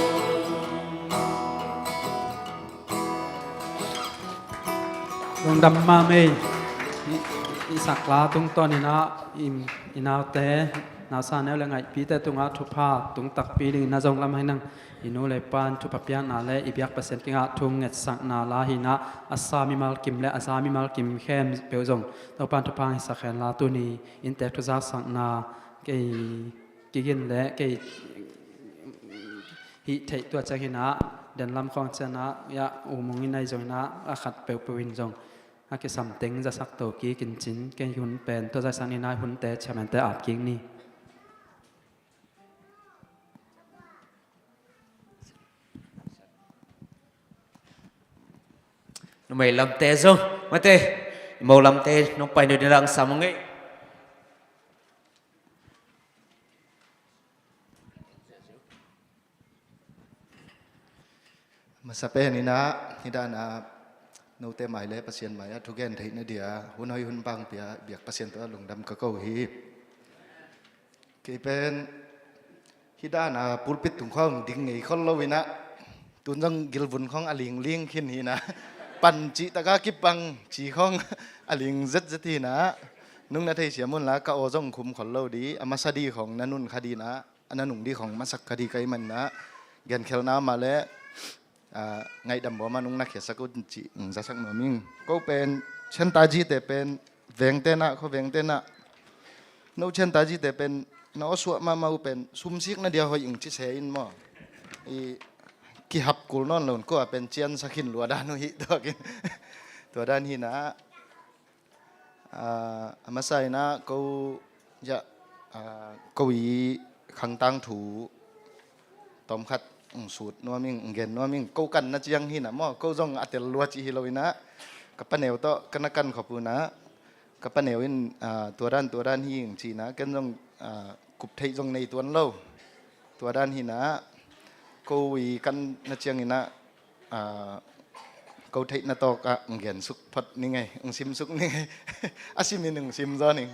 Lungdam mahmah ei. I, i, i sakla tungtawn in ah, i, i naute, nausa neu le ngaihpite tungah thupha tung takpi dingin na zong lam hai nang. I nu le pan thupha piakna le i biak Pasian kingah thu ngetsakna la hi in ah, a sa mimal kim le a za mimal kim khempeuh zong Topan thupha hisak hen la, tuni inntek thu zaksakna kei kigin le kei hih theih tua ciang hi in ah, den lam khawng ciang ah, ya, U Mung in ahi zong in ah, a khat peuhpeuh in zong a kisam teng zasak to kik in cin, kei hun pen tua zaisak ni in ah, hunte chairman-te ap kik ni. Numei lamte zong, mate, i mo lamte nong pai neu ding lang sam ung ei. Masa pen in ah, hih dan a note mai le Pasian mai ah thugen theihna dia hun hoih hun bang pia biak Pasian tungah lungdam ka ko hi. Kei pen hih dan a pulpit tung khawng ding ngei khol lo in ah, tun zong gilvun khawng a lingling khin hi in ah, pan cih tak a kipang ci khawng a ling zetzet hi in ah, nong na theisiam un la, ka aw zong khum khol lo di, a masa di khawng na nun kha di in ah, a na nung di khawng masak kha di ka hih man in ah, genkhelhna mah le, ah, ngaihdam bawl mah nong na khiasak un cih, mm, zasak nuam ing. Ko pen Chin Taiji-te pen vengte in ah, khuavengte in ah, no Chin Taiji-te pen na aw suah mahmah uh pen sumsikna dia hoih ing ci se in maw. I kihap kul nawn lo in ko a pen ciansak khin lua dan uh hi tuak in. Tua dan hi in ah, ah, a masa in ah ko, ya, ah, ko i khangtang thu tawmkhat ong sut nuam ing, ong gen nuam ing. Ko kanna ciang hi in ah maw, ko zong a tel lua cih hi lo in ah, ka paneu tawh ka na kan khop uh in ah, ka paneu in, ah, tua dan tua dan hi ing ci in ah, ken zong, ah, kup theih zong nei tuan lo. Tua dan hi in ah, ko i kanna ciang in ah, ah, ko theihna tawk ah ong gensuk phot ning ei, ong simsuk ning ei. A simin ong sim zaw ning.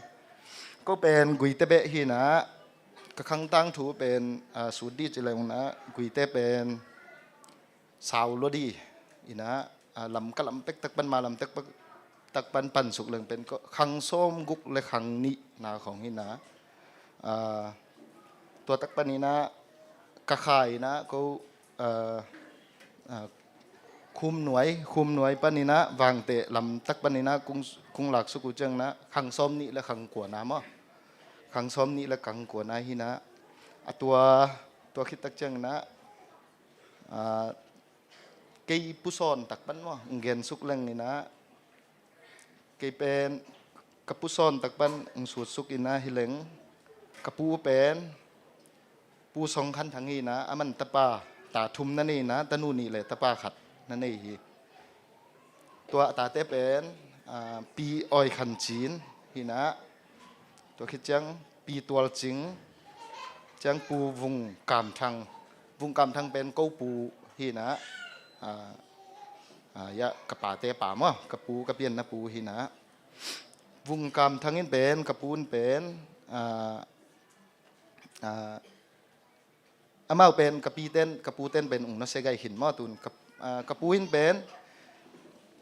Ko pen Guite beh hi in ah, ka khangtang thu pen, ah, sut di ci leng in ah, Guite pen sau lua di in ah, ah, Lamka lam pek tak pan, ma lam pek tak pan pansuk leng pen ko khang sawm guk le khang nih na khawng hi in ah, ah, tua tak pan in ah, ka kha in ah ko, ah, ah, Khumnuai, Khumnuai pan in ah Vangteh lam tak pan in ah kong, kong laksuk uh ciang in ah khang sawm nih le khang kua na maw. Khang sawm nih le khang kua na hi in ah, a tua, tua khit tak ciang in ah, ah, kei pusawn tak pan maw, ong gensuk leng in ah, kei pen ka pusawn tak pan ong sutsuk in ah hi leng, ka pu pen Pu Song Khan Thang hi in ah, aman tapa, ta thum na nei in ah, tanu nih le tapa khat na nei hi. Tua a tate pen, ah, Pi Awi Khan Cin hi in ah, tua khit ciang Pi Tual Cing, ciang Pu Vung Kam Thang. Vung Kam Thang pen ko pu hi in ah, ah, ah, ya, ka pate pa maw, ka pu, ka pianna pu hi na. Vung Kam Thang in pen, ka pu in pen, ah, ah, amau pen, ka piten, ka puten pen ung nusia gai khin maw, tun ka, ah, ka pu in pen,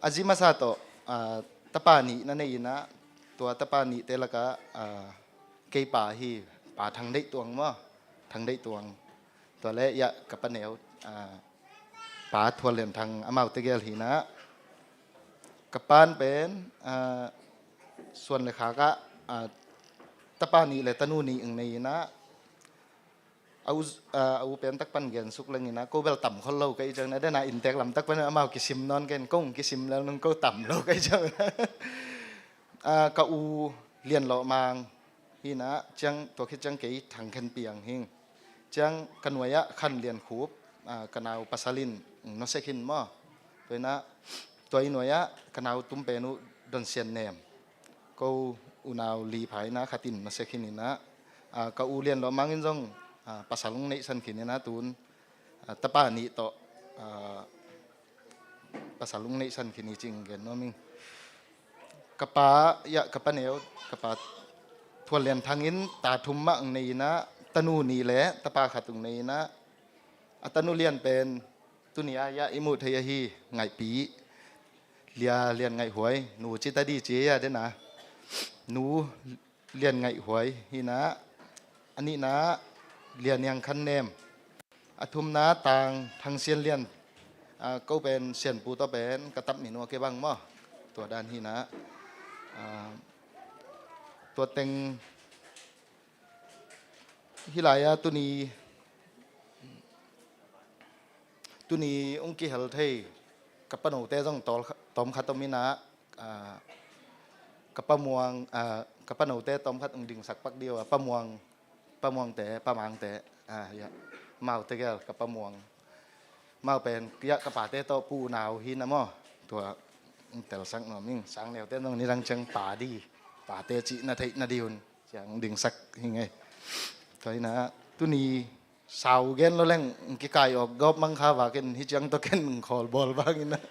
a zi masa tawh, ah, tapa nih na nei in ah, tua tapa nihte lakah, ah, kei pa hi, Pa Thang Deih Tuang maw, Thang Deih Tuang. Tua le, ya, ka pa neu, ah, Pa Thual Lian Thang, amau tegel hi na. Ka pan pen, ah, suan le khak ah, ah, tapa nih le tanu nih ung nei in ah, a u, ah, a u pen tak pan gen suk leng in ah, ko bel tam khol lo ka hih ciang na, den a inntek lam tak pan amau kisim nawn ken, kong kisim lel nung ko tam lo ka hih ciang. Ah, ka u Lian Lawh Mang hi na, ciang, tua khit ciang kei Thang Khen Piang hing. Ciang ka nuai ah Khan Lian Khup, ah, ka nau pasal in nusia khin maw. Tua in ah, tua i nuai ah ka nau tum pen uh Don Sian Nem. Ko unau li pha in ah khat in nusia khin in ah, ah, ka u Lian Lawh Mang in zong, ah, pasal ung neihsan khin in ah tun, ah, tapa nih tawh, ah, pasal ung neihsan khin hi ci-in gen nuam ing. Ka pa, ya, ka pa neu, ka pa Thual Lian Thang in ta thum mah ung nei in ah, tanu nih le tapa khat ung nei in ah, a tanu lian pen tuni a, ya, i muh thei ahi Ngaihpi, Lia Lian Ngaih Huai, nu ci ta di ci a, den a, Nu Lian Ngaih Huai hi na, a nihna Lia Niang Khan Nem, a thumna Tang Thang Sian Lian, ah, ko pen Sian Pu tawh pen ka tap mi nua kei bang maw, tua dan hi na, ah, tua teng hi lai a tuni, tuni ung kihel thei ka pa note zong tawl kha-, tawm khat om in ah, ah, ka pa Muang, ah, ka pa note tawm khat ung dingsak pak di uh a, pa Muang, pa Muangte, pa Mangte, ah, ya, amau tegel ka pa Muang. Amau pen, ya, ka pate tawh pu unau hi na maw. Tua, ung telsak nuam ing, sang neute zong nidang ciang pa di, pate cih na theih na di un, ciang dingsak hi ngei. Tua hi na, tuni sau gen lo leng, ung kikai awk gawp mang kha vak in, hi ciang tawh ken ung khawl bawl vang in ah.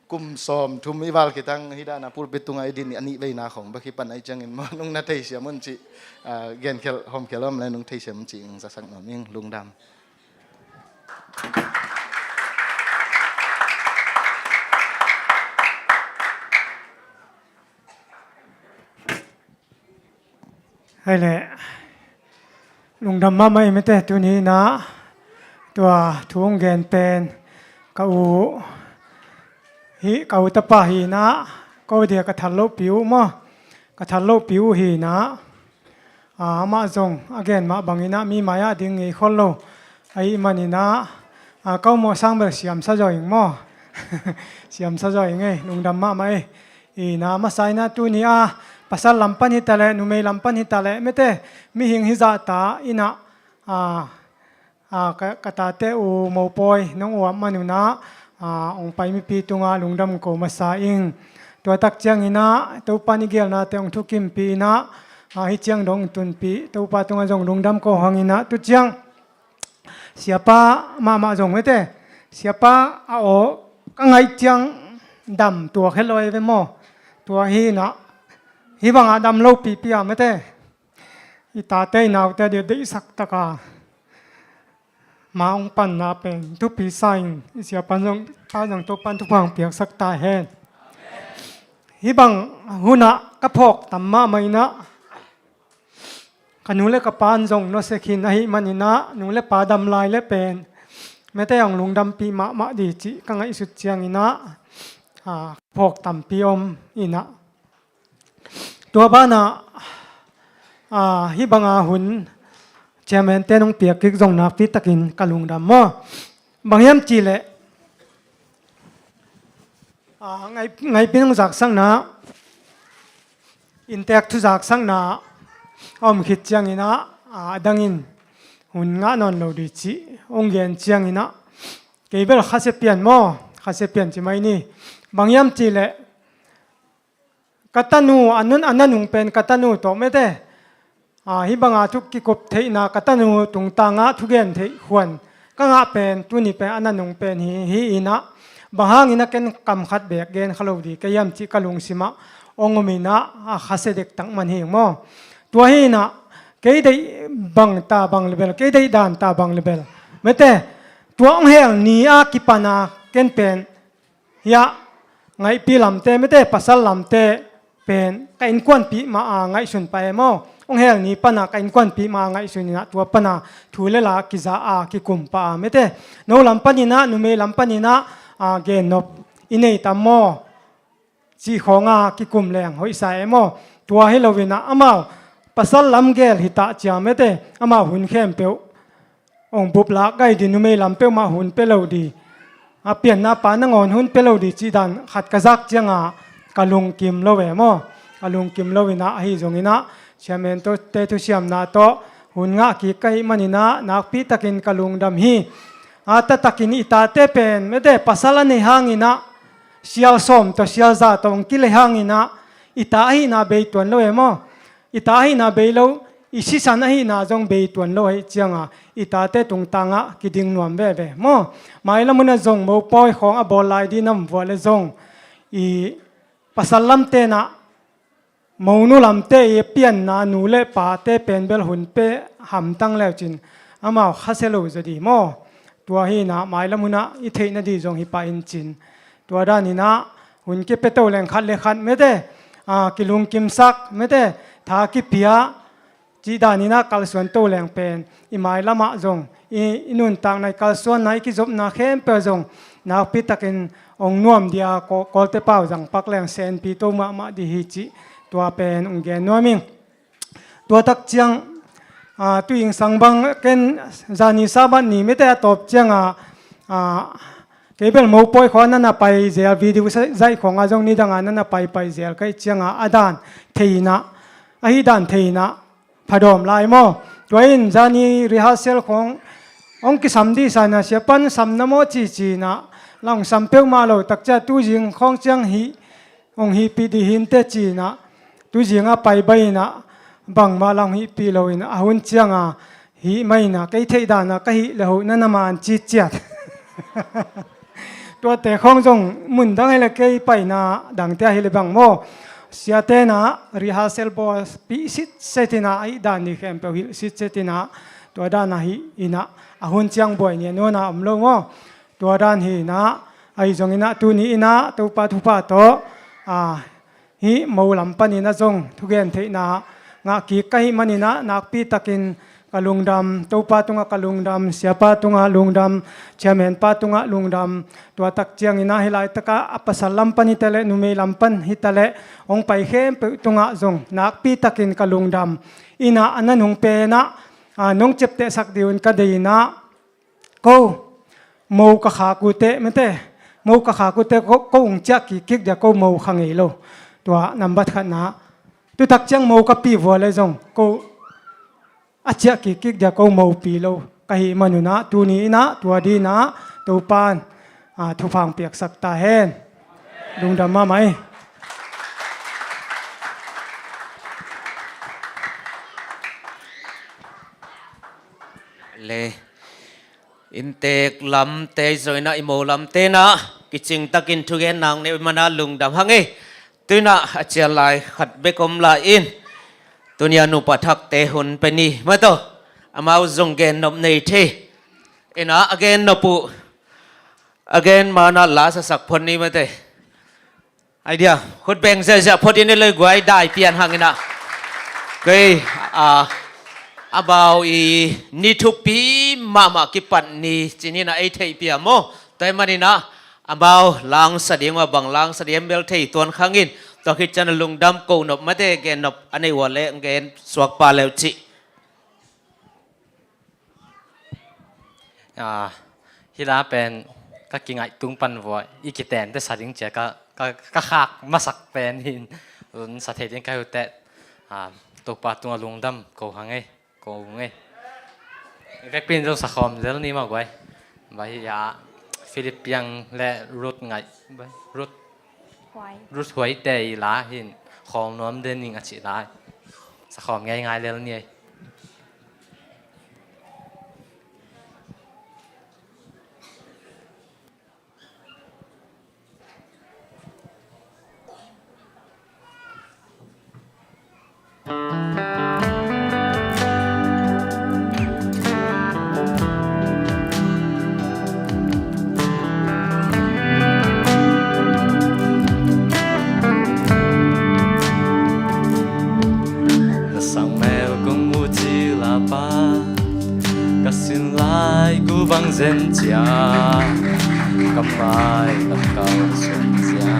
Kum sawm thum i val khit tang, hi dan a pulpit tungah i din a nih veina khong bek hi pan ahih ciangin maw, nung na theisiam un cih, ah, genkhial, hawmkhial om le nung theisiam un cih ung zasak nuam ing, lungdam. Hei le, lungdam mahmah i mete tuni in ah, tua thu ung gen pen, ka u, hi, ka u tapa hi in ah, ko dia ka thal lohpi uh maw, ka thal lohpi uh hi in ah, ah, amah zong, a gen mah bang in ah, mi mai ah ding ngei khol lo, ahih man in ah, ah, ka u maw sang bel siamsa zaw ing maw, siamsa zaw ing ei, lungdam mahmah ei. Ina, masa ina tuni a, pasal lam pan hi ta leh, numei lam pan hi ta leh, mete, mihing hi zahta, ina, a, a, ka, ka tate u mopawi, nong uap man una, a, ong pai mipi tunga lungdam ko masa ing. Tua tak ciang ina, Topa i gelnate ong thukimpih ina, a, hi ciang dong tunpih, Topa tunga zong lungdam ko hang ina, tu ciang, Siapa mahmah zong mete. Siapa a aw ka ngaih ciang dam tua khe lo e ve maw. Tua hi na. Hi bangah dam lo pipi a mete. I tate i naute dia deihsak taka. Ma ong panna pen. Thupi sa in. I siapa zong, pa zong Topan thupha ong piaksak ta hen. Hi bang hunah ka phawk tam mahmah ina. Ka nu le ka pa in zong nusia khin ahih man ina, nu le pa dam lai le pen, mete ong lungdampih mahmah di cih ka ngaihsut ciang ina, a, phawk tampi om ina. Tua bana, a, hi banga hun, chairman te nong piak kik zong nakpi takin ka lungdam maw. Bang hiam cih leh, a, ngai, ngaihpi nong zaksakna, inntek thu zaksakna a om khit ciangin ah, a, a dangin hun ngah nawn lo dih cih hong gen ciangin ah, kei bel khasia pian maw, khasia pian ci mai ni. Bang hiam cih leh, ka tanu a nun a nanung pen ka tanu tawh mete. A, hi banga thu kikup theihna ka tanu tungtangah thugen theih khuan ka ngah pen, tuni pen a nanung pen hi, hi ina. bang hangin a ken kam khat beek gen kha lo di ka hiam cih ka lungsimah hong om inah a khasia dektak man hi maw. Tua hi inah kei deih bang ta bang lebel, kei deih dan ta bang lebel, mete, tua hong hel ni a kipana ken pen hiah ngaihpi lamte, mete, pasal lamte pen ka innkuanpih mah a ngaihsun pah e maw. Hong hel ni pana ka innkuanpih mah a ngaihsun inah tua pana thu le la kiza a kikum pah a, mete, no lam paninah, numei lam paninah a gennop i nei tam maw cih khawnga kikum leng hoihsa e maw. Tua hi loinah amau pasal lam gel hitah cia, mete, amau hun khempeuh hong bup lak gai di, numei lam peuhmah hun pia lo di, a pianna pa nangawn hun pia lo di cih dan khat ka zak cianga ka lungkim lo e maw. Ka lungkim lo inah ahi zonginah chairman te thusiamna tawh hun ngah kik ka hih maninah nakpitakin ka lungdam hi. A taktakin i tate pen, mete, pasal a nei hanginah sial sawm tawh sial za tawh hong kilei hanginah i ta ahihna bei tuan lo e maw. I ta ahihna bei lo, i sisan ahihna zong bei tuan lo ahih cianga i tate tungtangah kiding nuam veve maw. Mailam hunah zong mopawi khawng a bawl lai dinam vuah le zong i pasal lamtenah monu lamte i pianna nu le pate pen bel hun pe hamtang leucin amau khasia lo zaw di maw. Tua hinah mailam hunah i theihna di zong hi pah in cin. Tua daninah hun kipia to leng khat le khat, mete, a, kilungkimsak, mete, tha kipia cih daninah kalsuan to leng pen i mailamah zong i, i nuntakna, i kalsuanna, i kizopna khempeuh zong nakpitakin hong nuam dia, Kaw-, Kawlte pau zangpak leng senpi to mahmah di hi cih tua pen hong gen nuam ing. Tua tak ciang, a, tu ingsang bang ken zani Sabbath ni, mete, a tawp cianga, a, kei bel mopawi khawng a na na pai zel, video sa-, zaih khawngah zong nidanga na na pai pai zel ka hih cianga a dan thei inah, ahi dan thei inah phadawm lai maw. Tua in zani rehearsal khawng hong kisam dihsa inah siapan samna maw cici inah lang sam peuhmah lo tak cia tuzing khawng ciang hih hong hihpih dih hinte ci inah tuzinga pai bai inah bangmah lang hihpih lo inah a hun cianga hih mah inah kei theih danah ka hih le hoh na na man citciat. Tuate khawng zong mundang hileh kei paina dangte ahileh bang maw, siatenah rehearsal bawl pih sitset inah ahi dan ni khempeuh hilh sitset inah tua dan ahi inah a hun ciang buai nia nuana om lo maw. Tua dan hi inah ahi zonginah tuni inah Topa thupha tawh, a, hih mo lam paninah zong thugen theihna ngah kik ka hih maninah nakpitakin ka lungdam, Topa tungah ka lungdam, siapa tungah lungdam, chairman pa tungah lungdam. Tua tak cianginah hih laitakah a pasal lam pan hitaleh, numei lam pan hitaleh hong pai khempeuh tungah zong nakpitakin ka lungdam. Inah a na nung penah, a, nong ciaptehsak dih un ka dei inah ko mo ka khak uh teh, mete, mo ka khak uh teh ko, ko hong ciah kikkik dia, ko mo kha ngei lo. Tua nambat khatna tu tak ciang mo ka pi vua le zong ko a ciah kikkik dia, ko mopi lo ka hih manunah tuni inah tua dinah Topan, a, thupha hong piaksak ta hen. Lungdam mahmah ei. Le. Inntek lamte i zoinah i mo lamtenah kicingtakin thugen nang neih uh i manah lungdam hang ei. Tuinah a cian lai khat bek om lai in tunia nupa thakte hun pe ni mataw, amau zong gennop nei thei. Inah a gennop uh a gen manah la sasak phot ni mate. Ai dia, khut beng ziahziah phot in i lei guai dai pian hanginah. Kei, a, a bau i ni thupi mahmah kipat ni cininah ei theih pia maw. Tua i maninah a bau langsa ding uh a bang langsa ding bel thei tuan khangin tua khit cian a lungdam ko nop mate gen nop a nei uh a leh gen suak pa leuh cih. A, hih la pen ka kingaih tung pan vua i kitente sa ding cia ka, ka, ka khak masak pen hin. Sa thei ding ka hi uh teh, a, Topa tungah lungdam ko hang ei, ko hang ei. Vekpi in zong sakhawm zel ni mah guai. Bai hi a, Philip Piang le Ruth ngaih, bai, Ruth Ruth Huaite i la hin khawm nuam den ning a cih lai. Sakhawm ngeingai lel ni ei. den cia, ka mai lam kal suan cia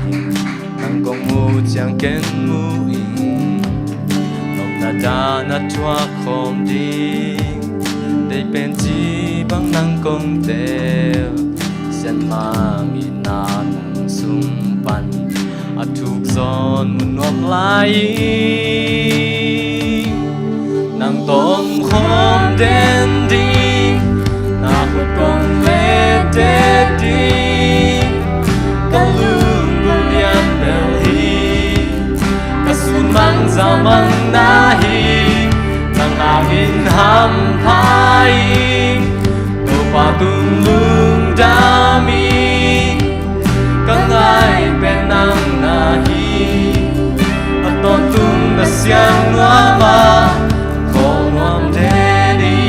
ding. Nang kong mu ciang ken mu ing, nopna dan a thuak khawm ding. Dei pen ci bang nang kong tel, sianmang in a nang sung pan a thuk zawn mu nuam lai ing. Nang tawh om khawm den ding, na khut kong letet ding. Ka lung kong lian bel hi, ka sun mang za mang na hi. Nang hangin hampha ing, Topa tung lungdam ing. Ka ngai pen nang na hi, a tawntung na siang nuam a, khawl nuam den ing.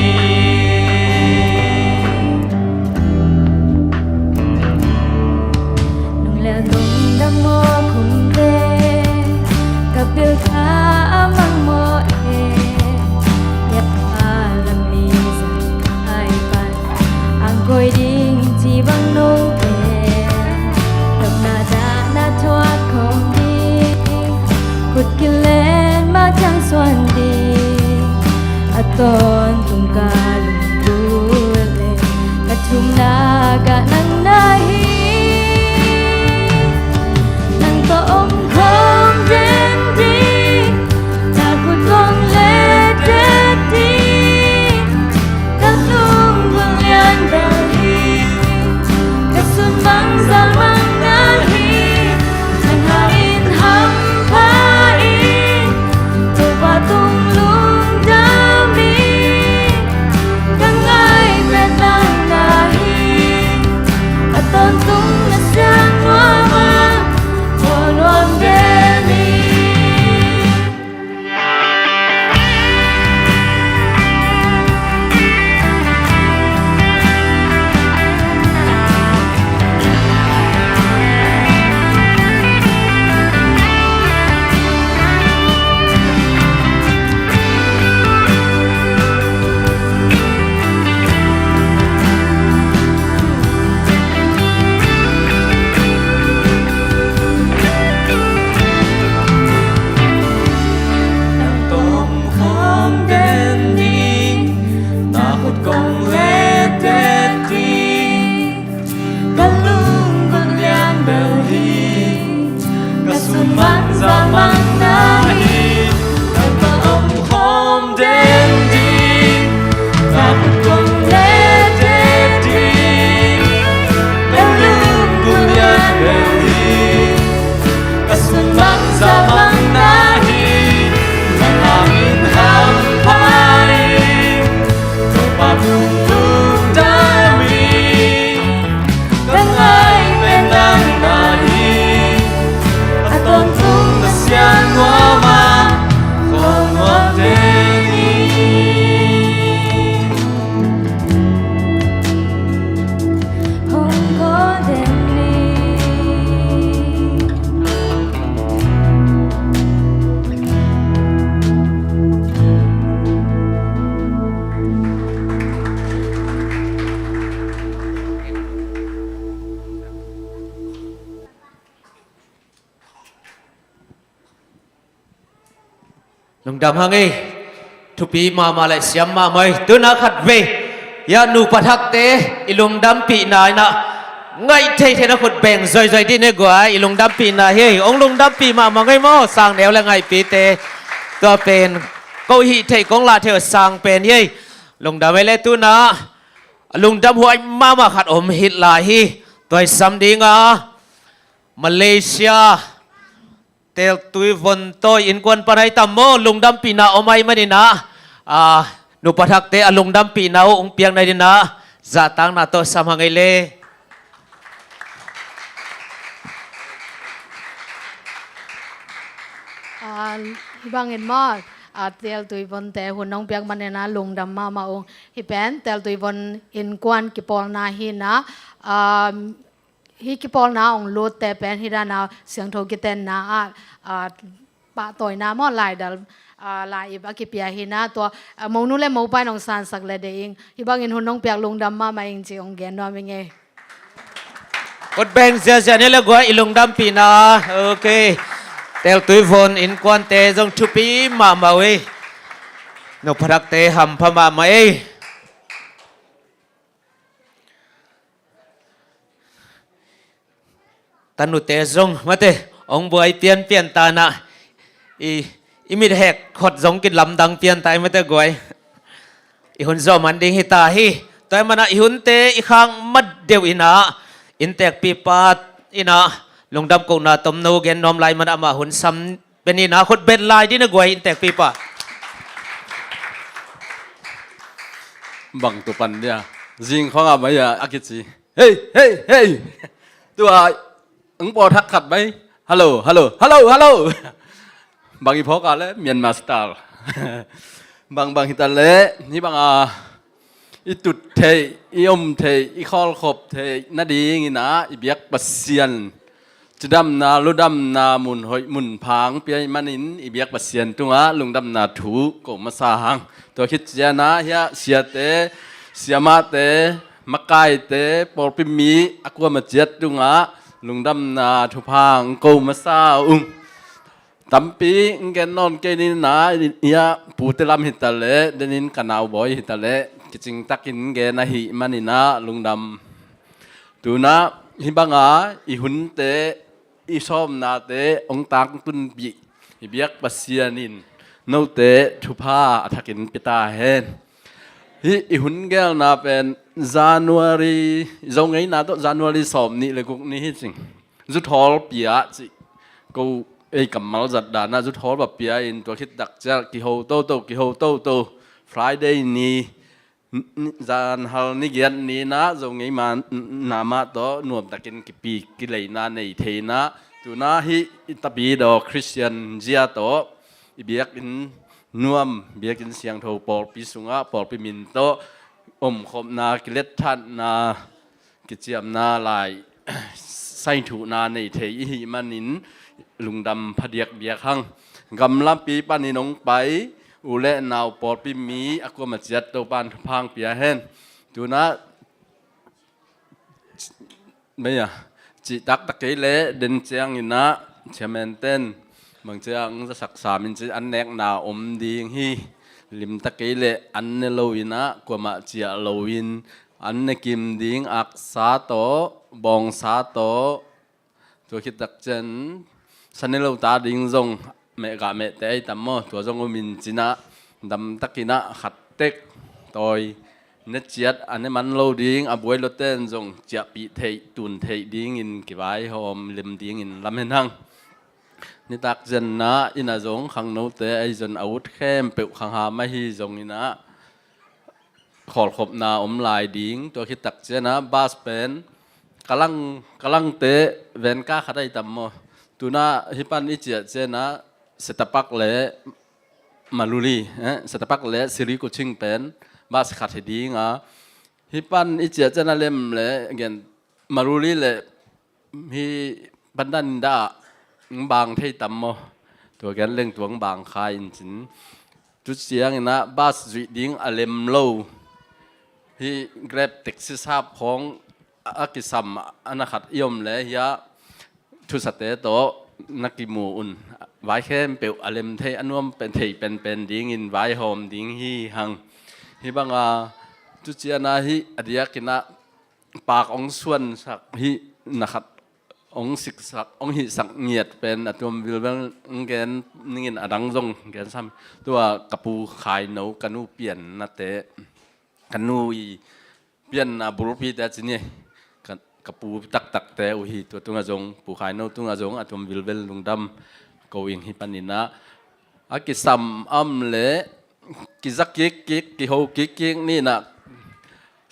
Nung lel nung dam maw khum te, ka bil kha a mang maw e, biak pha lam mi zang ai pan, ang koi ding ci bang nong te, nopna dan a thuak khawm ding, khut kilen ma ciang suan ding, a tawntung ka lungdam le, ka thumna ka nang na hi. Nang tawh om khawm den ding, na khut kong letet ding. Ka lung kong lian bel hi, ka sun mang za mang na hi. Nang hangin hampha ing, Topa tung lungdam ing. Ka ngai pen nang na hi, a tawntung na siang nuam a, khawl nuam den ing. Nang tawh om khawm den ding, na khut kong letet ding. Ka lung kong lian bel hi, ka sun mang za mang na hi. Nang tawh om khawm den ding, na khut kong letet ding. Ka lung kong lian bel hi, ka sun mang za mang na hi. Nang hangin hampha ing, Topa tung lungdam ing. Ka ngai pen nang na hi, a tawntung na siang nuam a, khawl nuam den ing. Hong khawl den ing. Lungdam hang ei. Thupi mahmah le siam mahmah ei. Tuna khat vei, ya, nupa thakte i lungdampihna in ah ngaih theithei na khut beng zoizoi dih ne guai. I lungdampihna hi ei. Hong lungdampih mahmah ngei maw, sang neu le ngaihpite. Tua pen ko hih theih kong lah theih uh sang pen hi ei. Lungdam ei le. Tuna a lungdam huai mahmah khat om hih lai hi. Tua i sam ding a, Malaysia Teltui Vontawi innkuan pan ahi tam maw, lungdampihna om ahih manin ah, a, nupa thakte a lungdampihna uh hong piakna dingin ah zahtakna tawh sam hang ei le. A, hih bangin maw, a, Teltui Vonte hun hong piak manin ah lungdam mahmah ung. Hih pen Teltui Von innkuan kipawlna hi in ah, a, hih kipawlna hong lutte pen hih dan a siangtho kitenna ah, a, pahtawina maw, laidal, ah, lai-ip a kipia hi na, tua, ah, monu le mopa in hong sansak le deih ing. Hih bangin hun hong piak lungdam mahmah ing ci hong gen nuam ing ei. Khut beng ziazia ni le guai, i lungdampihna. Ok. Teltui von innkuante zong thupi mahmah uh ei. Nophatakte hampha mahmah ei. Tanute zong mate hong buai pianpian ta na, i, i mit hek khot zong kilamdang pian ta i mate guai. I hun zawh man ding hi ta hi. Tua i mana i hunte i khak mat deuh ina, inntekpipa ina lungdam kohna tomno gen nuam lai mana amah hun sam pen ina khut bet lai dina guai, inntekpipa. Bang tu pan dia. Zing khong a mai a, a kici. Hei, hei, hei. Tua ang paw thak khat mai. Hello, hello, hello, hello. Bang i phawk a le Myanmar style. Bang bang hi ta le, hi bang a i tut theih, i om theih, i khawlkhop theih nading ina i biak Pasian cidamna, ludamna, mun hoih, mun phang pia i manin i biak Pasian tungah lungdamna thu ko masa hang. Tua khit ciana hiah siate, siamahte, makaite, pawlpi mi a kuama ciat tungah lungdamna thupha hong ko masa ung. Tampi hong gen nawn kei nina, hiah pute lam hi ta le, denin ka nau bawi hi ta le, kicing takin gen ahi manina lungdam. Tuna hi banga i hunte, i sawmnate hong tangtunpih i biak Pasian in note thupha a thakin pia ta hen. Hih i hun gelna pen January, i Zo ngeina tawh January sawm nih le guk ni hi cing. Zuthawl pia cih ko ei kammal zat dana zuthawl va pia in tua khit tak ciah kiho toto, kiho toto. Friday ni, n-, n-, zanhal ni giat ni na Zo ngei ma, n-, na mah tawh nuamtakin kipi kileina nei theina. Tuna hih i tapidaw Christian zia tawh i biakinn nuam, biakinn siangtho pawlpi sungah pawlpi min tawh omkhopna, kiletthatna, kiciamna lai saithuhna nei thei i hih manin lungdam phadiak biak hang. Gamlampi panin hong pai u le nau pawlpi mi a kuama ciat Topan thupha hong pia hen. Tuna mei a cihtak ta kei leh den cianginah chairman ten bang ciang zasak samin ci an nekna om ding hi. Limta kei leh an ne loinah kuamah ciah loin an ne kim ding, aksa tawh, bawngsa tawh. Tua khit tak cian sa ne lo ta ding zong mehgah mehte ei tam maw, tua zong umin cinah damtakinah khat tek tawi ne ciat a ne man lo ding, a buai loten zong ciahpih theih, tun theih dingin kivaihawm lem dingin lam hen hang. Nitak cianna innah zong khangnote ei zon a ut khempeuh khangham ahi zonginah khawlkhopna om lai ding. Tua khit tak cianah bas pen kalang, kalangte venka khat ei tam maw. Tuna hih pan i ciah cianah Setapak le Maluli, eh, Setapak le Sirikuching pen bas khat hi dinga. Hih pan i ciah cianah lem le gen Maluli le hih pandan dah hong bang thei tam maw? Tua gen leng tua hong bang kha in cin. Tu cianginah bas zuih ding a lem lo. Hih Grab taxi sap khawng a kisam a na khat i om le hiah thusate tawh na kimu un. Vai khempeuh a lem thei, a nuam pen thei penpen dingin vaihawm ding hi hang. Hih banga tu cianah hih a diakinah pak hong suansak hih na khat hong siksak, hong hihsak ngiat pen a tuam vilvel hong gen ningin a dang zong gen sam. Tua ka pu Khaino, ka nu piannate, ka nu i pianna bulpite a ci ni. Ka, ka pu taktakte uh hi, tua tungah zong, pu Khaino tungah zong a tuam vilvel lungdam ko ing. Hih paninah a kisam am le kiza kikkik, kiho kikkik ninah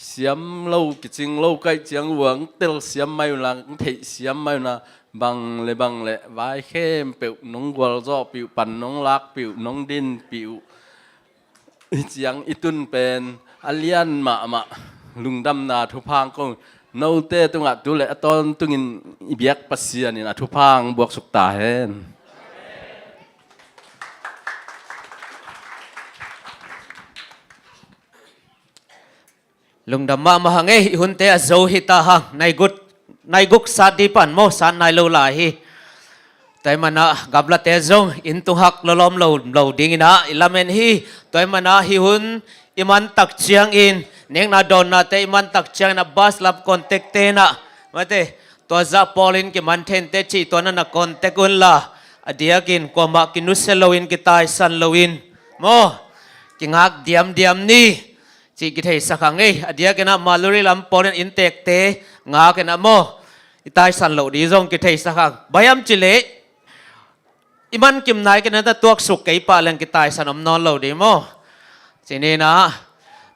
siam lo, kicing lo kaih ciang uang tel siam mai unla, theih siam mai unla, bang le bang le vai khempeuh nong gualzawhpih uh, pan nong lakpih uh, nong dinpih uh. Hih ciang i tun pen a lian mahmah lungdamna thupha hong ko. Note tungah tu le a tawntungin i biak Pasian in a thupha hong buaksuk ta hen. Lungdam mahmah hang ei, i hunte a zo hi ta hang, nai guk, nai guk sat ding pan maw, sat nai lo lai hi. Tua ahih manin ah gamlate zong inn tung hak lawlawm lo, lo dingin ah i lamen hi. Tua ahih manin ah hih hun i man tak ciangin, nekna dawnnate i man tak ciangin ah bus lam contact-te in ah, mate, tua zah pawlin kiman thei inteh cih tua na na contact un la, a diakin kuamah kinusia loin, kitaisan loin maw, kingak diamdiam ni cih kitheisak hang ei. A diakin ah Maluri lam pawlin inntekte ngakin ah maw, i taisan loh ding zong kitheisak hang. Bang hiam cih leh i man kim nai kei na, tuaksuk kei pah leng kitaisan om nawn lo ding maw. Ci ni in ah,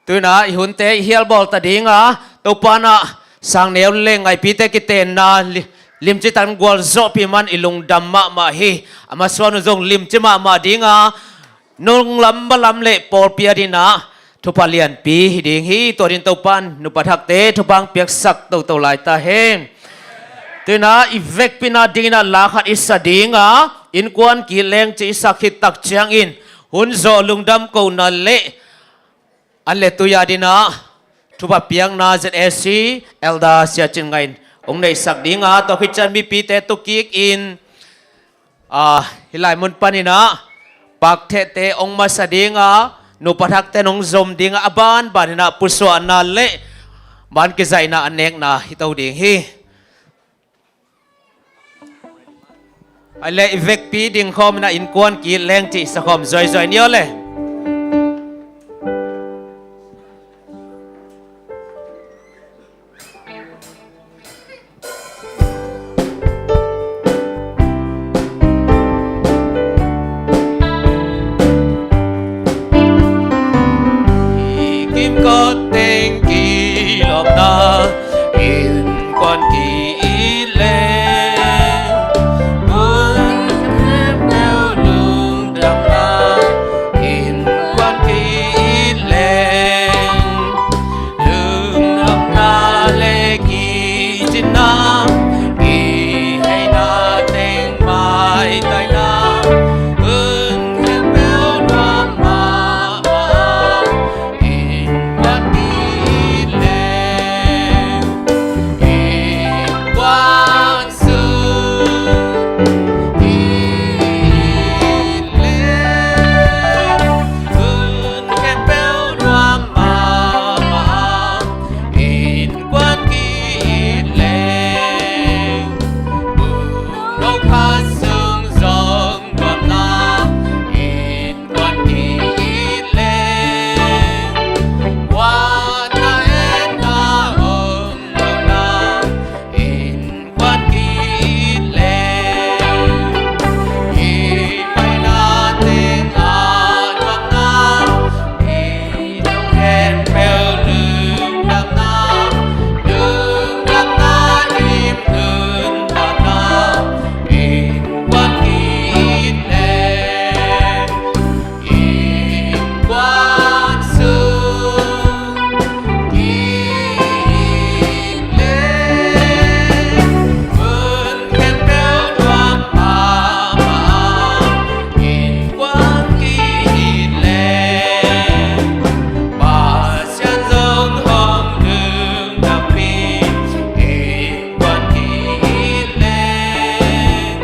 tu in ah i hunte i hial bawl ta ding a, Topa in ah sangneu le ngaihpite kitenna li-, limci takin gualzawhpih man i lungdam mahmah hi. A masuan uh zong limci mahmah ding a, nunglam malam le pawlpi adingin ah thupha lianpi hi ding hi. Tua dingin Topa in nupa thakte thupha hong piaksak toto lai ta hen. Tu in ah i vekpi-in ah dingin ah la khat i sa ding a, innkuan ki-it leng ci i sak khit tak ciangin, hun zawh lungdam kohna le an le tui adingin ah thupha piakna Z A C Elder Sia Cin Ngaih in hong neihsak ding a, tua khit ciang mipite tu kikin, ah, hih lai mun panin ah pakthehte hong masa ding a, nupa thakte in hong zom ding a, a banbanin ah pusuahna le ban kizaihna a nekna hi to ding hi. Ahih leh i vekpi ding khawm in ah innkuan ki-it leng cih sa khawm zuaizuai ni aw le. Kimkot teng kilawmna, innkuan ki-it leng, hun khempeuh lungdamna, innkuan ki-it leng, lungdamna le kicinna, kiheina teng maitaina, hun khempeuh nuam mahmah. Innkuan ki-it leng, innkuan sung ki-it leng, hun khempeuh nuam mahmah. Innkuan ki-it leng, bungno khat sung zong nuamna, innkuan ki-it leng, huatna etna om lohna, innkuan ki-it leng, i paina teng a nuamna, i dong khempeuh lungdamna, lungdamna i nuntakna, innkuan ki-it leng, innkuan sung ki-it leng, hun khempeuh nuam mahmah, innkuan ki-it leng, Pasian zong hong lungdampi, innkuan ki-it leng,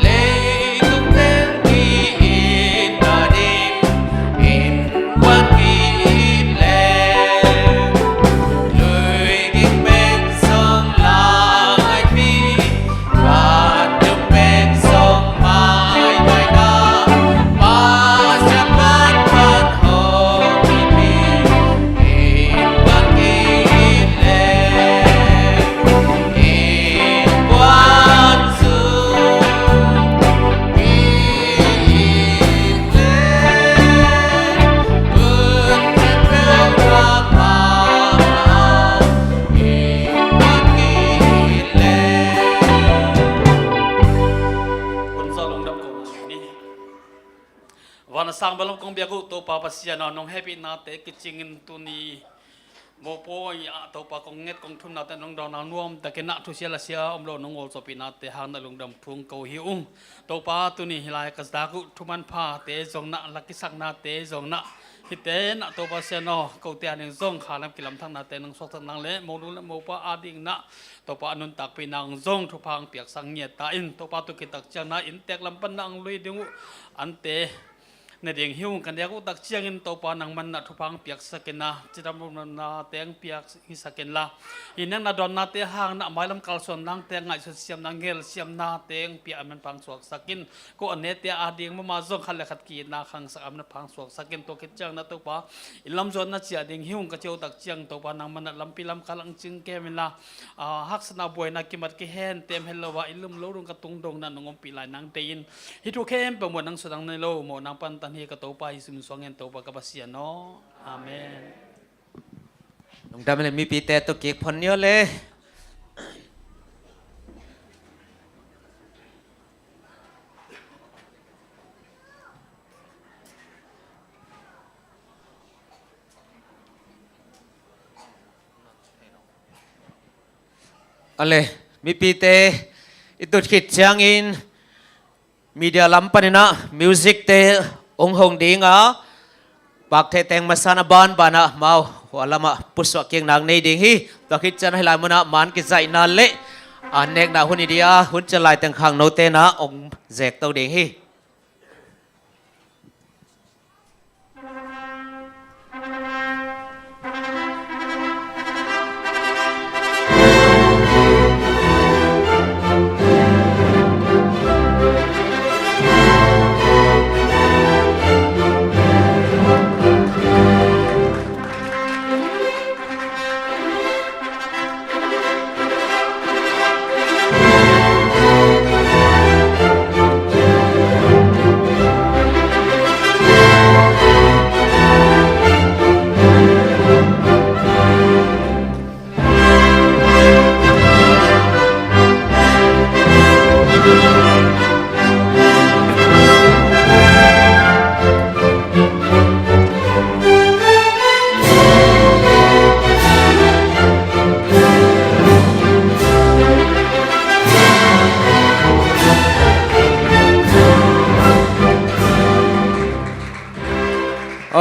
leitung teng ki-it nading, innkuan ki-it leng, lui ging pen zong la ngaipi, vantung pen zong maimaina, Pasian man pan hong pipi, innkuan ki-it leng, innkuan sung ki-it leng, hun khempeuh nuam mahmah, innkuan ki-it leng. Hun zawh lungdam ko ni. Van a sang bel hong kong biak uh Topa Pasian aw, nong hehpihnate kicingin tuni Mopawi ah Topa kong nget kong thumnate nong dawnna nuamtakin ah thusia lasia om lo nong ngolsawhpihnate hang na lungdam thu ko hi ung. Topa tuni hilai ka zak uh thu manphate zong na lakisaknate zong na hite na Topa sian aw kote a ding zong khalam kilamthaknate nong suaksak nang le monu le mopa a ding na Topa a nuntakpihna zong thupha ang piaksak ngiat ta in Topa tu kitak ciang na inntek lam pan na ang lui ding uh ante ne ding hi ung ka nek uh tak ciangin Topa nangman na thupha ang piaksak in na cidam lumnate ang piak hisak in la hi nang na dawnnate hang na mailam kalsuan nangte ngaihsut siamna ngel siamnate ang piak a manpha ang suaksak in ko a nete a ding mama zong khat le khat ki-itna khangsak a manpha ang suaksak in tua khit ciang na Topa i lamzuatna ciah ding hi ung ka ci uh tak ciang Topa nangman na lampi lamkal ang cing kem in la ah, haksatna buaina kimat kihen tem hel lo ah i lum lo rung ka tung dong na nong ompih lai nang dei in hi thu khempeuh muh nang sudang nei lo mawh nang pantan hi ka Topa hi sim suang in Topa ka Pasian aw. Amen. Lungdam le mipite tu kik phon nio le. Ale, mipite i tut khit ciangin media lam panin ah music te ong hong ding a, pak thei teng masa na banban ah mau hua lam ah pusuah kik nak nei ding hi. Tua khit ciang hilai mun ah man kizaihna le an nekna hun i dia hun ciang lai teng khangno te na ong zek to ding hi.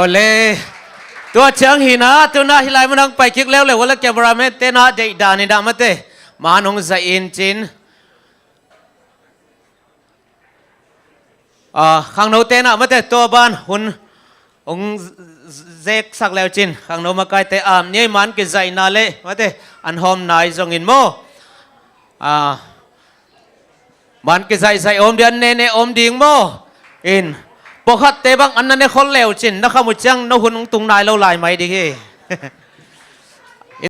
Ole. Tua ciang hi na, tu na hilai mun ang pai kik leuleu, wala cameraman te na deih dan hi na mate. Man ong zaih in cin. Ah, khangno te na mate tua ban hun ong z-, z-, zek sak leu cin. Khangno makai te am ni man kizaihna le mate an hawm nai zong in maw. Ah, man kizaihzaih om ding, an nene om ding maw? In, pawlkhatte bang an na ne khol leu cin, na kham uh ciang na hun tung nai lo lai mai ding hi.